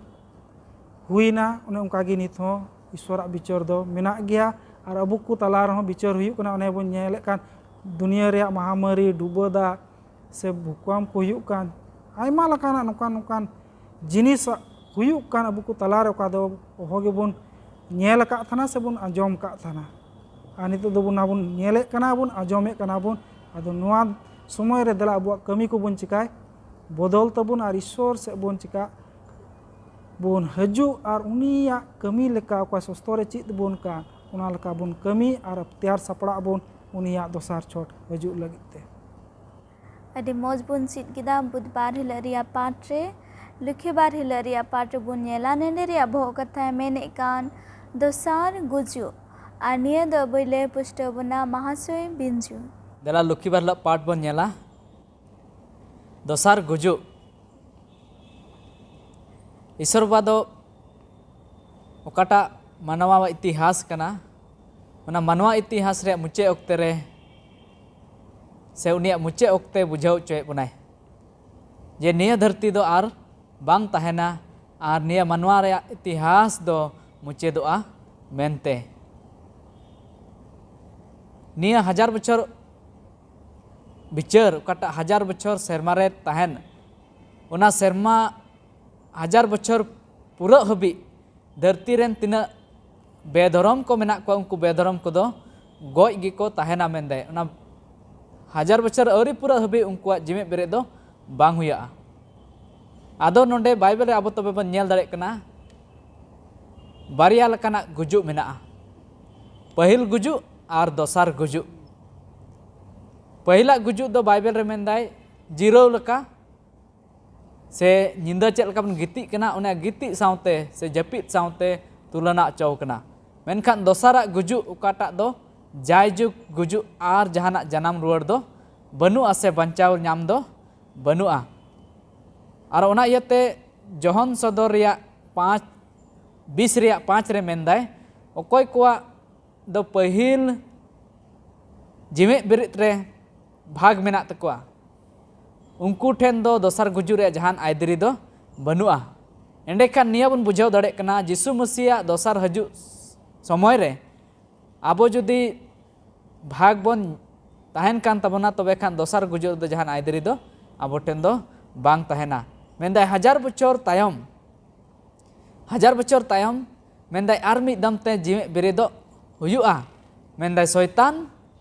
ᱦᱩᱭᱱᱟ, ᱚᱱᱮ ᱚᱱᱠᱟ ᱜᱮ ᱱᱤᱛ ᱦᱚᱸ ᱤᱥᱥᱚᱨᱟᱜ ᱵᱤᱪᱟᱹᱨ ᱫᱚ ᱢᱮᱱᱟᱜ ᱜᱮᱭᱟ᱾ ᱟᱨ ᱟᱵᱚ ᱠᱚ ᱛᱟᱞᱟ ᱨᱮᱦᱚᱸ ᱵᱤᱪᱟᱹᱨ ᱦᱩᱭᱩᱜ ᱠᱟᱱᱟ᱾ ᱚᱱᱮ ᱵᱚᱱ ᱧᱮᱞᱮᱫ ᱠᱟᱱ ᱫᱩᱱᱤᱭᱟᱹ ᱨᱮᱭᱟᱜ ᱢᱟᱦᱟᱢᱟᱹᱨᱤ, ᱰᱩᱵᱟᱹ ᱫᱟᱜ ᱥᱮ ᱵᱷᱩᱠᱟᱢ ᱠᱚ ᱦᱩᱭᱩᱜ ᱠᱟᱱ, ᱟᱭᱢᱟ ᱞᱮᱠᱟᱱᱟᱜ ᱱᱚᱝᱠᱟᱱ ᱱᱚᱝᱠᱟᱱ ᱡᱤᱱᱤᱥ ᱦᱩᱭᱩᱜ ᱠᱟᱱ ᱟᱵᱚ ᱠᱚ ᱛᱟᱞᱟᱨᱮ, ᱚᱠᱟ ᱫᱚ ᱚᱦᱚ ᱜᱮᱵᱚᱱ ᱧᱮᱞ ᱟᱠᱟᱫ ᱛᱟᱦᱮᱱᱟ ᱥᱮᱵᱚᱱ ᱟᱸᱡᱚᱢ ᱟᱠᱟᱫ ᱛᱟᱦᱮᱱᱟ᱾ ᱟᱨ ᱱᱤᱛᱚᱜ ᱫᱚᱵᱚᱱ, ᱚᱱᱟ ᱵᱚᱱ ᱧᱮᱞᱮᱫ ᱠᱟᱱᱟ ᱵᱚᱱ, ᱟᱸᱡᱚᱢᱮᱫ ᱠᱟᱱᱟ ᱵᱚᱱ᱾ ᱟᱫᱚ ᱱᱚᱣᱟ ᱥᱚᱢᱚᱭ ᱨᱮ ᱫᱮᱞᱟ ᱟᱵᱚᱣᱟᱜ ᱠᱟᱹᱢᱤ ᱠᱚᱵᱚᱱ ᱪᱤᱠᱟᱭ ᱵᱚᱫᱚᱞ ᱛᱟᱵᱚᱱ ᱟᱨ ᱤᱥᱥᱚᱨ ᱥᱮᱫ ᱵᱚᱱ ᱪᱤᱠᱟ ᱵᱚᱱ ᱦᱤᱡᱩᱜ ᱟᱨ ᱩᱱᱤᱭᱟᱜ ᱠᱟᱹᱢᱤ ᱞᱮᱠᱟ ᱚᱠᱟ ᱥᱚᱥᱛᱚ ᱨᱮ ᱪᱮᱫ ᱵᱚᱱ ᱠᱟᱱ, ᱚᱱᱟ ᱞᱮᱠᱟ ᱵᱚᱱ ᱠᱟᱹᱢᱤ ᱟᱨ ᱛᱮᱭᱟᱨ ᱥᱟᱯᱲᱟᱜ ᱵᱚᱱ ᱩᱱᱤᱭᱟᱜ ᱫᱚᱥᱟᱨ ᱪᱷᱚᱴ ᱦᱤᱡᱩᱜ ᱞᱟᱹᱜᱤᱫ ᱛᱮ᱾ ᱟᱹᱰᱤ ᱢᱚᱡᱽ ᱵᱚᱱ ᱪᱮᱫ ᱠᱮᱫᱟ ᱵᱩᱫᱷᱵᱟᱨ ᱦᱤᱞᱳᱜ ᱨᱮᱭᱟᱜ ᱯᱟᱴ ᱨᱮ᱾ ᱞᱚᱠᱠᱷᱤᱵᱟᱨ ᱦᱤᱞᱳᱜ ᱨᱮᱭᱟᱜ ᱯᱟᱴ ᱨᱮᱵᱚᱱ ᱧᱮᱞᱟ, ᱱᱚᱸᱰᱮ ᱨᱮᱭᱟᱜ ᱵᱚᱦᱚᱜ ᱠᱟᱛᱷᱟᱭ ᱢᱮᱱᱮᱫ ᱠᱟᱱ ᱫᱚᱥᱟᱨ ᱜᱩᱡᱩᱜ᱾ ᱟᱨ ᱱᱤᱭᱟᱹ ᱫᱚ ᱟᱵᱚᱭ ᱞᱟᱹᱭ ᱯᱩᱥᱴᱟᱹᱣ ᱵᱚᱱᱟ ᱢᱟᱦᱟᱥᱚᱭ ᱵᱤᱧᱡᱩ᱾ ᱫᱮᱞᱟ ᱞᱚᱠᱠᱷᱤᱵᱟᱨ ᱦᱤᱞᱳᱜ ᱯᱟᱴ ᱵᱚᱱ ᱧᱮᱞᱟ᱾ ᱫᱚᱥᱟᱨ ᱜᱩᱡᱩᱜ᱾ ᱤᱥᱚᱨ ᱵᱟᱵᱟ ᱫᱚ ᱚᱠᱟᱴᱟᱜ ᱢᱟᱱᱣᱟ ᱤᱛᱤᱦᱟᱥ ᱠᱟᱱᱟ, ᱚᱱᱟ ᱢᱟᱱᱣᱟ ᱤᱛᱤᱦᱟᱥ ᱨᱮᱭᱟᱜ ᱢᱩᱪᱟᱹᱫ ᱚᱠᱛᱮ ᱨᱮ ᱥᱮ ᱩᱱᱤᱭᱟᱜ ᱢᱩᱪᱟᱹᱫ ᱚᱠᱛᱮ ᱵᱩᱡᱷᱟᱹᱣ ᱦᱚᱪᱚᱭᱮᱫ ᱵᱚᱱᱟᱭ ᱡᱮ ᱱᱤᱭᱟᱹ ᱫᱷᱟᱹᱨᱛᱤ ᱫᱚ ᱟᱨ ᱵᱟᱝ ᱛᱟᱦᱮᱱᱟ ᱟᱨ ᱱᱤᱭᱟᱹ ᱢᱟᱱᱣᱟ ᱨᱮᱭᱟᱜ ᱤᱛᱤᱦᱟᱥ ᱫᱚ ᱢᱩᱪᱟᱹᱫᱚᱜᱼᱟ ᱢᱮᱱᱛᱮ᱾ ᱱᱤᱭᱟᱹ ᱦᱟᱡᱟᱨ ᱵᱚᱪᱷᱚᱨ ᱵᱤᱪᱟᱹᱨ, ᱚᱠᱟᱴᱟᱜ ᱦᱟᱡᱟᱨ ᱵᱚᱪᱷᱚᱨ ᱥᱮᱨᱢᱟ ᱨᱮ ᱛᱟᱦᱮᱱ, ᱚᱱᱟ ᱥᱮᱨᱢᱟ ᱦᱟᱡᱟᱨ ᱵᱚᱪᱷᱚᱨ ᱯᱩᱨᱟᱹᱜ ᱦᱟᱹᱵᱤᱡ ᱫᱷᱟᱹᱨᱛᱤ ᱨᱮᱱ ᱛᱤᱱᱟᱹᱜ ᱵᱮᱫᱷᱚᱨᱚᱢ ᱠᱚ ᱢᱮᱱᱟᱜ ᱠᱚᱣᱟ, ᱩᱱᱠᱩ ᱵᱮᱫᱷᱚᱨᱚᱢ ᱠᱚᱫᱚ ᱜᱚᱡ ᱜᱮᱠᱚ ᱛᱟᱦᱮᱱᱟ ᱢᱮᱱᱫᱟᱭ᱾ ᱚᱱᱟ ᱦᱟᱡᱟᱨ ᱵᱚᱪᱷᱚᱨ ᱟᱹᱣᱨᱤ ᱯᱩᱨᱟᱹᱜ ᱦᱟᱹᱵᱤᱡ ᱩᱱᱠᱩᱣᱟᱜ ᱡᱤᱣᱮᱫ ᱵᱮᱨᱮᱫ ᱫᱚ ᱵᱟᱝ ᱦᱩᱭᱩᱜᱼᱟ᱾ ᱟᱫᱚ ᱱᱚᱰᱮ ᱵᱟᱭᱵᱮᱞ ᱨᱮ ᱟᱵᱚ ᱛᱚᱵᱮ ᱵᱚᱱ ᱧᱮᱞ ᱫᱟᱲᱮᱭᱟᱜ ᱠᱟᱱᱟ, ᱵᱟᱨᱭᱟ ᱞᱮᱠᱟᱱᱟᱜ ᱜᱩᱡᱩᱜ ᱢᱮᱱᱟᱜᱼᱟ, ᱯᱟᱹᱦᱤᱞ ᱜᱩᱡᱩᱜ ᱟᱨ ᱫᱚᱥᱟᱨ ᱜᱩᱡᱩᱜ᱾ ᱯᱟᱹᱦᱤᱞᱟᱜ ᱜᱩᱡᱩᱜ ᱫᱚ ᱵᱟᱭᱵᱮᱞ ᱨᱮ ᱢᱮᱱᱫᱟᱭ ᱡᱤᱨᱟᱹᱣ ᱞᱮᱠᱟ, ᱥᱮ ᱧᱤᱫᱟᱹ ᱪᱮᱫ ᱞᱮᱠᱟ ᱵᱚᱱ ᱜᱤᱛᱤᱡ ᱠᱟᱱᱟ, ᱚᱱᱟ ᱜᱤᱛᱤᱡ ᱥᱟᱶᱛᱮ ᱥᱮ ᱡᱟᱹᱯᱤᱫ ᱥᱟᱶᱛᱮ ᱛᱩᱞᱚᱱᱟ ᱦᱚᱪᱚ ᱠᱟᱱᱟ᱾ ᱢᱮᱱᱠᱷᱟᱱ ᱫᱚᱥᱟᱨᱟᱜ ᱜᱩᱡᱩᱜ, ᱚᱠᱟᱴᱟᱜ ᱫᱚ ᱡᱟᱭᱡᱩᱜᱽ ᱜᱩᱡᱩᱜ ᱟᱨ ᱡᱟᱦᱟᱱᱟᱜ ᱡᱟᱱᱟᱢ ᱨᱩᱣᱟᱹᱲ ᱫᱚ ᱵᱟᱹᱱᱩᱜᱼᱟ ᱥᱮ ᱵᱟᱧᱪᱟᱣ ᱧᱟᱢ ᱫᱚ ᱵᱟᱹᱱᱩᱜᱼᱟ᱾ ᱟᱨ ᱚᱱᱟ ᱤᱭᱟᱹᱛᱮ ᱡᱚᱦᱚᱱ ᱥᱚᱫᱚᱨ ᱨᱮᱭᱟᱜ ᱯᱟᱸᱪ, ᱵᱤᱥ ᱨᱮᱭᱟᱜ ᱯᱟᱸᱪ ᱨᱮ ᱢᱮᱱᱫᱟᱭ, ᱚᱠᱚᱭ ᱠᱚᱣᱟᱜ ᱫᱚ ᱯᱟᱹᱦᱤᱞ ᱡᱤᱣᱮᱫ ᱵᱮᱨᱮᱫ ᱨᱮ ᱵᱷᱟᱜᱽ ᱢᱮᱱᱟᱜ ᱛᱟᱠᱚᱣᱟ, ᱩᱱᱠᱩ ᱴᱷᱮᱱ ᱫᱚ ᱫᱚᱥᱟᱨ ᱜᱩᱡᱩᱜ ᱨᱮᱭᱟᱜ ᱡᱟᱦᱟᱱ ᱟᱹᱭᱫᱟᱹᱨᱤ ᱫᱚ ᱵᱟᱹᱱᱩᱜᱼᱟ᱾ ᱮᱸᱰᱮᱠᱷᱟᱱ ᱱᱤᱭᱟᱹ ᱵᱚᱱ ᱵᱩᱡᱷᱟᱹᱣ ᱫᱟᱲᱮᱭᱟᱜ ᱠᱟᱱᱟ, ᱡᱤᱥᱩ ᱢᱟᱹᱥᱤᱭᱟᱜ ᱫᱚᱥᱟᱨ ᱦᱤᱡᱩᱜ ᱥᱚᱢᱚᱭ ᱨᱮ ᱟᱵᱚ ᱡᱩᱫᱤ ᱵᱷᱟᱜᱽ ᱵᱚᱱ ᱛᱟᱦᱮᱱ ᱠᱟᱱ ᱛᱟᱵᱚᱱᱟ, ᱛᱚᱵᱮ ᱠᱷᱟᱱ ᱫᱚᱥᱟᱨ ᱜᱩᱡᱩᱜ ᱨᱮᱫᱚ ᱡᱟᱦᱟᱱ ᱟᱹᱭᱫᱟᱹᱨᱤ ᱫᱚ ᱟᱵᱚ ᱴᱷᱮᱱ ᱫᱚ ᱵᱟᱝ ᱛᱟᱦᱮᱱᱟ᱾ ᱢᱮᱱᱫᱟᱭ, ᱦᱟᱡᱟᱨ ᱵᱚᱪᱷᱚᱨ ᱛᱟᱭᱚᱢ, ᱦᱟᱡᱟᱨ ᱵᱚᱪᱷᱚᱨ ᱛᱟᱭᱚᱢ, ᱢᱮᱱᱫᱟᱭ, ᱟᱨ ᱢᱤᱫ ᱫᱚᱢ ᱛᱮ ᱡᱤᱣᱮᱫ ᱵᱮᱨᱮᱫᱚᱜ ᱦᱩᱭᱩᱜᱼᱟ᱾ ᱢᱮᱱᱫᱟᱭ, ᱥᱚᱭᱛᱟᱱ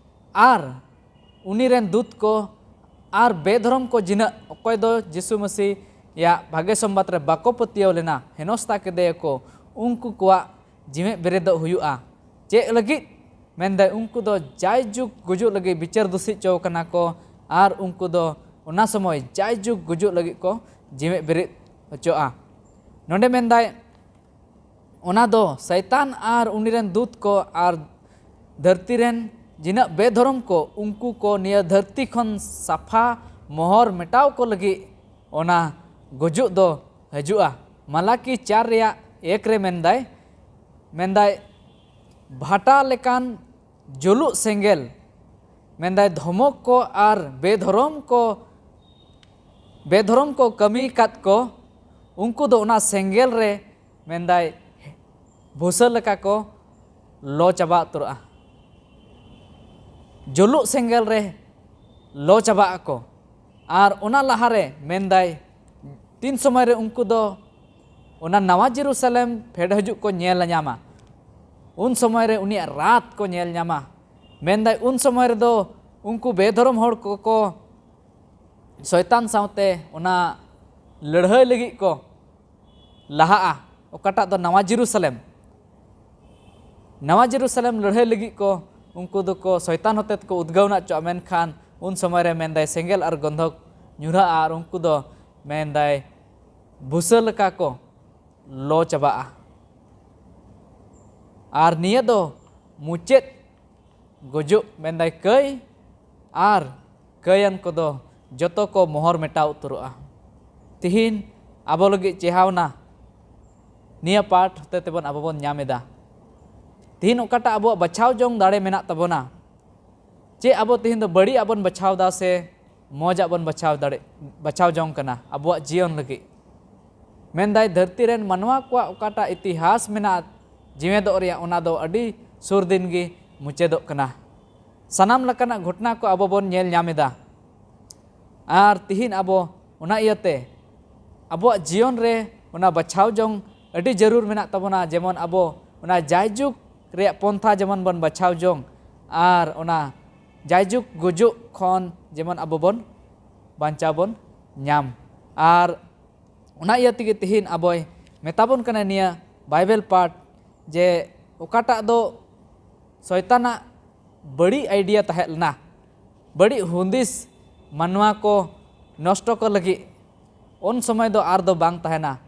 ᱟᱨ ᱩᱱᱤ ᱨᱮᱱ ᱫᱩᱛ ᱠᱚ ᱟᱨ ᱵᱮᱫᱷᱚᱨᱚᱢ ᱠᱚ ᱡᱤᱱᱟᱹᱜ, ᱚᱠᱚᱭ ᱫᱚ ᱡᱤᱥᱩ ᱢᱟᱹᱥᱤᱭᱟᱜ ᱵᱷᱟᱜᱮ ᱥᱚᱢᱵᱟᱫ ᱨᱮ ᱵᱟᱠᱚ ᱯᱟᱹᱛᱭᱟᱹᱣ ᱞᱮᱱᱟ, ᱦᱮᱱᱚᱥᱛᱟ ᱠᱮᱫᱮᱭᱟᱠᱚ, ᱩᱱᱠᱩ ᱠᱚᱣᱟᱜ ᱡᱤᱣᱮᱫ ᱵᱮᱨᱮᱫᱚᱜ ᱦᱩᱭᱩᱜᱼᱟ᱾ ᱪᱮᱫ ᱞᱟᱹᱜᱤᱫ? ᱢᱮᱱᱫᱟᱭ, ᱩᱱᱠᱩ ᱫᱚ ᱡᱟᱭᱡᱩᱜᱽ ᱜᱩᱡᱩᱜ ᱞᱟᱹᱜᱤᱫ ᱵᱤᱪᱟᱹᱨ ᱫᱩᱥᱤ ᱦᱚᱪᱚ ᱠᱟᱱᱟ ᱠᱚ, ᱟᱨ ᱩᱱᱠᱩ ᱫᱚ ᱚᱱᱟ ᱥᱚᱢᱚᱭ ᱡᱟᱭᱡᱩᱜᱽ ᱜᱩᱡᱩᱜ ᱞᱟᱹᱜᱤᱫ ᱠᱚ ᱡᱤᱣᱮᱫ ᱵᱮᱨᱮᱫ ᱦᱚᱪᱚᱜᱼᱟ᱾ ᱱᱚᱰᱮ ᱢᱮᱱᱫᱟᱭ, ᱚᱱᱟ ᱫᱚ ᱥᱟᱭᱛᱟᱱ ᱟᱨ ᱩᱱᱤ ᱨᱮᱱ ᱫᱩᱛ ᱠᱚ ᱟᱨ ᱫᱷᱟᱹᱨᱛᱤ ᱨᱮᱱ ᱡᱤᱱᱟᱹᱜ ᱵᱮᱫᱷᱚᱨᱚᱢ ᱠᱚ, ᱩᱱᱠᱩ ᱠᱚ ᱱᱤᱭᱟᱹ ᱫᱷᱟᱹᱨᱛᱤ ᱠᱷᱚᱱ ᱥᱟᱯᱷᱟ ᱢᱚᱦᱚᱨ ᱢᱮᱴᱟᱣ ᱠᱚ ᱞᱟᱹᱜᱤᱫ ᱚᱱᱟ ᱜᱩᱡᱩᱜ ᱫᱚ ᱦᱤᱡᱩᱜᱼᱟ᱾ ᱢᱟᱞᱟᱠᱤ ᱪᱟᱨ ᱨᱮᱭᱟᱜ ᱮᱠ ᱨᱮ ᱢᱮᱱᱫᱟᱭ, ᱢᱮᱱᱫᱟᱭ, ᱵᱷᱟᱴᱟ ᱞᱮᱠᱟᱱ ᱡᱩᱞᱩᱜ ᱥᱮᱸᱜᱮᱞ, ᱢᱮᱱᱫᱟᱭ, ᱫᱷᱚᱢᱚᱠ ᱠᱚ ᱟᱨ ᱵᱮᱫᱷᱚᱨᱚᱢ ᱠᱚ, ᱵᱮᱫᱷᱚᱨᱚᱢ ᱠᱚ ᱠᱟᱹᱢᱤ ᱠᱟᱫ ᱠᱚ, ᱩᱱᱠᱩ ᱫᱚ ᱚᱱᱟ ᱥᱮᱸᱜᱮᱞ ᱨᱮ, ᱢᱮᱱᱫᱟᱭ, ᱵᱷᱩᱥᱟᱹ ᱞᱮᱠᱟ ᱠᱚ ᱞᱚ ᱪᱟᱵᱟ ᱩᱛᱟᱹᱨᱚᱜᱼᱟ᱾ ᱡᱩᱞᱩᱜ ᱥᱮᱸᱜᱮᱞ ᱨᱮ ᱞᱚ ᱪᱟᱵᱟᱜ ᱟᱠᱚ᱾ ᱟᱨ ᱚᱱᱟ ᱞᱟᱦᱟᱨᱮ ᱢᱮᱱᱫᱟᱭ, ᱛᱤᱱ ᱥᱚᱢᱚᱭ ᱨᱮ ᱩᱱᱠᱩ ᱫᱚ ᱚᱱᱟ ᱱᱟᱣᱟ ᱡᱮᱨᱩᱥᱟᱞᱮᱢ ᱯᱷᱮᱰ ᱦᱤᱡᱩᱜ ᱠᱚ ᱧᱮᱞ ᱧᱟᱢᱟ, ᱩᱱ ᱥᱚᱢᱚᱭ ᱨᱮ ᱩᱱᱤᱭᱟᱜ ᱨᱟᱛ ᱠᱚ ᱧᱮᱞ ᱧᱟᱢᱟ᱾ ᱢᱮᱱᱫᱟᱭ, ᱩᱱ ᱥᱚᱢᱚᱭ ᱨᱮᱫᱚ ᱩᱱᱠᱩ ᱵᱮᱫᱷᱚᱨᱚᱢ ᱦᱚᱲ ᱠᱚᱠᱚ ᱥᱚᱭᱛᱟᱱ ᱥᱟᱶᱛᱮ ᱚᱱᱟ ᱞᱟᱹᱲᱦᱟᱹᱭ ᱞᱟᱹᱜᱤᱫ ᱠᱚ ᱞᱟᱦᱟᱜᱼᱟ, ᱚᱠᱟᱴᱟᱜ ᱫᱚ ᱱᱟᱣᱟ ᱡᱮᱨᱩᱥᱟᱞᱮᱢ᱾ ᱱᱟᱣᱟ ᱡᱮᱨᱩᱥᱟᱞᱮᱢ ᱞᱟᱹᱲᱦᱟᱹᱭ ᱞᱟᱹᱜᱤᱫ ᱠᱚ, ᱩᱱᱠᱩ ᱫᱚᱠᱚ ᱥᱚᱭᱛᱟᱱ ᱦᱚᱛᱮ ᱛᱮᱠᱚ ᱩᱫᱽᱜᱟᱹᱣ ᱱᱟ ᱦᱚᱪᱚᱜᱼᱟ, ᱢᱮᱱᱠᱷᱟᱱ ᱩᱱ ᱥᱚᱢᱚᱭ ᱨᱮ ᱢᱮᱱᱫᱟᱭ ᱥᱮᱸᱜᱮᱞ ᱟᱨ ᱜᱚᱱᱫᱷᱚᱠ ᱧᱩᱨᱦᱟᱹᱜᱼᱟ ᱟᱨ ᱩᱱᱠᱩ ᱫᱚ ᱢᱮᱱᱫᱟᱭ ᱵᱷᱩᱥᱟᱹ ᱞᱮᱠᱟ ᱠᱚ ᱞᱚ ᱪᱟᱵᱟᱜᱼᱟ᱾ ᱟᱨ ᱱᱤᱭᱟᱹ ᱫᱚ ᱢᱩᱪᱟᱹᱫ ᱜᱩᱡᱩᱜ, ᱢᱮᱱᱫᱟᱭ ᱠᱟᱹᱭ, ᱟᱨ ᱠᱟᱹᱭᱟᱱ ᱠᱚᱫᱚ ᱡᱚᱛᱚ ᱠᱚ ᱢᱚᱦᱚᱨ ᱢᱮᱴᱟᱣ ᱩᱛᱟᱹᱨᱚᱜᱼᱟ᱾ ᱛᱤᱦᱤᱧ ᱟᱵᱚ ᱞᱟᱹᱜᱤᱫ ᱪᱮᱦᱟᱣᱱᱟ ᱱᱤᱭᱟᱹ ᱯᱟᱴ ᱦᱚᱛᱮ ᱛᱮᱵᱚᱱ ᱟᱵᱚ ᱵᱚᱱ ᱧᱟᱢ ᱮᱫᱟ᱾ ᱛᱤᱦᱤᱧ ᱚᱠᱟᱴᱟᱜ ᱟᱵᱚᱣᱟᱜ ᱵᱟᱪᱷᱟᱣ ᱡᱚᱝ ᱫᱟᱲᱮ ᱢᱮᱱᱟᱜ ᱛᱟᱵᱚᱱᱟ, ᱪᱮ ᱟᱵᱚ ᱛᱤᱦᱤᱧ ᱫᱚ ᱵᱟᱹᱲᱤᱡ ᱟᱜ ᱵᱚᱱ ᱵᱟᱪᱷᱟᱣ ᱫᱟ ᱥᱮ ᱢᱚᱡᱽ ᱟᱜ ᱵᱚᱱ ᱵᱟᱪᱷᱟᱣ ᱫᱟᱲᱮ, ᱵᱟᱪᱷᱟᱣ ᱡᱚᱝ ᱠᱟᱱᱟ ᱟᱵᱚᱣᱟᱜ ᱡᱤᱭᱚᱱ ᱞᱟᱹᱜᱤᱫ? ᱢᱮᱱᱫᱟᱭ, ᱫᱷᱟᱹᱨᱛᱤ ᱨᱮᱱ ᱢᱟᱱᱣᱟ ᱠᱚᱣᱟᱜ ᱚᱠᱟᱴᱟᱜ ᱤᱛᱤᱦᱟᱥ ᱢᱮᱱᱟᱜ ᱡᱤᱣᱮᱫᱚᱜ ᱨᱮᱭᱟᱜ, ᱚᱱᱟ ᱫᱚ ᱟᱹᱰᱤ ᱥᱩᱨ ᱫᱤᱱ ᱜᱮ ᱢᱩᱪᱟᱹᱫᱚᱜ ᱠᱟᱱᱟ᱾ ᱥᱟᱱᱟᱢ ᱞᱮᱠᱟᱱᱟᱜ ᱜᱷᱚᱴᱚᱱᱟ ᱠᱚ ᱟᱵᱚ ᱵᱚᱱ ᱧᱮᱞ ᱧᱟᱢ ᱮᱫᱟ᱾ ᱟᱨ ᱛᱤᱦᱤᱧ ᱟᱵᱚ ᱚᱱᱟ ᱤᱭᱟᱹᱛᱮ ᱟᱵᱚᱣᱟᱜ ᱡᱤᱭᱚᱱ ᱨᱮ ᱚᱱᱟ ᱵᱟᱪᱷᱟᱣ ᱡᱚᱝ ᱟᱹᱰᱤ ᱡᱟᱹᱨᱩᱲ ᱢᱮᱱᱟᱜ ᱛᱟᱵᱚᱱᱟ, ᱡᱮᱢᱚᱱ ᱟᱵᱚ ᱚᱱᱟ ᱡᱟᱭᱡᱩᱜᱽ ᱨᱮᱭᱟᱜ ᱯᱚᱱᱛᱷᱟ ᱡᱮᱢᱚᱱ ᱵᱚᱱ ᱵᱟᱪᱷᱟᱣ ᱡᱚᱝ, ᱟᱨ ᱚᱱᱟ ᱡᱟᱭᱡᱩᱜᱽ ᱜᱩᱡᱩᱜ ᱠᱷᱚᱱ ᱡᱮᱢᱚᱱ ᱟᱵᱚ ᱵᱚᱱ ᱵᱟᱧᱪᱟᱣ ᱵᱚᱱ ᱧᱟᱢ᱾ ᱟᱨ ᱚᱱᱟ ᱤᱭᱟᱹ ᱛᱮᱜᱮ ᱛᱤᱦᱤᱧ ᱟᱵᱚᱭ ᱢᱮᱛᱟ ᱵᱚᱱ ᱠᱟᱱᱟ ᱱᱤᱭᱟᱹ ᱵᱟᱭᱵᱮᱞ ᱯᱟᱴ, ᱡᱮ ᱚᱠᱟᱴᱟᱜ ᱫᱚ ᱥᱚᱭᱛᱟᱱᱟᱜ ᱵᱟᱹᱲᱤᱡ ᱟᱭᱰᱤᱭᱟ ᱛᱟᱦᱮᱸ ᱞᱮᱱᱟ, ᱵᱟᱹᱲᱤᱡ ᱦᱩᱫᱤᱥ ᱢᱟᱱᱣᱟ ᱠᱚ ᱱᱚᱥᱴᱚ ᱠᱚ ᱞᱟᱹᱜᱤᱫ, ᱩᱱ ᱥᱚᱢᱚᱭ ᱫᱚ ᱟᱨ ᱫᱚ ᱵᱟᱝ ᱛᱟᱦᱮᱱᱟ᱾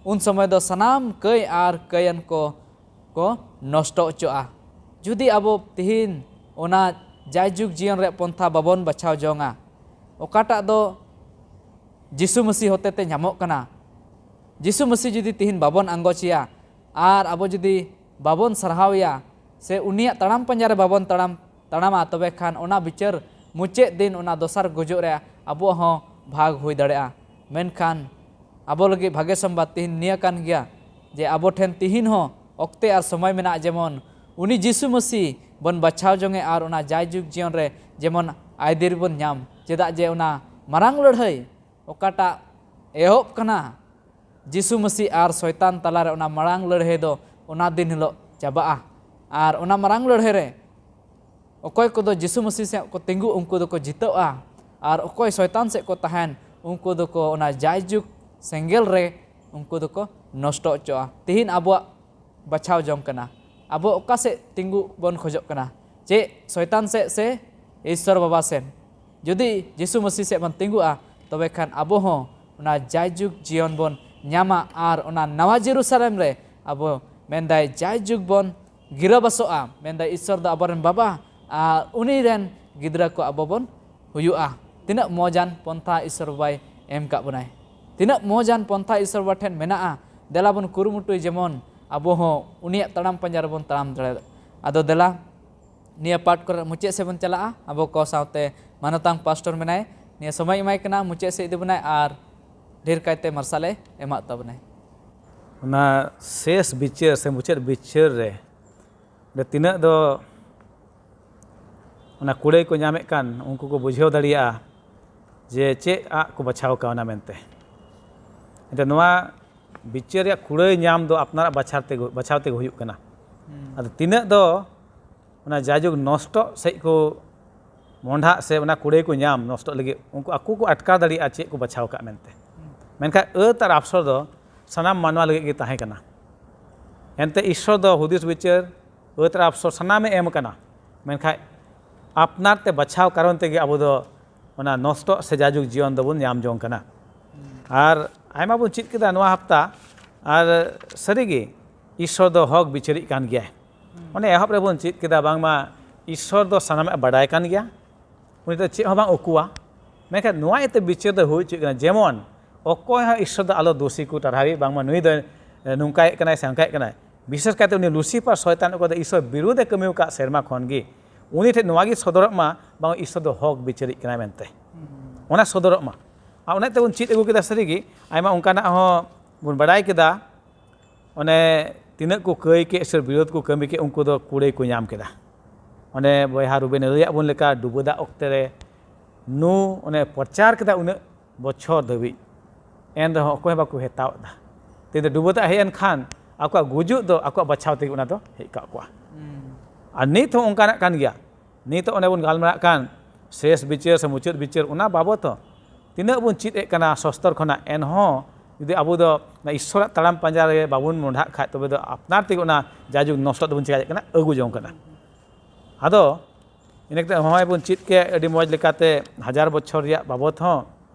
ᱩᱱ ᱥᱚᱢᱚᱭ ᱫᱚ ᱥᱟᱱᱟᱢ ᱠᱟᱹᱭ ᱟᱨ ᱠᱟᱹᱭᱟᱱ ᱠᱚ ᱠᱚ ᱱᱚᱥᱴᱚ ᱦᱚᱪᱚᱜᱼᱟ᱾ ᱡᱩᱫᱤ ᱟᱵᱚ ᱛᱤᱦᱤᱧ ᱚᱱᱟ ᱡᱟᱭᱡᱩᱜᱽ ᱡᱤᱭᱚᱱ ᱨᱮᱭᱟᱜ ᱯᱚᱱᱛᱷᱟ ᱵᱟᱵᱚᱱ ᱵᱟᱪᱷᱟᱣ ᱡᱚᱝᱟ, ᱚᱠᱟᱴᱟᱜ ᱫᱚ ᱡᱤᱥᱩ ᱢᱟᱹᱥᱤ ᱦᱚᱛᱮ ᱛᱮ ᱧᱟᱢᱚᱜ ᱠᱟᱱᱟ, ᱡᱤᱥᱩ ᱢᱟᱹᱥᱤ ᱡᱩᱫᱤ ᱛᱤᱦᱤᱧ ᱵᱟᱵᱚᱱ ᱟᱸᱜᱚᱪᱮᱭᱟ ᱟᱨ ᱟᱵᱚ ᱡᱩᱫᱤ ᱵᱟᱵᱚᱱ ᱥᱟᱨᱦᱟᱣᱮᱭᱟ ᱥᱮ ᱩᱱᱤᱭᱟᱜ ᱛᱟᱲᱟᱢ ᱯᱟᱸᱡᱟ ᱨᱮ ᱵᱟᱵᱚᱱ ᱛᱟᱲᱟᱢ ᱛᱟᱲᱟᱢᱟ, ᱛᱚᱵᱮ ᱠᱷᱟᱱ ᱚᱱᱟ ᱵᱤᱪᱟᱹᱨ ᱢᱩᱪᱟᱹᱫ ᱫᱤᱱ, ᱚᱱᱟ ᱫᱚᱥᱟᱨ ᱜᱩᱡᱩᱜ ᱨᱮ ᱟᱵᱚᱣᱟᱜ ᱦᱚᱸ ᱵᱷᱟᱜᱽ ᱦᱩᱭ ᱫᱟᱲᱮᱭᱟᱜᱼᱟ᱾ ᱢᱮᱱᱠᱷᱟᱱ ᱟᱵᱚ ᱞᱟᱹᱜᱤᱫ ᱵᱷᱟᱜᱮ ᱥᱚᱢᱵᱟᱫ ᱛᱤᱦᱤᱧ ᱱᱤᱭᱟᱹ ᱠᱟᱱ ᱜᱮᱭᱟ ᱡᱮ ᱟᱵᱚ ᱴᱷᱮᱱ ᱛᱤᱦᱤᱧ ᱦᱚᱸ ᱚᱠᱛᱮ ᱟᱨ ᱥᱚᱢᱚᱭ ᱢᱮᱱᱟᱜᱼᱟ, ᱡᱮᱢᱚᱱ ᱩᱱᱤ ᱡᱤᱥᱩ ᱢᱟᱹᱥᱤ ᱵᱚᱱ ᱵᱟᱪᱷᱟᱣ ᱡᱚᱝᱮ ᱟᱨ ᱚᱱᱟ ᱡᱟᱭᱡᱩᱜᱽ ᱡᱤᱭᱚᱱ ᱨᱮ ᱡᱮᱢᱚᱱ ᱟᱹᱭᱫᱟᱹᱨᱤ ᱵᱚᱱ ᱧᱟᱢ᱾ ᱪᱮᱫᱟᱜ ᱡᱮ ᱚᱱᱟ ᱢᱟᱨᱟᱝ ᱞᱟᱹᱲᱦᱟᱹᱭ ᱚᱠᱟᱴᱟᱜ ᱮᱦᱚᱵ ᱠᱟᱱᱟ ᱡᱤᱥᱩ ᱢᱟᱹᱥᱤ ᱟᱨ ᱥᱚᱭᱛᱟᱱ ᱛᱟᱞᱟᱨᱮ, ᱚᱱᱟ ᱢᱟᱨᱟᱝ ᱞᱟᱹᱲᱦᱟᱹᱭ ᱫᱚ ᱚᱱᱟ ᱫᱤᱱ ᱦᱤᱞᱳᱜ ᱪᱟᱵᱟᱜᱼᱟ᱾ ᱟᱨ ᱚᱱᱟ ᱢᱟᱨᱟᱝ ᱞᱟᱹᱲᱦᱟᱹᱭ ᱨᱮ ᱚᱠᱚᱭ ᱠᱚᱫᱚ ᱡᱤᱥᱩ ᱢᱟᱹᱥᱤ ᱥᱮᱫ ᱠᱚ ᱛᱤᱸᱜᱩ, ᱩᱱᱠᱩ ᱫᱚᱠᱚ ᱡᱤᱛᱟᱹᱜᱼᱟ, ᱟᱨ ᱚᱠᱚᱭ ᱥᱚᱭᱛᱟᱱ ᱥᱮᱫ ᱠᱚ ᱛᱟᱦᱮᱱ, ᱩᱱᱠᱩ ᱫᱚᱠᱚ ᱚᱱᱟ ᱡᱟᱭᱡᱩᱜᱽ ᱥᱮᱸᱜᱮᱞ ᱨᱮ ᱩᱱᱠᱩ ᱫᱚᱠᱚ ᱱᱚᱥᱴᱚ ᱦᱚᱪᱚᱜᱼᱟ᱾ ᱛᱤᱦᱤᱧ ᱟᱵᱚᱣᱟᱜ ᱵᱟᱪᱷᱟᱣ ᱡᱚᱝ ᱠᱟᱱᱟ, ᱟᱵᱚ ᱚᱠᱟ ᱥᱮᱫ ᱛᱤᱸᱜᱩ ᱵᱚᱱ ᱠᱷᱚᱡᱚᱜ ᱠᱟᱱᱟ, ᱪᱮᱫ ᱥᱚᱭᱛᱟᱱ ᱥᱮᱫ ᱥᱮ ᱤᱥᱥᱚᱨ ᱵᱟᱵᱟ ᱥᱮᱫ? ᱡᱩᱫᱤ ᱡᱤᱥᱩ ᱢᱟᱹᱥᱤ ᱥᱮᱫ ᱵᱚᱱ ᱛᱤᱸᱜᱩᱜᱼᱟ, ᱛᱚᱵᱮ ᱠᱷᱟᱱ ᱟᱵᱚ ᱦᱚᱸ ᱚᱱᱟ ᱡᱟᱭᱡᱩᱜᱽ ᱡᱤᱭᱚᱱ ᱵᱚᱱ ᱧᱟᱢᱟ ᱟᱨ ᱚᱱᱟ ᱱᱟᱣᱟ ᱡᱮᱨᱩᱥᱟᱞᱮᱢ ᱨᱮ ᱟᱵᱚ ᱢᱮᱱᱫᱟᱭ ᱡᱟᱭᱡᱩᱜᱽ ᱵᱚᱱ ᱜᱤᱨᱟᱹᱵᱟᱥᱚᱜᱼᱟ, ᱢᱮᱱᱫᱟᱭ ᱤᱥᱥᱚᱨ ᱫᱚ ᱟᱵᱚᱨᱮᱱ ᱵᱟᱵᱟ ᱟᱨ ᱩᱱᱤ ᱨᱮᱱ ᱜᱤᱫᱽᱨᱟᱹ ᱠᱚ ᱟᱵᱚ ᱵᱚᱱ ᱦᱩᱭᱩᱜᱼᱟ᱾ ᱛᱤᱱᱟᱹᱜ ᱢᱚᱡᱟᱱ ᱯᱚᱱᱛᱷᱟ ᱤᱥᱥᱚᱨ ᱵᱟᱵᱟᱭ ᱮᱢ ᱠᱟᱜ ᱵᱚᱱᱟᱭ, ᱛᱤᱱᱟᱹᱜ ᱢᱚᱡᱟᱱ ᱯᱚᱱᱛᱷᱟ ᱤᱥᱥᱚᱨ ᱵᱟᱵᱟ ᱴᱷᱮᱱ ᱢᱮᱱᱟᱜᱼᱟ᱾ ᱫᱮᱞᱟ ᱵᱚᱱ ᱠᱩᱨᱩᱢᱩᱴᱩᱭ ᱡᱮᱢᱚᱱ ᱟᱵᱚ ᱦᱚᱸ ᱩᱱᱤᱭᱟᱜ ᱛᱟᱲᱟᱢ ᱯᱟᱸᱡᱟ ᱨᱮᱵᱚᱱ ᱛᱟᱲᱟᱢ ᱫᱟᱲᱮᱭᱟᱜ᱾ ᱟᱫᱚ ᱫᱮᱞᱟ ᱱᱤᱭᱟᱹ ᱯᱟᱴ ᱠᱚᱨᱮ ᱢᱩᱪᱟᱹᱫ ᱥᱮᱫ ᱵᱚᱱ ᱪᱟᱞᱟᱜᱼᱟ᱾ ᱟᱵᱚ ᱠᱚ ᱥᱟᱶᱛᱮ ᱢᱟᱱᱚᱛᱟᱝ ᱯᱟᱥᱴᱚᱨ ᱢᱮᱱᱟᱭ, ᱱᱤᱭᱟᱹ ᱥᱚᱢᱚᱭ ᱮᱢᱟᱭ ᱠᱟᱱᱟ, ᱢᱩᱪᱟᱹᱫ ᱥᱮᱫ ᱤᱫᱤ ᱵᱚᱱᱟᱭ ᱟᱨ ᱰᱷᱮᱨ ᱠᱟᱭᱛᱮ ᱢᱟᱨᱥᱟᱞᱮ ᱮᱢᱟᱜ ᱛᱟᱵᱚᱱᱟᱭ᱾ ᱚᱱᱟ ᱥᱮᱥ ᱵᱤᱪᱟᱹᱨ ᱥᱮ ᱢᱩᱪᱟᱹᱫ ᱵᱤᱪᱟᱹᱨ ᱨᱮ ᱚᱸᱰᱮ ᱛᱤᱱᱟᱹᱜ ᱫᱚ ᱚᱱᱟ ᱠᱩᱲᱟᱹᱭ ᱠᱚ ᱧᱟᱢᱮᱫ ᱠᱟᱱ, ᱩᱱᱠᱩ ᱠᱚ ᱵᱩᱡᱷᱟᱹᱣ ᱫᱟᱲᱮᱭᱟᱜᱼᱟ ᱡᱮ ᱪᱮᱫ ᱟᱜ ᱠᱚ ᱵᱟᱪᱷᱟᱣ ᱠᱟᱣᱱᱟ ᱢᱮᱱᱛᱮ᱾ ᱮᱱᱛᱮ ᱱᱚᱣᱟ ᱵᱤᱪᱟᱹᱨ ᱨᱮᱭᱟᱜ ᱠᱩᱲᱟᱹᱭ ᱧᱟᱢ ᱫᱚ ᱟᱯᱱᱟᱨᱟᱜ ᱵᱟᱪᱷᱟᱣ ᱛᱮᱜᱮ, ᱵᱟᱪᱷᱟᱣ ᱛᱮᱜᱮ ᱦᱩᱭᱩᱜ ᱠᱟᱱᱟ᱾ ᱟᱫᱚ ᱛᱤᱱᱟᱹᱜ ᱫᱚ ᱚᱱᱟ ᱡᱟᱭᱡᱩᱜᱽ ᱱᱚᱥᱴᱚᱜ ᱥᱮᱫ ᱠᱚ ᱢᱚᱸᱰᱷᱟᱜ ᱥᱮ ᱚᱱᱟ ᱠᱩᱲᱟᱹᱭ ᱠᱚ ᱧᱟᱢ ᱱᱚᱥᱴᱚᱜ ᱞᱟᱹᱜᱤᱫ, ᱩᱱᱠᱩ ᱟᱠᱚ ᱠᱚ ᱟᱴᱠᱟᱨ ᱫᱟᱲᱮᱭᱟᱜᱼᱟ ᱪᱮᱫ ᱠᱚ ᱵᱟᱪᱷᱟᱣ ᱠᱟᱜ ᱢᱮᱱᱛᱮ᱾ ᱢᱮᱱᱠᱷᱟᱱ ᱟᱹᱛ ᱟᱨ ᱟᱯᱥᱚᱨ ᱫᱚ ᱥᱟᱱᱟᱢ ᱢᱟᱱᱣᱟ ᱞᱟᱹᱜᱤᱫ ᱜᱮ ᱛᱟᱦᱮᱸ ᱠᱟᱱᱟ᱾ ᱮᱱᱛᱮ ᱤᱥᱥᱚᱨ ᱫᱚ ᱦᱩᱫᱤᱥ ᱵᱤᱪᱟᱹᱨ, ᱟᱹᱛ ᱟᱨ ᱟᱯᱥᱚᱨ ᱥᱟᱱᱟᱢᱮ ᱮᱢ ᱠᱟᱱᱟ, ᱢᱮᱱᱠᱷᱟᱱ ᱟᱯᱱᱟᱨ ᱛᱮ ᱵᱟᱪᱷᱟᱣ ᱠᱟᱨᱚᱱ ᱛᱮᱜᱮ ᱟᱵᱚ ᱫᱚ ᱚᱱᱟ ᱱᱚᱥᱴᱚᱜ ᱥᱮ ᱡᱟᱭᱡᱩᱜᱽ ᱡᱤᱭᱚᱱ ᱫᱚᱵᱚᱱ ᱧᱟᱢ ᱡᱚᱝ ᱠᱟᱱᱟ᱾ ᱟᱨ ᱟᱭᱢᱟ ᱵᱚᱱ ᱪᱮᱫ ᱠᱮᱫᱟ ᱱᱚᱣᱟ ᱦᱟᱯᱛᱟ᱾ ᱟᱨ ᱥᱟᱹᱨᱤᱜᱮ ᱤᱥᱥᱚᱨ ᱫᱚ ᱦᱚᱠ ᱵᱤᱪᱟᱹᱨᱤᱡ ᱠᱟᱱ ᱜᱮᱭᱟᱭ᱾ ᱚᱱᱮ ᱮᱦᱚᱵ ᱨᱮᱵᱚᱱ ᱪᱮᱫ ᱠᱮᱫᱟ ᱵᱟᱝᱢᱟ ᱤᱥᱥᱚᱨ ᱫᱚ ᱥᱟᱱᱟᱢᱟᱜ ᱮ ᱵᱟᱰᱟᱭ ᱠᱟᱱ ᱜᱮᱭᱟ, ᱩᱱᱤ ᱫᱚ ᱪᱮᱫ ᱦᱚᱸ ᱵᱟᱝ ᱩᱠᱩᱣᱟ᱾ ᱢᱮᱱᱠᱷᱟᱱ ᱱᱚᱣᱟ ᱤᱭᱟᱹᱛᱮ ᱵᱤᱪᱟᱹᱨ ᱫᱚ ᱦᱩᱭ ᱦᱚᱪᱚᱭ ᱠᱟᱱᱟ, ᱡᱮᱢᱚᱱ ᱚᱠᱚᱭ ᱦᱚᱸ ᱤᱥᱥᱚᱨ ᱫᱚ ᱟᱞᱚ ᱫᱳᱥᱤ ᱠᱚ ᱴᱟᱨᱦᱟᱣᱮ, ᱵᱟᱝᱢᱟ ᱱᱩᱭ ᱫᱚ ᱱᱚᱝᱠᱟᱭᱮᱫ ᱠᱟᱱᱟᱭ ᱥᱮ ᱦᱟᱝᱠᱟᱭᱮᱫ ᱠᱟᱱᱟᱭ᱾ ᱵᱤᱥᱮᱥ ᱠᱟᱭᱛᱮ ᱩᱱᱤ ᱞᱩᱥᱤᱯᱷᱟᱨ ᱥᱚᱭᱛᱟᱱ, ᱚᱠᱚᱭ ᱫᱚ ᱤᱥᱥᱚᱨ ᱵᱤᱨᱩᱫᱷ ᱮ ᱠᱟᱹᱢᱤ ᱟᱠᱟᱫ ᱥᱮᱨᱢᱟ ᱠᱷᱚᱱ ᱜᱮ, ᱩᱱᱤ ᱴᱷᱮᱱ ᱱᱚᱣᱟ ᱜᱮ ᱥᱚᱫᱚᱨᱚᱜ ᱢᱟ, ᱵᱟᱝ ᱤᱥᱥᱚᱨ ᱫᱚ ᱦᱚᱠ ᱵᱤᱪᱟᱹᱨᱤᱡ ᱠᱟᱱᱟᱭ ᱢᱮᱱᱛᱮ᱾ ᱚᱱᱟ ᱥᱚᱫᱚᱨᱚᱜ ᱢᱟ᱾ ᱟᱨ ᱚᱱᱟ ᱛᱮᱵᱚᱱ ᱪᱮᱫ ᱟᱹᱜᱩ ᱠᱮᱫᱟ, ᱥᱟᱹᱨᱤᱜᱮ ᱟᱭᱢᱟ ᱚᱱᱠᱟᱱᱟᱜ ᱦᱚᱸ ᱵᱚᱱ ᱵᱟᱲᱟᱭ ᱠᱮᱫᱟ᱾ ᱚᱱᱮ ᱛᱤᱱᱟᱹᱜ ᱠᱚ ᱠᱟᱹᱭ ᱠᱮᱫ ᱥᱮ ᱵᱤᱨᱳᱫᱷ ᱠᱚ ᱠᱟᱹᱢᱤ ᱠᱮᱫ, ᱩᱱᱠᱩ ᱫᱚ ᱠᱩᱲᱟᱹᱭ ᱠᱚ ᱧᱟᱢ ᱠᱮᱫᱟ᱾ ᱚᱱᱮ ᱵᱚᱭᱦᱟ ᱨᱩᱵᱮᱱ ᱞᱟᱹᱭᱟᱫ ᱵᱚᱱ ᱞᱮᱠᱟ, ᱰᱩᱵᱟᱹ ᱫᱟᱜ ᱚᱠᱛᱮ ᱨᱮ ᱱᱩ ᱚᱱᱮ ᱯᱨᱚᱪᱟᱨ ᱠᱮᱫᱟ ᱩᱱᱟᱹᱜ ᱵᱚᱪᱷᱚᱨ ᱫᱷᱟᱹᱵᱤᱡ, ᱮᱱ ᱨᱮᱦᱚᱸ ᱚᱠᱚᱭ ᱦᱚᱸ ᱵᱟᱠᱚ ᱦᱟᱛᱟᱣ ᱮᱫᱟ᱾ ᱛᱮᱦᱮᱧ ᱫᱚ ᱰᱩᱵᱟᱹ ᱫᱟᱜ ᱦᱮᱡ ᱮᱱ ᱠᱷᱟᱱ ᱟᱠᱚᱣᱟᱜ ᱜᱩᱡᱩᱜ ᱫᱚ ᱟᱠᱚᱣᱟᱜ ᱵᱟᱪᱷᱟᱣ ᱛᱮᱜᱮ ᱚᱱᱟ ᱫᱚ ᱦᱮᱡ ᱠᱟᱜ ᱠᱚᱣᱟ᱾ ᱟᱨ ᱱᱤᱛ ᱦᱚᱸ ᱚᱱᱠᱟᱱᱟᱜ ᱠᱟᱱ ᱜᱮᱭᱟ᱾ ᱱᱤᱛᱚᱜ ᱚᱱᱮ ᱵᱚᱱ ᱜᱟᱞᱢᱟᱨᱟᱜ ᱠᱟᱱ ᱥᱮᱥ ᱵᱤᱪᱟᱹᱨ ᱥᱮ ᱢᱩᱪᱟᱹᱫ ᱵᱤᱪᱟᱹᱨ, ᱚᱱᱟ ᱵᱟᱵᱚᱛ ᱦᱚᱸ ᱛᱤᱱᱟᱹᱜ ᱵᱚᱱ ᱪᱮᱫ ᱮᱫ ᱠᱟᱱᱟ ᱥᱚᱥᱛᱚᱨ ᱠᱷᱚᱱᱟᱜ, ᱮᱱᱦᱚᱸ ᱡᱩᱫᱤ ᱟᱵᱚ ᱫᱚ ᱚᱱᱟ ᱤᱥᱥᱚᱨᱟᱜ ᱛᱟᱲᱟᱢ ᱯᱟᱸᱡᱟ ᱨᱮ ᱵᱟᱵᱚᱱ ᱢᱚᱸᱰᱷᱟᱜ ᱠᱷᱟᱡ, ᱛᱚᱵᱮ ᱫᱚ ᱟᱯᱱᱟᱨ ᱛᱮᱜᱮ ᱚᱱᱟ ᱡᱟᱭᱡᱩᱜᱽ ᱱᱚᱥᱴᱚᱜ ᱫᱚᱵᱚᱱ ᱪᱮᱠᱟ ᱫᱟᱲᱮᱭᱟᱜ ᱠᱟᱱᱟ, ᱟᱹᱜᱩ ᱡᱚᱝ ᱠᱟᱱᱟ᱾ ᱟᱫᱚ ᱤᱱᱟᱹ ᱠᱟᱛᱮ ᱦᱚᱸᱜᱼᱚᱭ ᱵᱚᱱ ᱪᱮᱫ ᱠᱮᱫ ᱟᱹᱰᱤ ᱢᱚᱡᱽ ᱞᱮᱠᱟᱛᱮ ᱦᱟᱡᱟᱨ ᱵᱚᱪᱷᱚᱨ ᱨᱮᱭᱟᱜ ᱵᱟᱵᱚᱛ ᱦᱚᱸ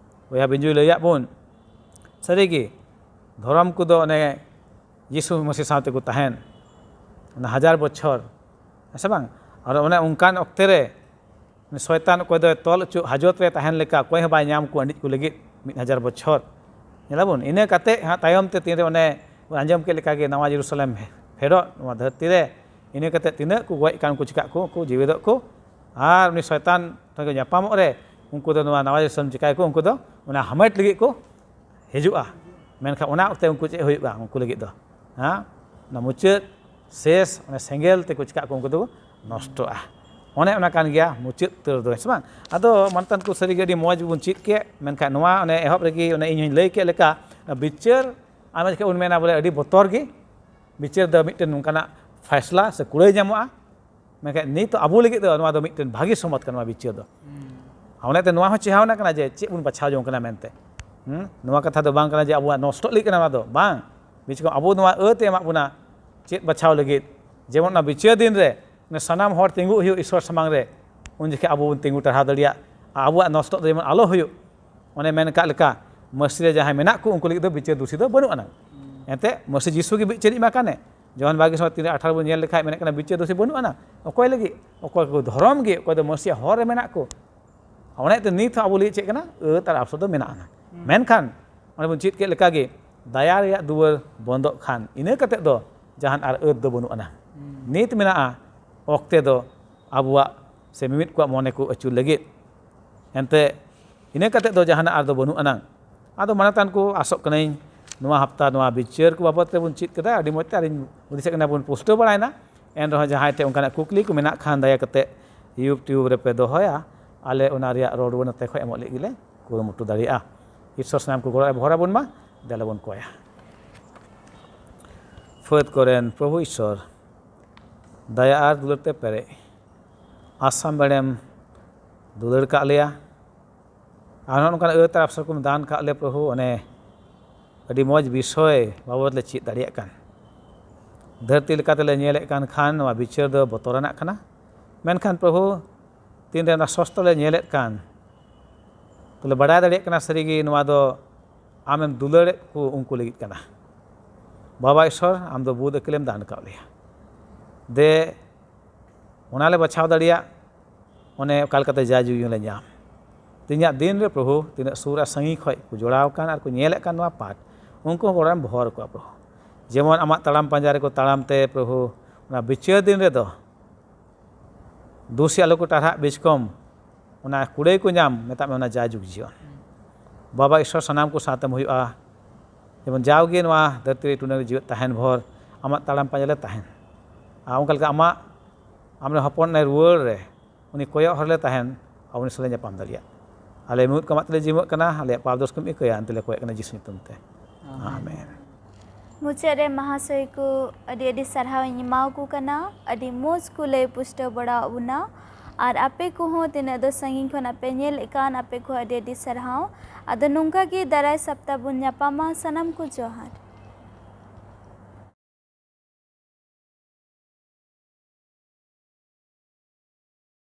ᱵᱚᱭᱦᱟ ᱵᱤᱧᱡᱩᱭ ᱞᱟᱹᱭᱟᱫ ᱵᱚᱱ᱾ ᱥᱟᱹᱨᱤᱜᱮ ᱫᱷᱚᱨᱚᱢ ᱠᱚᱫᱚ ᱚᱱᱮ ᱡᱤᱥᱩ ᱢᱟᱹᱥᱤ ᱥᱟᱶ ᱛᱮᱠᱚ ᱛᱟᱦᱮᱱ, ᱚᱱᱟ ᱦᱟᱡᱟᱨ ᱵᱚᱪᱷᱚᱨ, ᱦᱮᱸ ᱥᱮ ᱵᱟᱝ? ᱟᱨ ᱚᱱᱮ ᱚᱱᱠᱟᱱ ᱚᱠᱛᱮ ᱨᱮ ᱩᱱᱤ ᱥᱚᱭᱛᱟᱱ ᱚᱠᱚᱭ ᱫᱚᱭ ᱛᱚᱞ ᱚᱪᱚ ᱦᱟᱡᱚᱛ ᱨᱮ ᱛᱟᱦᱮᱱ ᱞᱮᱠᱟ, ᱚᱠᱚᱭ ᱦᱚᱸ ᱵᱟᱭ ᱧᱟᱢ ᱠᱚ ᱟᱹᱰᱤᱡ ᱠᱚ ᱞᱟᱹᱜᱤᱫ ᱢᱤᱫ ᱦᱟᱡᱟᱨ ᱵᱚᱪᱷᱚᱨ᱾ ᱧᱮᱞᱟᱵᱚᱱ, ᱤᱱᱟᱹ ᱠᱟᱛᱮ ᱦᱟᱸᱜ ᱛᱟᱭᱚᱢ ᱛᱮ ᱛᱤᱱᱨᱮ ᱚᱱᱮ ᱵᱚᱱ ᱟᱸᱡᱚᱢ ᱠᱮᱫ ᱞᱮᱠᱟ ᱜᱮ ᱱᱟᱣᱟ ᱡᱮᱨᱩᱥᱟᱞᱮᱢ ᱯᱷᱮᱰᱚᱜ ᱱᱚᱣᱟ ᱫᱷᱟᱹᱨᱛᱤ ᱨᱮ, ᱤᱱᱟᱹ ᱠᱟᱛᱮ ᱛᱤᱱᱟᱹᱜ ᱠᱚ ᱜᱚᱡ ᱠᱟᱱ, ᱩᱱᱠᱩ ᱪᱤᱠᱟᱹᱜ ᱠᱚ, ᱩᱱᱠᱩ ᱡᱤᱣᱮᱫᱚᱜ ᱠᱚ, ᱟᱨ ᱩᱱᱤ ᱥᱚᱭᱛᱟᱱ ᱴᱷᱮᱱ ᱠᱚ ᱧᱟᱯᱟᱢᱚᱜ ᱨᱮ ᱩᱱᱠᱩ ᱫᱚ ᱱᱚᱣᱟ ᱱᱟᱣᱟ ᱡᱮᱨᱩᱥᱟᱞᱮᱢ ᱪᱤᱠᱟᱹᱭᱟᱠᱚ, ᱩᱱᱠᱩ ᱫᱚ ᱚᱱᱟ ᱦᱟᱢᱮᱴ ᱞᱟᱹᱜᱤᱫ ᱠᱚ ᱦᱤᱡᱩᱜᱼᱟ᱾ ᱢᱮᱱᱠᱷᱟᱱ ᱚᱱᱟ ᱚᱠᱛᱮ ᱩᱱᱠᱩ ᱪᱮᱫ ᱦᱩᱭᱩᱜᱼᱟ? ᱩᱱᱠᱩ ᱞᱟᱹᱜᱤᱫ ᱫᱚ, ᱦᱮᱸ, ᱚᱱᱟ ᱢᱩᱪᱟᱹᱫ ᱥᱮᱥ, ᱚᱱᱟ ᱥᱮᱸᱜᱮᱞ ᱛᱮᱠᱚ ᱪᱤᱠᱟᱹᱜ ᱠᱚ, ᱩᱱᱠᱩ ᱫᱚ ᱱᱚᱥᱴᱚᱜᱼᱟ᱾ ᱚᱱᱮ ᱚᱱᱟ ᱠᱟᱱ ᱜᱮᱭᱟ ᱢᱩᱪᱟᱹᱫ ᱩᱛᱟᱹᱨ ᱫᱚ, ᱦᱮᱸ ᱥᱮ ᱵᱟᱝ? ᱟᱫᱚ ᱢᱟᱱᱛᱟᱱ ᱠᱚ ᱥᱟᱹᱨᱤᱜᱮ ᱟᱹᱰᱤ ᱢᱚᱡᱽ ᱵᱚᱱ ᱪᱮᱫ ᱠᱮᱫ, ᱢᱮᱱᱠᱷᱟᱱ ᱱᱚᱣᱟ ᱚᱱᱮ ᱮᱦᱚᱵ ᱨᱮᱜᱮ ᱚᱱᱮ ᱤᱧ ᱦᱚᱧ ᱞᱟᱹᱭ ᱠᱮᱫ ᱞᱮᱠᱟ, ᱵᱤᱪᱟᱹᱨ ᱟᱭᱢᱟ ᱡᱚᱠᱷᱮᱡ ᱵᱚᱱ ᱢᱮᱱᱟ ᱵᱚᱞᱮ ᱟᱹᱰᱤ ᱵᱚᱛᱚᱨ ᱜᱮ, ᱵᱤᱪᱟᱹᱨ ᱫᱚ ᱢᱤᱫᱴᱮᱱ ᱱᱚᱝᱠᱟᱱᱟᱜ ᱯᱷᱟᱭᱥᱞᱟ ᱥᱮ ᱠᱩᱲᱟᱹᱭ ᱧᱟᱢᱚᱜᱼᱟ᱾ ᱢᱮᱱᱠᱷᱟᱱ ᱱᱤᱛ ᱟᱵᱚ ᱞᱟᱹᱜᱤᱫ ᱫᱚ ᱱᱚᱣᱟ ᱫᱚ ᱢᱤᱫᱴᱮᱱ ᱵᱷᱟᱹᱜᱤ ᱥᱚᱢᱚᱛ ᱠᱟᱱᱟ, ᱱᱚᱣᱟ ᱵᱤᱪᱟᱹᱨ ᱫᱚ᱾ ᱚᱱᱟᱛᱮ ᱱᱚᱣᱟ ᱦᱚᱸ ᱪᱮᱦᱟᱣᱱᱟ ᱠᱟᱱᱟ ᱡᱮ ᱪᱮᱫ ᱵᱚᱱ ᱵᱟᱪᱷᱟᱣ ᱡᱚᱝ ᱠᱟᱱᱟ ᱢᱮᱱᱛᱮ᱾ ᱦᱩᱸ? ᱱᱚᱣᱟ ᱠᱟᱛᱷᱟ ᱫᱚ ᱵᱟᱝ ᱠᱟᱱᱟ ᱡᱮ ᱟᱵᱚᱣᱟᱜ ᱱᱚᱥᱴᱚᱜ ᱞᱟᱹᱜᱤᱫ ᱠᱟᱱᱟ, ᱱᱚᱣᱟ ᱫᱚ ᱵᱟᱝ᱾ ᱵᱤᱪ ᱠᱚ ᱟᱵᱚ ᱱᱚᱣᱟ ᱟᱹᱛᱮ ᱮᱢᱟᱜ ᱵᱚᱱᱟ ᱪᱮᱫ ᱵᱟᱪᱷᱟᱣ ᱞᱟᱹᱜᱤᱫ, ᱡᱮᱢᱚᱱ ᱚᱱᱟ ᱵᱤᱪᱟᱹᱨ ᱫᱤᱱ ᱨᱮ ᱚᱱᱟ ᱥᱟᱱᱟᱢ ᱦᱚᱲ ᱛᱤᱸᱜᱩ ᱦᱩᱭᱩᱜ ᱤᱥᱚᱨ ᱥᱟᱢᱟᱝ ᱨᱮ, ᱩᱱ ᱡᱚᱠᱷᱮᱡ ᱟᱵᱚ ᱵᱚᱱ ᱛᱤᱸᱜᱩ ᱴᱟᱨᱦᱟᱣ ᱫᱟᱲᱮᱭᱟᱜ, ᱟᱨ ᱟᱵᱚᱣᱟᱜ ᱱᱚᱥᱴᱚᱜ ᱫᱚ ᱡᱮᱢᱚᱱ ᱟᱞᱚ ᱦᱩᱭᱩᱜ᱾ ᱚᱱᱮ ᱢᱮᱱ ᱠᱟᱜ ᱞᱮᱠᱟ, ᱢᱟᱹᱥᱤ ᱨᱮ ᱡᱟᱦᱟᱸᱭ ᱢᱮᱱᱟᱜ ᱠᱚ, ᱩᱱᱠᱩ ᱞᱟᱹᱜᱤᱫ ᱫᱚ ᱵᱤᱪᱟᱹᱨ ᱫᱩᱥᱤ ᱫᱚ ᱵᱟᱹᱱᱩᱜ ᱟᱱᱟ᱾ ᱮᱱᱛᱮ ᱢᱟᱹᱥᱤ ᱡᱤᱥᱩ ᱜᱮ ᱵᱤᱪᱟᱹᱨᱤᱡ ᱢᱟ ᱠᱟᱱᱮ᱾ ᱡᱚᱦᱟᱱ ᱵᱟᱨᱜᱮᱥᱟᱭ ᱛᱤᱱᱟᱹᱜ ᱟᱴᱷᱟᱨᱚ ᱵᱚᱱ ᱧᱮᱞ ᱞᱮᱠᱷᱟᱡ ᱢᱮᱱᱮᱫ ᱠᱟᱱᱟ, ᱵᱤᱪᱟᱹᱨ ᱫᱩᱥᱤ ᱵᱟᱹᱱᱩᱜ ᱟᱱᱟ᱾ ᱚᱠᱚᱭ ᱞᱟᱹᱜᱤᱫ? ᱚᱠᱚᱭ ᱠᱚ ᱫᱷᱚᱨᱚᱢ ᱜᱮ, ᱚᱠᱚᱭ ᱫᱚ ᱢᱟᱹᱥᱤᱭᱟᱜ ᱦᱚᱨ ᱨᱮ ᱢᱮᱱᱟᱜ ᱠᱚ᱾ ᱚᱱᱮ ᱛᱮ ᱱᱤᱛ ᱦᱚᱸ ᱟᱵᱚ ᱞᱟᱹᱜᱤᱫ ᱪᱮᱫ ᱠᱟᱱᱟ? ᱟᱹᱛ ᱟᱨ ᱟᱯᱥᱚᱨ ᱫᱚ ᱢᱮᱱᱟᱜ ᱟᱱᱟ᱾ ᱢᱮᱱᱠᱷᱟᱱ ᱚᱱᱮ ᱵᱚᱱ ᱪᱮᱫ ᱠᱮᱫ ᱞᱮᱠᱟ ᱜᱮ, ᱫᱟᱭᱟ ᱨᱮᱭᱟᱜ ᱫᱩᱣᱟᱹᱨ ᱵᱚᱱᱫᱚᱜ ᱠᱷᱟᱱ, ᱤᱱᱟᱹ ᱠᱟᱛᱮ ᱫᱚ ᱡᱟᱦᱟᱱ ᱟᱨ ᱟᱹᱛ ᱫᱚ ᱵᱟᱹᱱᱩᱜ ᱟᱱᱟ᱾ ᱱᱤᱛ ᱢᱮᱱᱟᱜᱼᱟ ᱚᱠᱛᱮ ᱫᱚ ᱟᱵᱚᱣᱟᱜ ᱥᱮ ᱢᱤᱢᱤᱫ ᱠᱚᱣᱟᱜ ᱢᱚᱱᱮ ᱠᱚ ᱟᱹᱪᱩᱨ ᱞᱟᱹᱜᱤᱫ᱾ ᱮᱱᱛᱮ ᱤᱱᱟᱹ ᱠᱟᱛᱮ ᱫᱚ ᱡᱟᱦᱟᱱᱟᱜ ᱟᱨ ᱫᱚ ᱵᱟᱹᱱᱩᱜ ᱟᱱᱟᱝ᱾ ᱟᱫᱚ ᱢᱟᱱᱚᱛᱟᱱ ᱠᱚ, ᱟᱥᱚᱜ ᱠᱟᱹᱱᱟᱹᱧ ᱱᱚᱣᱟ ᱦᱟᱯᱛᱟ ᱱᱚᱣᱟ ᱵᱤᱪᱟᱹᱨ ᱠᱚ ᱵᱟᱵᱚᱫ ᱛᱮᱵᱚᱱ ᱪᱮᱫ ᱠᱮᱫᱟ, ᱟᱹᱰᱤ ᱢᱚᱡᱽ ᱛᱮ ᱟᱹᱞᱤᱧ ᱦᱩᱫᱤᱥᱮᱫ ᱠᱟᱱᱟ ᱵᱚᱱ ᱯᱩᱥᱴᱟᱹᱣ ᱵᱟᱲᱟᱭᱮᱱᱟ᱾ ᱮᱱ ᱨᱮᱦᱚᱸ ᱡᱟᱦᱟᱸᱭ ᱴᱷᱮᱱ ᱚᱱᱠᱟᱱᱟᱜ ᱠᱩᱠᱞᱤ ᱠᱚ ᱢᱮᱱᱟᱜ ᱠᱷᱟᱱ ᱫᱟᱭᱟ ᱠᱟᱛᱮ YouTube ᱨᱮᱯᱮ ᱫᱚᱦᱚᱭᱟ, ᱟᱞᱮ ᱚᱱᱟ ᱨᱮᱭᱟᱜ ᱨᱚᱲ ᱨᱩᱣᱟᱹᱲ ᱱᱚᱛᱮ ᱠᱷᱚᱱ ᱮᱢᱚᱜ ᱞᱟᱹᱜᱤᱫ ᱞᱮ ᱠᱩᱨᱩᱢᱩᱴᱩ ᱫᱟᱲᱮᱭᱟᱜᱼᱟ᱾ ᱤᱥᱚᱨ ᱥᱟᱱᱟᱢ ᱠᱚ ᱜᱚᱲᱚ ᱮ ᱵᱷᱚᱨ ᱟᱵᱚᱱ ᱢᱟ᱾ ᱫᱮᱞᱟ ᱵᱚᱱ ᱠᱚᱭᱟ᱾ ᱯᱷᱟᱹᱫ ᱠᱚᱨᱮᱱ ᱯᱨᱚᱵᱷᱩ ᱤᱥᱚᱨ, ᱫᱟᱭᱟ ᱟᱨ ᱫᱩᱞᱟᱹᱲ ᱛᱮ ᱯᱮᱨᱮᱡ ᱟᱥᱟᱢ ᱵᱮᱲᱮᱢ ᱫᱩᱞᱟᱹᱲ ᱠᱟᱜ ᱞᱮᱭᱟ᱾ ᱟᱨ ᱱᱚᱜᱼᱚ ᱱᱚᱝᱠᱟᱱ ᱟᱹᱛ ᱟᱨ ᱟᱯᱥᱚᱨ ᱠᱚᱢ ᱫᱟᱱ ᱠᱟᱜ ᱞᱮ ᱯᱨᱚᱵᱷᱩ, ᱚᱱᱮ ᱟᱹᱰᱤ ᱢᱚᱡᱽ ᱵᱤᱥᱚᱭ ᱵᱟᱵᱚᱫ ᱞᱮ ᱪᱮᱫ ᱫᱟᱲᱮᱭᱟᱜ ᱠᱟᱱ᱾ ᱫᱷᱟᱹᱨᱛᱤ ᱞᱮᱠᱟᱛᱮ ᱞᱮ ᱧᱮᱞᱮᱫ ᱠᱟᱱ ᱠᱷᱟᱱ ᱱᱚᱣᱟ ᱵᱤᱪᱟᱹᱨ ᱫᱚ ᱵᱚᱛᱚᱨᱟᱱᱟᱜ ᱠᱟᱱᱟ, ᱢᱮᱱᱠᱷᱟᱱ ᱯᱨᱚᱵᱷᱩ, ᱛᱤᱱᱨᱮ ᱚᱱᱟ ᱥᱚᱥᱛᱚ ᱞᱮ ᱧᱮᱞᱮᱫ ᱠᱟᱱ, ᱛᱚᱞᱮ ᱵᱟᱲᱟᱭ ᱫᱟᱲᱮᱭᱟᱜ ᱠᱟᱱᱟ ᱥᱟᱹᱨᱤᱜᱮ ᱱᱚᱣᱟ ᱫᱚ ᱟᱢᱮᱢ ᱫᱩᱞᱟᱹᱲᱮᱫ ᱠᱚ ᱩᱱᱠᱩ ᱞᱟᱹᱜᱤᱫ ᱠᱟᱱᱟ᱾ ᱵᱟᱵᱟ ᱤᱥᱚᱨ, ᱟᱢ ᱫᱚ ᱵᱩᱫ ᱟᱹᱠᱤᱞᱮᱢ ᱫᱟᱱ ᱟᱠᱟᱫ ᱞᱮᱭᱟ᱾ ᱫᱮ, ᱚᱱᱟ ᱞᱮ ᱵᱟᱪᱷᱟᱣ ᱫᱟᱲᱮᱭᱟᱜ, ᱚᱱᱮ ᱚᱠᱟ ᱞᱮᱠᱟᱛᱮ ᱡᱟᱭ ᱡᱩᱜᱽ ᱞᱮ ᱧᱟᱢ᱾ ᱛᱮᱦᱮᱧᱟᱜ ᱫᱤᱱ ᱨᱮ ᱯᱨᱚᱵᱷᱩ, ᱛᱤᱱᱟᱹᱜ ᱥᱩᱨ ᱟᱨ ᱥᱟᱺᱜᱤᱧ ᱠᱷᱚᱱ ᱠᱚ ᱡᱚᱲᱟᱣ ᱟᱠᱟᱱ ᱟᱨ ᱠᱚ ᱧᱮᱞᱮᱫ ᱠᱟᱱ ᱱᱚᱣᱟ ᱯᱟᱴ, ᱩᱱᱠᱩ ᱦᱚᱸ ᱜᱚᱲᱚᱢ ᱵᱷᱚᱨ ᱠᱚᱣᱟ ᱯᱨᱚᱵᱷᱩ᱾ ᱡᱮᱢᱚᱱ ᱟᱢᱟᱜ ᱛᱟᱲᱟᱢ ᱯᱟᱸᱡᱟ ᱨᱮᱠᱚ ᱛᱟᱲᱟᱢ ᱛᱮ ᱯᱨᱚᱵᱷᱩ, ᱚᱱᱟ ᱵᱤᱪᱟᱹᱨ ᱫᱤᱱ ᱨᱮᱫᱚ ᱫᱩᱥᱤ ᱟᱞᱚ ᱠᱚ ᱴᱟᱨᱦᱟᱜ, ᱵᱤᱪᱠᱚᱢ ᱚᱱᱟ ᱠᱩᱲᱟᱹᱭ ᱠᱚ ᱧᱟᱢ, ᱢᱮᱛᱟᱜ ᱢᱮ ᱚᱱᱟ ᱡᱟᱭ ᱡᱩᱜᱽ ᱡᱤᱭᱚᱱ᱾ ᱵᱟᱵᱟ ᱤᱥᱚᱨ ᱥᱟᱱᱟᱢ ᱠᱚ ᱥᱟᱶᱛᱮᱢ ᱦᱩᱭᱩᱜᱼᱟ, ᱡᱮᱢᱚᱱ ᱡᱟᱣᱜᱮ ᱱᱚᱣᱟ ᱫᱷᱟᱹᱨᱛᱤ ᱨᱮ ᱴᱩᱰᱟᱹᱝ ᱨᱮ ᱡᱤᱣᱮᱫ ᱛᱟᱦᱮᱱ ᱵᱷᱳᱨ ᱟᱢᱟᱜ ᱛᱟᱲᱟᱢ ᱯᱟᱸᱡᱟ ᱞᱮ ᱛᱟᱦᱮᱱ᱾ ᱟᱨ ᱚᱱᱠᱟ ᱞᱮᱠᱟ ᱟᱢᱟᱜ, ᱟᱢᱨᱮᱱ ᱦᱚᱯᱚᱱ ᱮ ᱨᱩᱣᱟᱹᱲ ᱨᱮ ᱩᱱᱤ ᱠᱚᱭᱚᱜ ᱦᱚᱨ ᱞᱮ ᱛᱟᱦᱮᱱ, ᱟᱵᱚ ᱩᱱᱤ ᱥᱟᱞᱟᱜ ᱧᱟᱯᱟᱢ ᱫᱟᱲᱮᱭᱟᱜ᱾ ᱟᱞᱮ ᱢᱤᱫ ᱠᱚ ᱟᱢᱟᱜ ᱛᱮᱞᱮ ᱡᱤᱢᱟᱹᱜ ᱠᱟᱱᱟ, ᱟᱞᱮᱭᱟᱜ ᱯᱟᱯ ᱫᱳᱥ ᱠᱚᱢ ᱤᱠᱟᱹᱭᱟ, ᱮᱱᱛᱮ ᱞᱮ ᱠᱚᱭᱚᱜ ᱠᱟᱱᱟ ᱡᱤᱥᱩ ᱧᱩᱛᱩᱢ ᱛᱮ᱾ ᱟᱢᱮᱱ᱾ ᱢᱩᱪᱟᱹᱫ ᱨᱮ ᱢᱟᱦᱟᱥᱚᱭ ᱠᱚ ᱟᱹᱰᱤ ᱟᱹᱰᱤ ᱥᱟᱨᱦᱟᱣ ᱤᱧ ᱮᱢᱟᱣᱟᱠᱚ ᱠᱟᱱᱟ, ᱟᱹᱰᱤ ᱢᱚᱡᱽ ᱠᱚ ᱞᱟᱹᱭ ᱯᱩᱥᱴᱟᱹᱣ ᱵᱟᱲᱟ ᱟᱵᱚᱱᱟ᱾ ᱟᱨ ᱟᱯᱮ ᱠᱚᱦᱚᱸ ᱛᱤᱱᱟᱹᱜ ᱫᱚ ᱥᱟᱺᱜᱤᱧ ᱠᱷᱚᱱᱟᱜ ᱯᱮ ᱧᱮᱞᱮᱫ ᱠᱟᱱ, ᱟᱯᱮ ᱠᱚᱦᱚᱸ ᱟᱹᱰᱤ ᱟᱹᱰᱤ ᱥᱟᱨᱦᱟᱣ᱾ ᱟᱫᱚ ᱱᱚᱝᱠᱟ ᱜᱮ ᱫᱟᱨᱟᱭ ᱥᱟᱯᱛᱟ ᱵᱚᱱ ᱧᱟᱯᱟᱢᱟ᱾ ᱥᱟᱱᱟᱢ ᱠᱚ ᱡᱚᱦᱟᱨ᱾